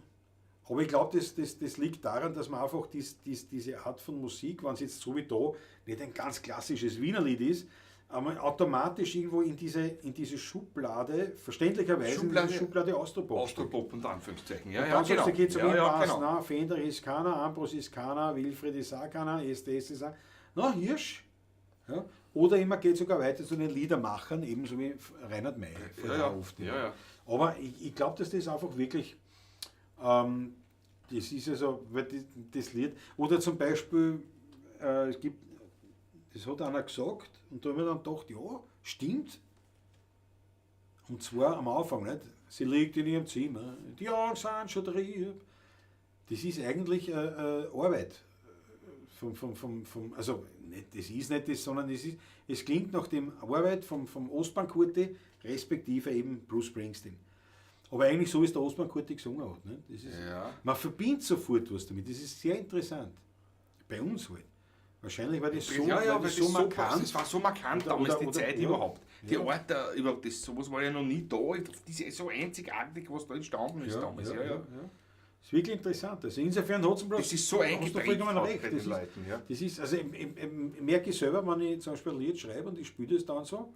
Speaker 3: Aber ich glaube, das liegt daran, dass man einfach diese Art von Musik, wenn es jetzt so wie da nicht ein ganz klassisches Wiener Lied ist, aber automatisch irgendwo in diese Schublade, verständlicherweise in diese Schublade Austropop.
Speaker 2: Austropop und Anführungszeichen. Ja,
Speaker 3: Und
Speaker 2: ja,
Speaker 3: dann
Speaker 2: genau.
Speaker 3: sagst du, geht's um
Speaker 2: ja, ja,
Speaker 3: Pass,
Speaker 2: genau.
Speaker 3: na, Fender ist keiner, Ambros ist keiner, Wilfried ist auch keiner, SDS ist auch. Na, Hirsch. Ja. Oder immer geht sogar weiter zu den Liedermachern, ebenso wie Reinhard May.
Speaker 2: Ja, ja.
Speaker 3: Oft,
Speaker 2: Ja, ja.
Speaker 3: Aber ich glaube, dass das einfach wirklich, das ist also, weil das Lied, oder zum Beispiel, es gibt, das hat einer gesagt, und da habe ich mir dann gedacht, ja, stimmt. Und zwar am Anfang, nicht? Sie liegt in ihrem Zimmer, die Augen sind schon trüb. Das ist eigentlich Arbeit. Also nicht, das ist nicht das, sondern es klingt nach dem Arbeit vom Ostbank-Kurti, respektive eben Bruce Springsteen. Aber eigentlich so, wie es der Ostbank-Kurti gesungen hat. Ne? Das ist,
Speaker 2: Ja.
Speaker 3: Man verbindet sofort was damit. Das ist sehr interessant. Bei uns halt. Wahrscheinlich war das so,
Speaker 2: ja, ja,
Speaker 3: weil das so markant.
Speaker 2: Das war so markant damals, die Zeit überhaupt. Die Art, überhaupt, das, sowas war ja noch nie da. Das ist so einzigartig, was da entstanden ist damals. Ja, ja.
Speaker 3: Das ist wirklich interessant. Also insofern hat es bloß.
Speaker 2: Das ist so eingeprägt
Speaker 3: recht.
Speaker 2: bei den Leuten. Ja.
Speaker 3: Das ist, also ich merke ich selber, wenn ich zum Beispiel ein Lied schreibe und ich spiele das dann so,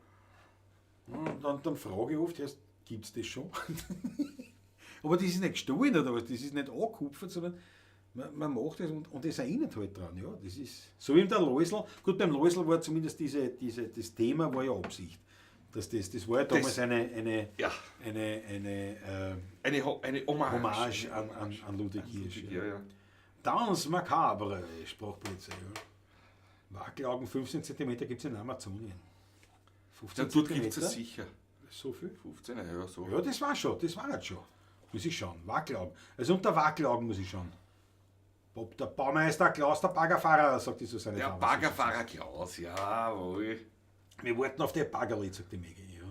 Speaker 3: und dann frage ich oft, gibt es das schon? Aber das ist nicht gestohlen oder was, das ist nicht angekupfert, sondern man macht das und das erinnert halt dran. Ja. Das ist so wie der Loisl. Gut, beim Loisl war zumindest das Thema war ja Absicht. Das war ja damals eine
Speaker 2: Hommage,
Speaker 3: Hommage an Ludwig Hirsch.
Speaker 2: Ja, ja.
Speaker 3: Danse macabre, sprach Polizei. Ja. Wackelaugen 15 cm gibt es in Amazonien. 15
Speaker 2: ja, dort gibt es sicher.
Speaker 3: So viel?
Speaker 2: 15, ja, so.
Speaker 3: Ja, das war schon, das war halt schon. Muss ich schauen. Wackelaugen. Also unter Wackelaugen muss ich schauen. Bob, der Baumeister Klaus, der Baggerfahrer, sagt die Susanne.
Speaker 2: Der Baggerfahrer Klaus, jawohl.
Speaker 3: Wir warten auf der Baggerli, sagt die Maggie. Ja.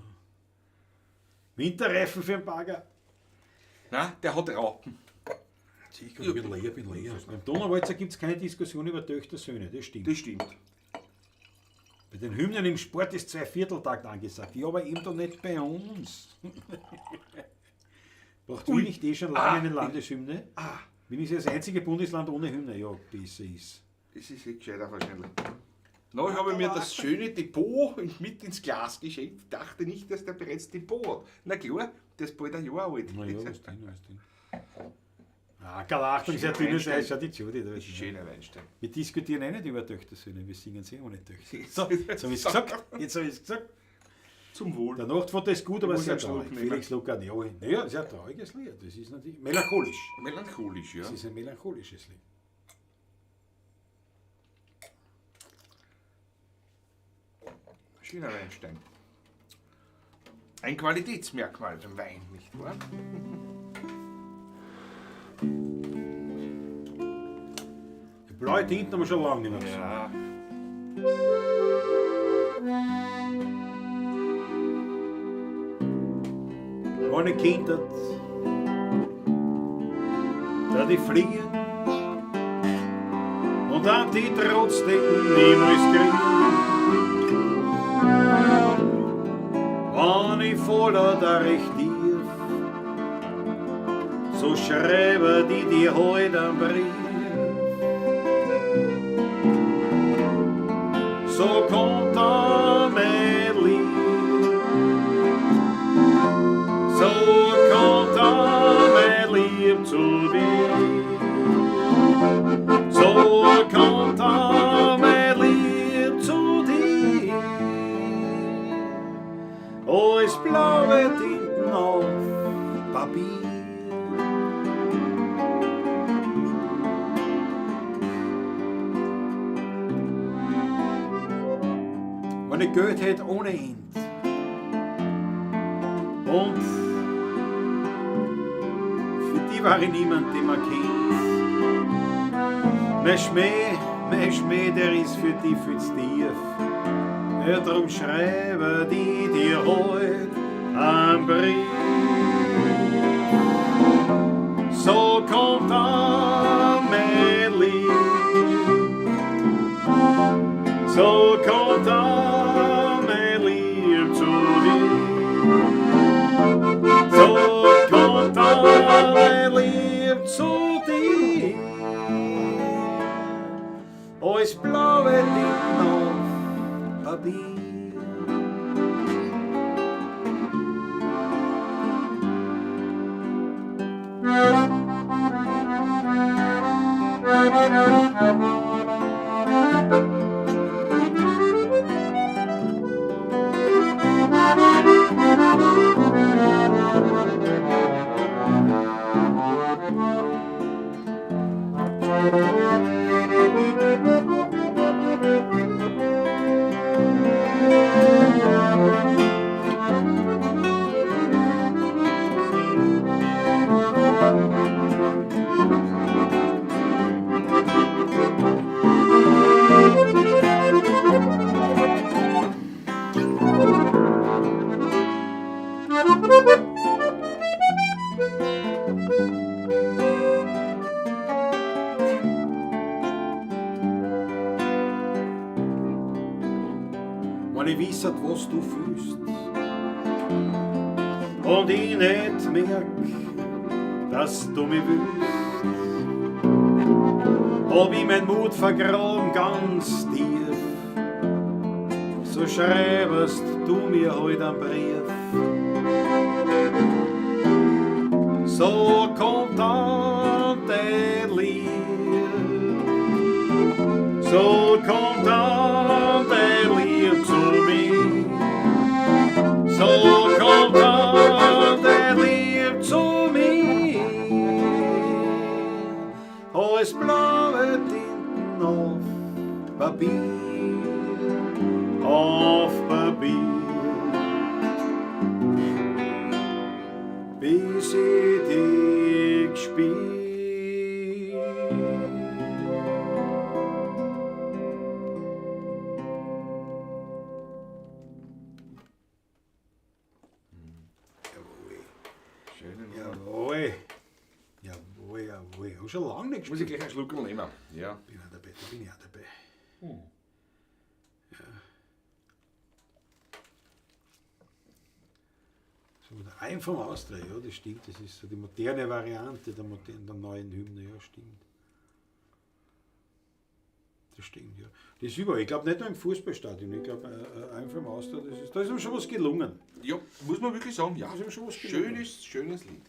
Speaker 3: Winterreifen für den Bagger.
Speaker 2: Nein, der hat Raupen.
Speaker 3: Ich bin leer, bin leer. Beim Donauwalzer gibt es keine Diskussion über Töchter, Söhne, das stimmt.
Speaker 2: Das stimmt.
Speaker 3: Bei den Hymnen im Sport ist Zweivierteltakt angesagt. Ja, aber eben doch nicht bei uns. Braucht Wien nicht eh schon lange eine Landeshymne? Wien ist ja das einzige Bundesland ohne Hymne. Ja, besser ist.
Speaker 2: Das ist eh gescheiter wahrscheinlich. Na, ich habe mir das schöne Depot mit ins Glas geschenkt. Dachte nicht, dass der bereits Depot hat. Na klar, der ist bald ein Jahr alt.
Speaker 3: Na ja, was denn, was denn. Ah, Achtung, sehr dünnes Eis, schau die Judy. Da
Speaker 2: schöner Weinstein.
Speaker 3: Wir diskutieren eh nicht über Töchter, Söhne, wir singen sie ohne Töchter. So, jetzt habe ich es gesagt. Jetzt habe ich es gesagt.
Speaker 2: Zum Wohl.
Speaker 3: Der Nachtvater ist gut, aber sehr traurig. Felix Luca, ja, naja, sehr trauriges Lied. Das ist natürlich melancholisch.
Speaker 2: Melancholisch, ja.
Speaker 3: Das ist ein melancholisches Lied.
Speaker 2: Schöner Weinstein. Ein Qualitätsmerkmal beim Wein, nicht wahr?
Speaker 3: Die blaue Tinten haben wir schon lange nicht mehr gesehen.
Speaker 2: Ja.
Speaker 3: Ohne Kind hat. Da die fliehen und dann die trotzdem niemals kriegen. Wann ich voller da recht tief, so schreibe die dir heut einen Brief. So kommt dann mein Lieb, so kommt dann mein Lieb zu dir. So kommt dann mein Lieb zu dir. Alles blaue Tinten auf Papier. Wenn ich Geld hätte ohne End und für die war ich niemand, den man kennt. Mein Schmäh, der ist für die viel zu tief. Ja, drum schreibe die dir heut einen Brief. So kommt dann mein Lieb, so kommt dann mein Lieb zu dir. So kommt dann mein Lieb zu dir. Alles blaue Tinten auf Papier. Wenn ich wissert, was du fühlst und ich nicht merk, dass du mich willst, hab ich mein Mut vergraben ganz tief, so schreibest du mir heut einen Brief. So kommt dann dein Lieb, so kommt dann dein Lieb zu mir. So kommt dann dein Lieb zu mir. Alles blaue Tinten auf Papier, auf Papier. Bis ich dich spür. Jawohl.
Speaker 2: Schöne Nummer.
Speaker 3: Jawohl. Jawohl, jawohl. Hab schon lange nicht
Speaker 2: Muss ich
Speaker 3: gespielt.
Speaker 2: gleich einen Schluck nehmen. Ja.
Speaker 3: Bin auch dabei, da bin ich auch dabei. Ja. So, der Ein vom Austria, ja, das stimmt. Das ist so die moderne Variante der, modernen, der neuen Hymne, ja, stimmt. Das stimmt, ja. Das ist überall. Ich glaube nicht nur im Fußballstadion, ich glaube, Ein vom Austria, das ist, da ist ihm schon was gelungen.
Speaker 2: Ja, muss man wirklich sagen, ja.
Speaker 3: Da ist ihm schon was gelungen.
Speaker 2: Schönes, schönes Lied.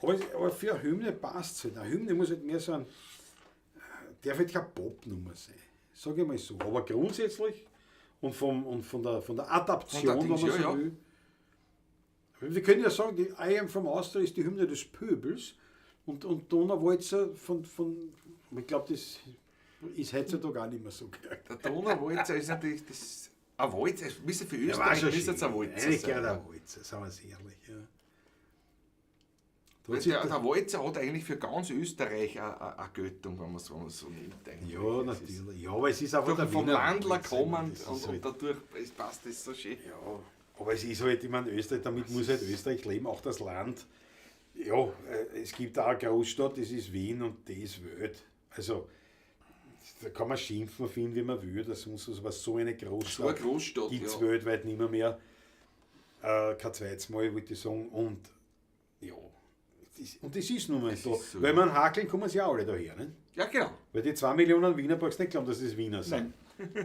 Speaker 3: Aber für eine Hymne passt es halt. Eine Hymne muss halt mehr so ein, darf halt keine Popnummer sein, sag ich mal so. Aber grundsätzlich und, von der Adaption,
Speaker 2: Von der
Speaker 3: wenn man
Speaker 2: Dings,
Speaker 3: so
Speaker 2: ja, ja.
Speaker 3: will. Wir können ja sagen, die I Am From Austria ist die Hymne des Pöbels und Donauwalzer von, ich glaube, das ist heutzutage auch nicht mehr so. Gell?
Speaker 2: Der Donauwalzer ist natürlich das, ein Walzer, es müsste für
Speaker 3: Ja, war
Speaker 2: Österreich
Speaker 3: schon
Speaker 2: müsste es
Speaker 3: schön.
Speaker 2: ein Walzer
Speaker 3: Eigentlich
Speaker 2: sein.
Speaker 3: gehört ein Walzer, sagen wir es ehrlich. Ja. Da
Speaker 2: Weil
Speaker 3: hat sich
Speaker 2: der Walzer hat eigentlich für ganz Österreich eine Göttung, wenn man es so nimmt. Eigentlich.
Speaker 3: ja,
Speaker 2: Es ist
Speaker 3: natürlich. Ja, aber es ist einfach
Speaker 2: Durch,
Speaker 3: der
Speaker 2: vom
Speaker 3: Wiener
Speaker 2: Landler
Speaker 3: Walzer,
Speaker 2: kommend
Speaker 3: das ist
Speaker 2: und,
Speaker 3: halt-
Speaker 2: und dadurch es passt das so schön.
Speaker 3: Ja, aber es ist halt, ich meine, Österreich, damit muss halt Österreich leben, auch das Land. Ja, es gibt auch eine Großstadt, das ist Wien und die ist Welt. Also, da kann man schimpfen, finden, wie man will, dass sonst was, aber so eine
Speaker 2: So eine
Speaker 3: Großstadt
Speaker 2: Großstadt,
Speaker 3: gibt es
Speaker 2: ja.
Speaker 3: weltweit nicht mehr. Kein zweites Mal, wollte ich sagen. Und ja, und das ist nun mal so.
Speaker 2: ist so,
Speaker 3: Weil
Speaker 2: ja.
Speaker 3: man hakeln kommen sie ja alle daher. Ne?
Speaker 2: Ja, genau.
Speaker 3: Weil die 2 Millionen Wiener brauchst du nicht glauben, dass das Wiener sind.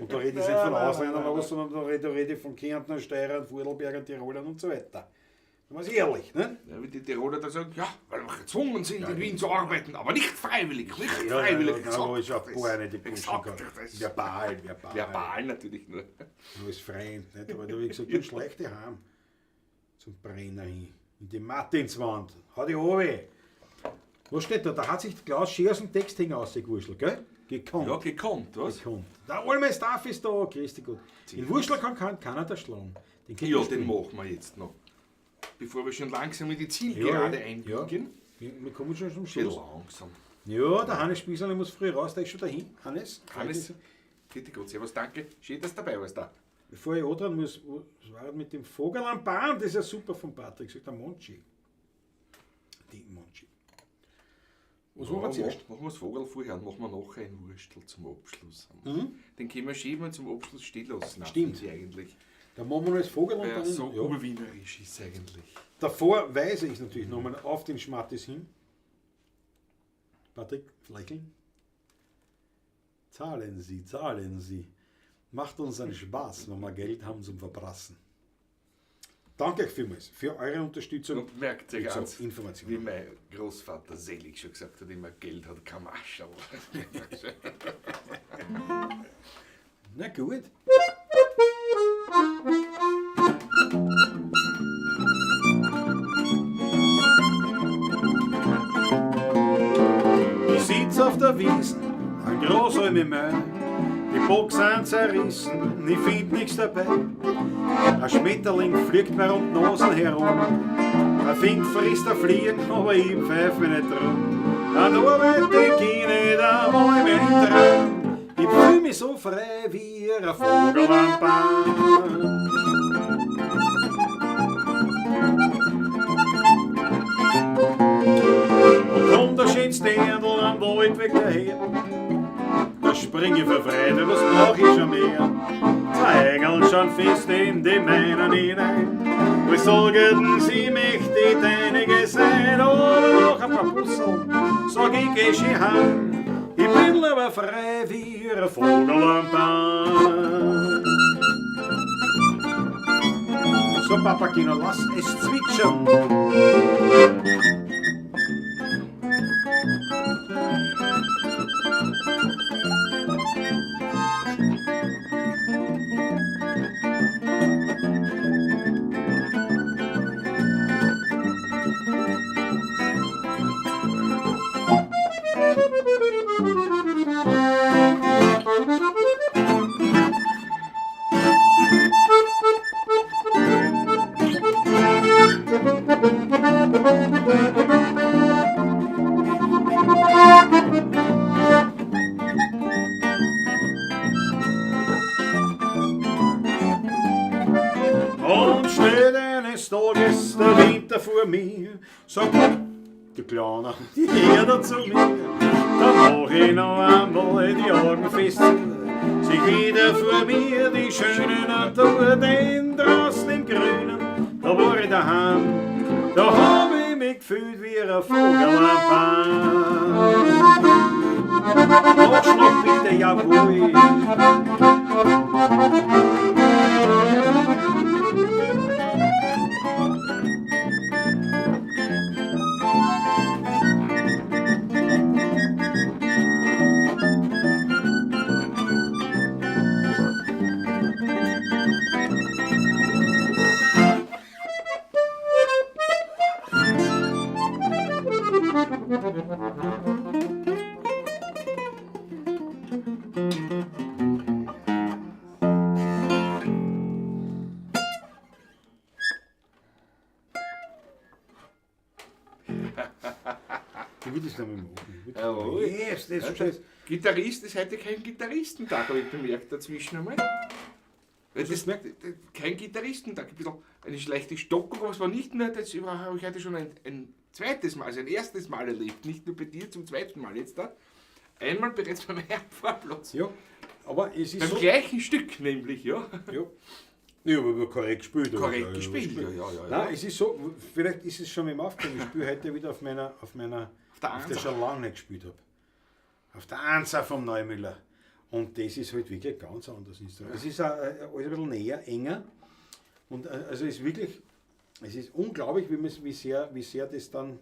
Speaker 3: Und da rede ich nicht
Speaker 1: Nein,
Speaker 3: von
Speaker 1: nein,
Speaker 3: Ausländern,
Speaker 1: nein,
Speaker 3: aber, sondern da rede ich von Kärntner, Steirern, Vorarlbergern, Tirolern und so weiter. Da muss ich ehrlich, ne?
Speaker 2: Ja, wie die Tiroler da sagen, ja, weil wir gezwungen sind, in Wien zu arbeiten, aber nicht freiwillig, nicht
Speaker 3: Ja,
Speaker 2: freiwillig.
Speaker 3: ja, ja,
Speaker 2: Gesagt
Speaker 3: ist auch
Speaker 2: das.
Speaker 3: paar nicht die Burschen
Speaker 2: Gesagt
Speaker 3: gehabt.
Speaker 2: das.
Speaker 3: Verbal, verbal.
Speaker 2: Verbal natürlich nur.
Speaker 3: Als Freund, nicht? Aber da habe ich gesagt, dann schleich dich heim. Zum Brenner hin. In die Martinswand. Hau dich runter. Was steht da? Da hat sich Klaus Scheer aus dem Text hinausgewurschtelt, gell? Gekonnt.
Speaker 2: Ja, gekonnt, was?
Speaker 3: Gekonnt. Der Olme Staff ist da, grüß dich Gott. In Wurschler kann keiner da schlagen. Den kennt
Speaker 2: Ja,
Speaker 3: man
Speaker 2: den
Speaker 3: spielen.
Speaker 2: machen wir jetzt noch. Bevor wir schon langsam in die Zielgerade
Speaker 3: Ja,
Speaker 2: einbiegen.
Speaker 3: Wir kommen schon zum
Speaker 2: Schön
Speaker 3: Schluss.
Speaker 2: langsam.
Speaker 3: Ja, der Hannes Spießer muss früh raus, der ist schon dahin. Hannes,
Speaker 2: Hannes, bitte Gott, servus, danke. Schön, dass du dabei warst da.
Speaker 3: Bevor ich auch dran muss, was war das mit dem Vogel am Baum? Das ist ja super von Patrick, sagt der Monchi. Die Monchi. Was machen wir zuerst?
Speaker 2: Machen wir das Vogel vorher und machen wir nachher ein Wurstel zum Abschluss. Den können wir schön mal zum Abschluss stehen lassen.
Speaker 3: Mhm. Stimmt.
Speaker 2: finde ich eigentlich.
Speaker 3: Da machen wir noch das Vogel und
Speaker 2: Weil er
Speaker 3: dann.
Speaker 2: so
Speaker 3: ja.
Speaker 2: urwienerisch ist eigentlich.
Speaker 3: Davor weise ich natürlich nochmal auf den Schmattis hin. Patrick, lächeln. Zahlen Sie, zahlen Sie. Macht uns einen Spaß, wenn wir Geld haben zum Verprassen. Danke euch vielmals für eure Unterstützung.
Speaker 2: Und merkt
Speaker 3: Wie
Speaker 2: euch
Speaker 3: gesagt,
Speaker 2: eins,
Speaker 3: Informationen.
Speaker 2: wie mein Großvater selig schon gesagt hat, immer Geld hat kein Mascherl.
Speaker 3: Na gut. Ich sitz auf der Wiesen, ein Großhalm im Main. Die Boxen zerrissen, ich find nix dabei. Ein Schmetterling fliegt mir um die Nasen herum. Ein Fink frisst ein Fliegen, aber ich pfeif mich nicht drum. An Arbeit denk ich nicht einmal im Traum. Ich fühl mich so frei wie ein Vogel am Baum. Und kommt der schönste Dirndl am Waldweg daher. Da spring ich vor Freude, was brauch ich schon mehr? Zwei Engeln schon fest in die meinen hinein. Wo sagen sie, möchte ich deinige sein, aber noch ein paar Busseln, sag ich, geh schon heim. Ich bin aber frei wie ein Vogel am Baum. So, Papageno, lass es zwitschern. Und schnell eines Tages der Winter vor mir, sagt der Kleiner, die Erde zu mir. Da mach ich noch einmal die Augen fest zu. Sich wieder vor mir die schöne Natur, denn draußen im Grünen, da war ich daheim. Da hab ich mich gefühlt wie ein Vogel am Baum. Nachschlag bitte, jawohl. Ich will das nicht mehr machen. Ich will-
Speaker 2: Jawohl.
Speaker 3: Yes, das ist schon scheiße.
Speaker 2: Gitarrist ist heute kein Gitarristentag, habe ich bemerkt dazwischen einmal. Weil das, kein Gitarristentag, ein bisschen eine schlechte Stockung, aber es war nicht nur, das habe ich heute schon ein zweites Mal, also ein erstes Mal erlebt, nicht nur bei dir, zum zweiten Mal jetzt da. Einmal bereits beim Herbfahrplatz.
Speaker 3: Ja, aber es ist
Speaker 2: Beim
Speaker 3: so.
Speaker 2: gleichen Stück nämlich, ja.
Speaker 3: Ja. Ja, aber korrekt gespielt. oder?
Speaker 2: Korrekt
Speaker 3: Ja,
Speaker 2: gespielt, ja, ja, ja, ja.
Speaker 3: Nein, es ist so, vielleicht ist es schon mit dem Aufgehen. Ich spiele heute wieder auf meiner, auf meiner,
Speaker 2: Auf der
Speaker 3: auf der ich
Speaker 2: Einser.
Speaker 3: schon lange nicht gespielt habe. Auf der Einser vom Neumüller. Und das ist halt wirklich ganz anders. Instrument. Es ist auch, alles ein bisschen näher, enger. Und also es ist wirklich, es ist unglaublich, wie sehr das dann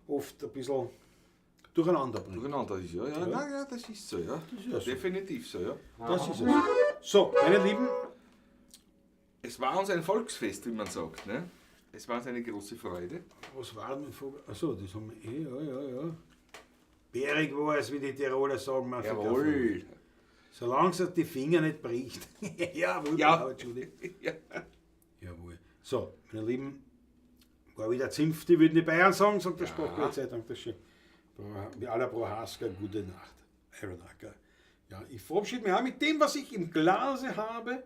Speaker 3: oft ein bisschen durcheinander bringt.
Speaker 2: Durcheinander ist, ja, ja, Nein, ja, das ist so, ja.
Speaker 3: ist ja so.
Speaker 2: Definitiv so, ja.
Speaker 3: Das ist es. So, meine Lieben,
Speaker 2: Es war uns ein Volksfest, wie man sagt, ne? Es war uns eine große Freude.
Speaker 3: Was war denn vor? Achso, das haben wir eh, ja, ja, ja. Bärig war es, wie die Tiroler sagen. Man
Speaker 2: Jawohl.
Speaker 3: Solange es die Finger nicht bricht. Jawohl,
Speaker 2: Ja.
Speaker 3: bravo, Entschuldigung.
Speaker 2: Ja.
Speaker 3: Jawohl. So, meine Lieben, war wieder Zimfti, würden die Bayern sagen, sagt der ja. Gott sei Dank, das ist schön. Wie aller Prohaska, gute Nacht. Ironacker. Ja, ich verabschiede mich auch mit dem, was ich im Glase habe.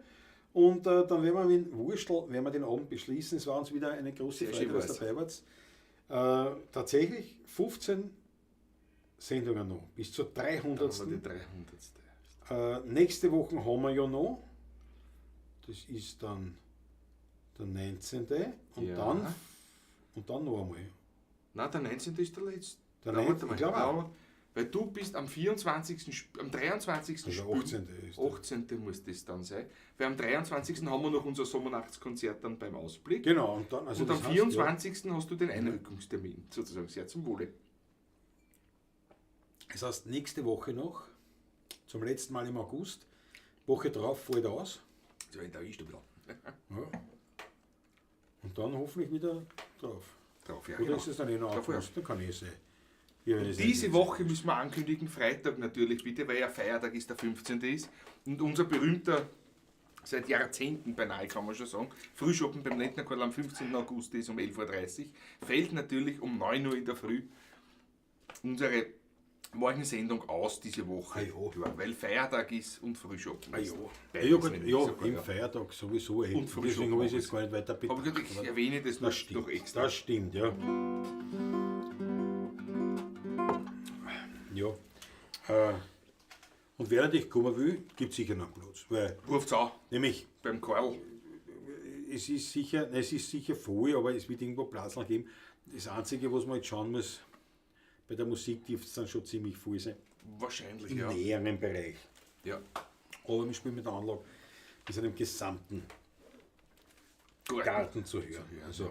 Speaker 3: Und dann werden wir mit Wurstel, werden wir den Abend beschließen. Es war uns wieder eine große
Speaker 2: Sehr
Speaker 3: Freude,
Speaker 2: schön
Speaker 3: dass
Speaker 2: war's.
Speaker 3: dabei wart. Tatsächlich 15 Sendungen noch, bis zur
Speaker 2: Dann haben
Speaker 3: 300.
Speaker 2: wir die 300.
Speaker 3: Nächste Woche haben wir ja noch. Das ist dann der 19. Und,
Speaker 2: Ja.
Speaker 3: dann noch einmal.
Speaker 2: Nein, der 19. ist der letzte.
Speaker 3: Der
Speaker 2: Nein,
Speaker 3: 19.
Speaker 2: warte mal,
Speaker 3: Ich glaube auch.
Speaker 2: ja, weil du bist am 24. Am 23.
Speaker 3: Also
Speaker 2: spielen.
Speaker 3: 18. ist der.
Speaker 2: 18. muss das dann sein. Weil am 23. haben wir noch unser Sommernachtskonzert dann beim Ausblick.
Speaker 3: Genau, und dann, also
Speaker 2: und am
Speaker 3: das heißt,
Speaker 2: 24. hast du den Einrückungstermin, sozusagen. Sehr zum Wohle.
Speaker 3: Ja, das heißt, nächste Woche noch, zum letzten Mal im August, Woche drauf fällt aus.
Speaker 2: So, da ist du wieder.
Speaker 3: Ja. Und dann hoffentlich wieder drauf.
Speaker 2: Drauf, ja,
Speaker 3: Oder
Speaker 2: genau.
Speaker 3: ist es dann eh noch
Speaker 2: Drauf, ja.
Speaker 3: August? Dann kann ich sein. Ich werde es
Speaker 2: Diese
Speaker 3: nicht
Speaker 2: Woche müssen wir ankündigen, Freitag natürlich bitte, weil ja Feiertag ist, der 15. ist. Und unser berühmter, seit Jahrzehnten beinahe, kann man schon sagen, Frühschoppen beim Lendnerkorl am 15. August ist um 11.30 Uhr, fällt natürlich um 9 Uhr in der Früh unsere Morgensendung aus diese Woche.
Speaker 3: Ah ja.
Speaker 2: Klar, weil Feiertag ist und Frühschoppen
Speaker 3: Ah,
Speaker 2: ist.
Speaker 3: ja.
Speaker 2: Beides
Speaker 3: Ja, gut,
Speaker 2: nämlich
Speaker 3: ja,
Speaker 2: sogar,
Speaker 3: im
Speaker 2: ja.
Speaker 3: Feiertag sowieso. Eh.
Speaker 2: Und Frühschoppen
Speaker 3: Deswegen habe ich es
Speaker 2: auch.
Speaker 3: jetzt gar nicht weiter
Speaker 2: Aber
Speaker 3: bedacht.
Speaker 2: gut, ich erwähne das
Speaker 3: Das stimmt,
Speaker 2: noch extra.
Speaker 3: das stimmt, ja. Ja. Und während ich kommen will, gibt es sicher noch Platz. Weil,
Speaker 2: Ruft's an,
Speaker 3: nämlich,
Speaker 2: beim Karl.
Speaker 3: es ist sicher, nein, es ist sicher voll, aber es wird irgendwo Platz noch geben. Das Einzige, was man jetzt schauen muss, bei der Musik dürfte es dann schon ziemlich voll sein.
Speaker 2: Wahrscheinlich,
Speaker 3: Im
Speaker 2: ja.
Speaker 3: näheren Bereich.
Speaker 2: Ja.
Speaker 3: Aber wir spielen mit der Anlage ist einem gesamten
Speaker 2: Garten.
Speaker 3: Garten zu hören. Also, ja,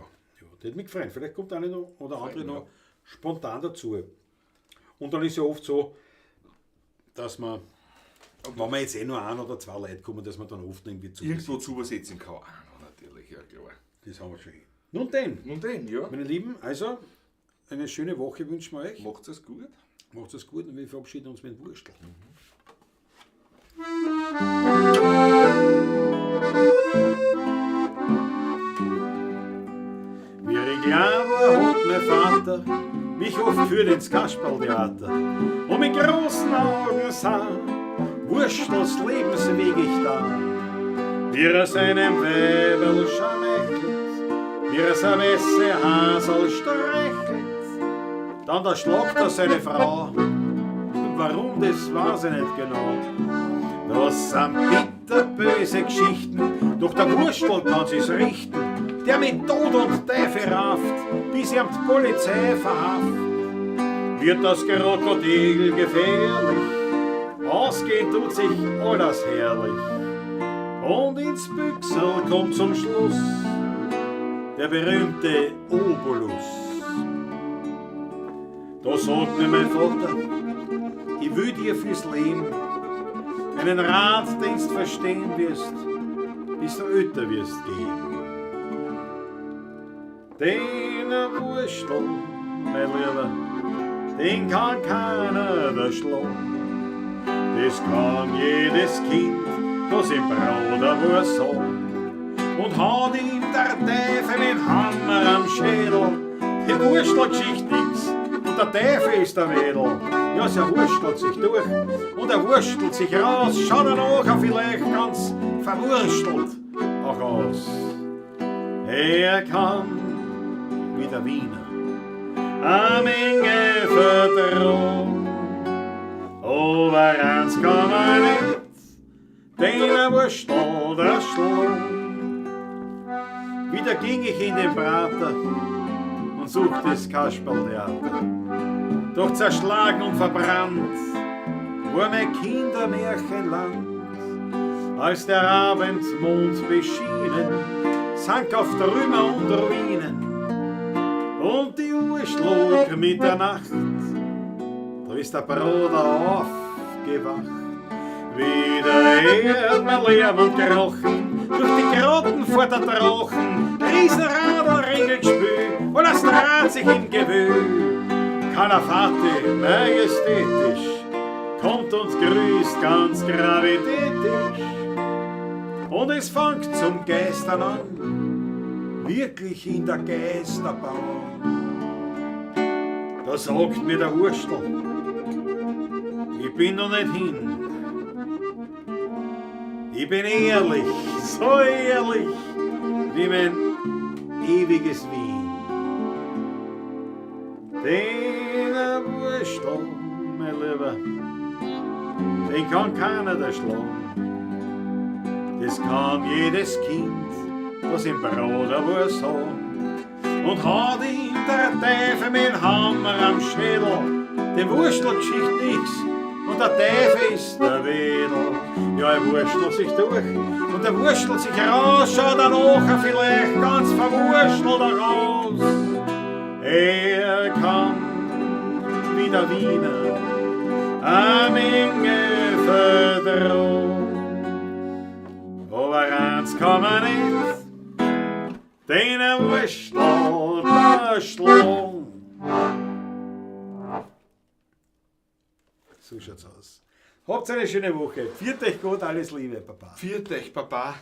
Speaker 3: das hätte mich gefreut. Vielleicht kommt eine noch oder andere
Speaker 2: mich,
Speaker 3: noch spontan dazu. Und dann ist ja oft so, dass man, wenn man jetzt eh nur ein oder zwei Leute kommen, dass man dann oft irgendwie zu.
Speaker 2: Irgendwo zu übersetzen kann. Ah, natürlich, ja klar.
Speaker 3: Das haben wir schon. Nun denn,
Speaker 2: Nun denn, ja.
Speaker 3: meine Lieben, also eine schöne Woche wünschen wir euch.
Speaker 2: Macht's es gut.
Speaker 3: Macht es gut und wir verabschieden uns mit Wurstel. Wie ich klein war, hat mein Vater mich oft geführt ins Kasperltheater. Und mit großen Augen sah, Wurstels Lebensweg ich da. Wie er seinem Weiberl schamechelt, wie er sein Messe Hasel streichelt. Dann da schlagt er seine Frau. Warum, das weiß ich nicht genau. Das sind bitterböse Geschichten, doch der Wurstel kann sich's richten, der mit Tod und Teufel rafft, bis ihm die Polizei verhaft. Wird das Krokodil gefährlich, ausgehen tut sich alles herrlich. Und ins Büchsel kommt zum Schluss der berühmte Obolus. Da sagt mir mein Vater, ich will dir fürs Leben einen Rat, den du verstehen wirst, bis du älter wirst gehen. Den Wurstel, mein Lieber, den kann keiner erschlagen. Das kann jedes Kind, das im Bruder sagen. Und haut ihm der Teufel mit Hammer am Schädel, die Wurstelgeschichte nix. Und der Teufel ist der Mädel. Ja, sie wurstelt sich durch und er wurstelt sich raus, schaut er nachher vielleicht ganz verwurstelt auch aus. Er kann, wie der Wiener,
Speaker 1: a Menge vertragen. Aber eins kann man nicht, den Wurstel da schlagen. Wieder ging ich in den Prater und suchte das Kasperltheater. Doch zerschlagen und verbrannt war mein Kindermärchenland. Als der Abendmond beschienen, sank auf Trümmer und Ruinen. Und die Uhr schlug Mitternacht, da ist der Bruder aufgewacht. Wieder hört man Lärm und Krochen, durch die Grotten vor der Drachen, Riesenradl Ringelgespül und es dreht sich im Gewühl. Kalafate, majestätisch, kommt und grüßt ganz gravitätisch. Und es fängt zum Geistern an, wirklich in der Geisterbahn. Da sagt mir der Wurstel, ich bin noch nicht hin. Ich bin ehrlich, so ehrlich, wie mein ewiges Wien. Den Wurstel, mein Lieber, den kann keiner da schlagen. Das kann jedes Kind, was im Bruder was haben. Und hat ihm der Teufel mit dem Hammer am Schädel, dem Wurstel Geschichte nix, und der Teufel ist der Wedel. Ja, er wurschtelt sich durch und er wurschtelt sich raus, schaut dann auch vielleicht ganz verwurschtelt raus. Er kann wie der Wiener a Menge verdrohen. Aber eins kann man nicht, den er wurschtelt da schlagen. So schaut's aus. Habt eine schöne Woche. Pfiat euch gut, alles Liebe, Papa.
Speaker 2: Pfiat euch, Papa.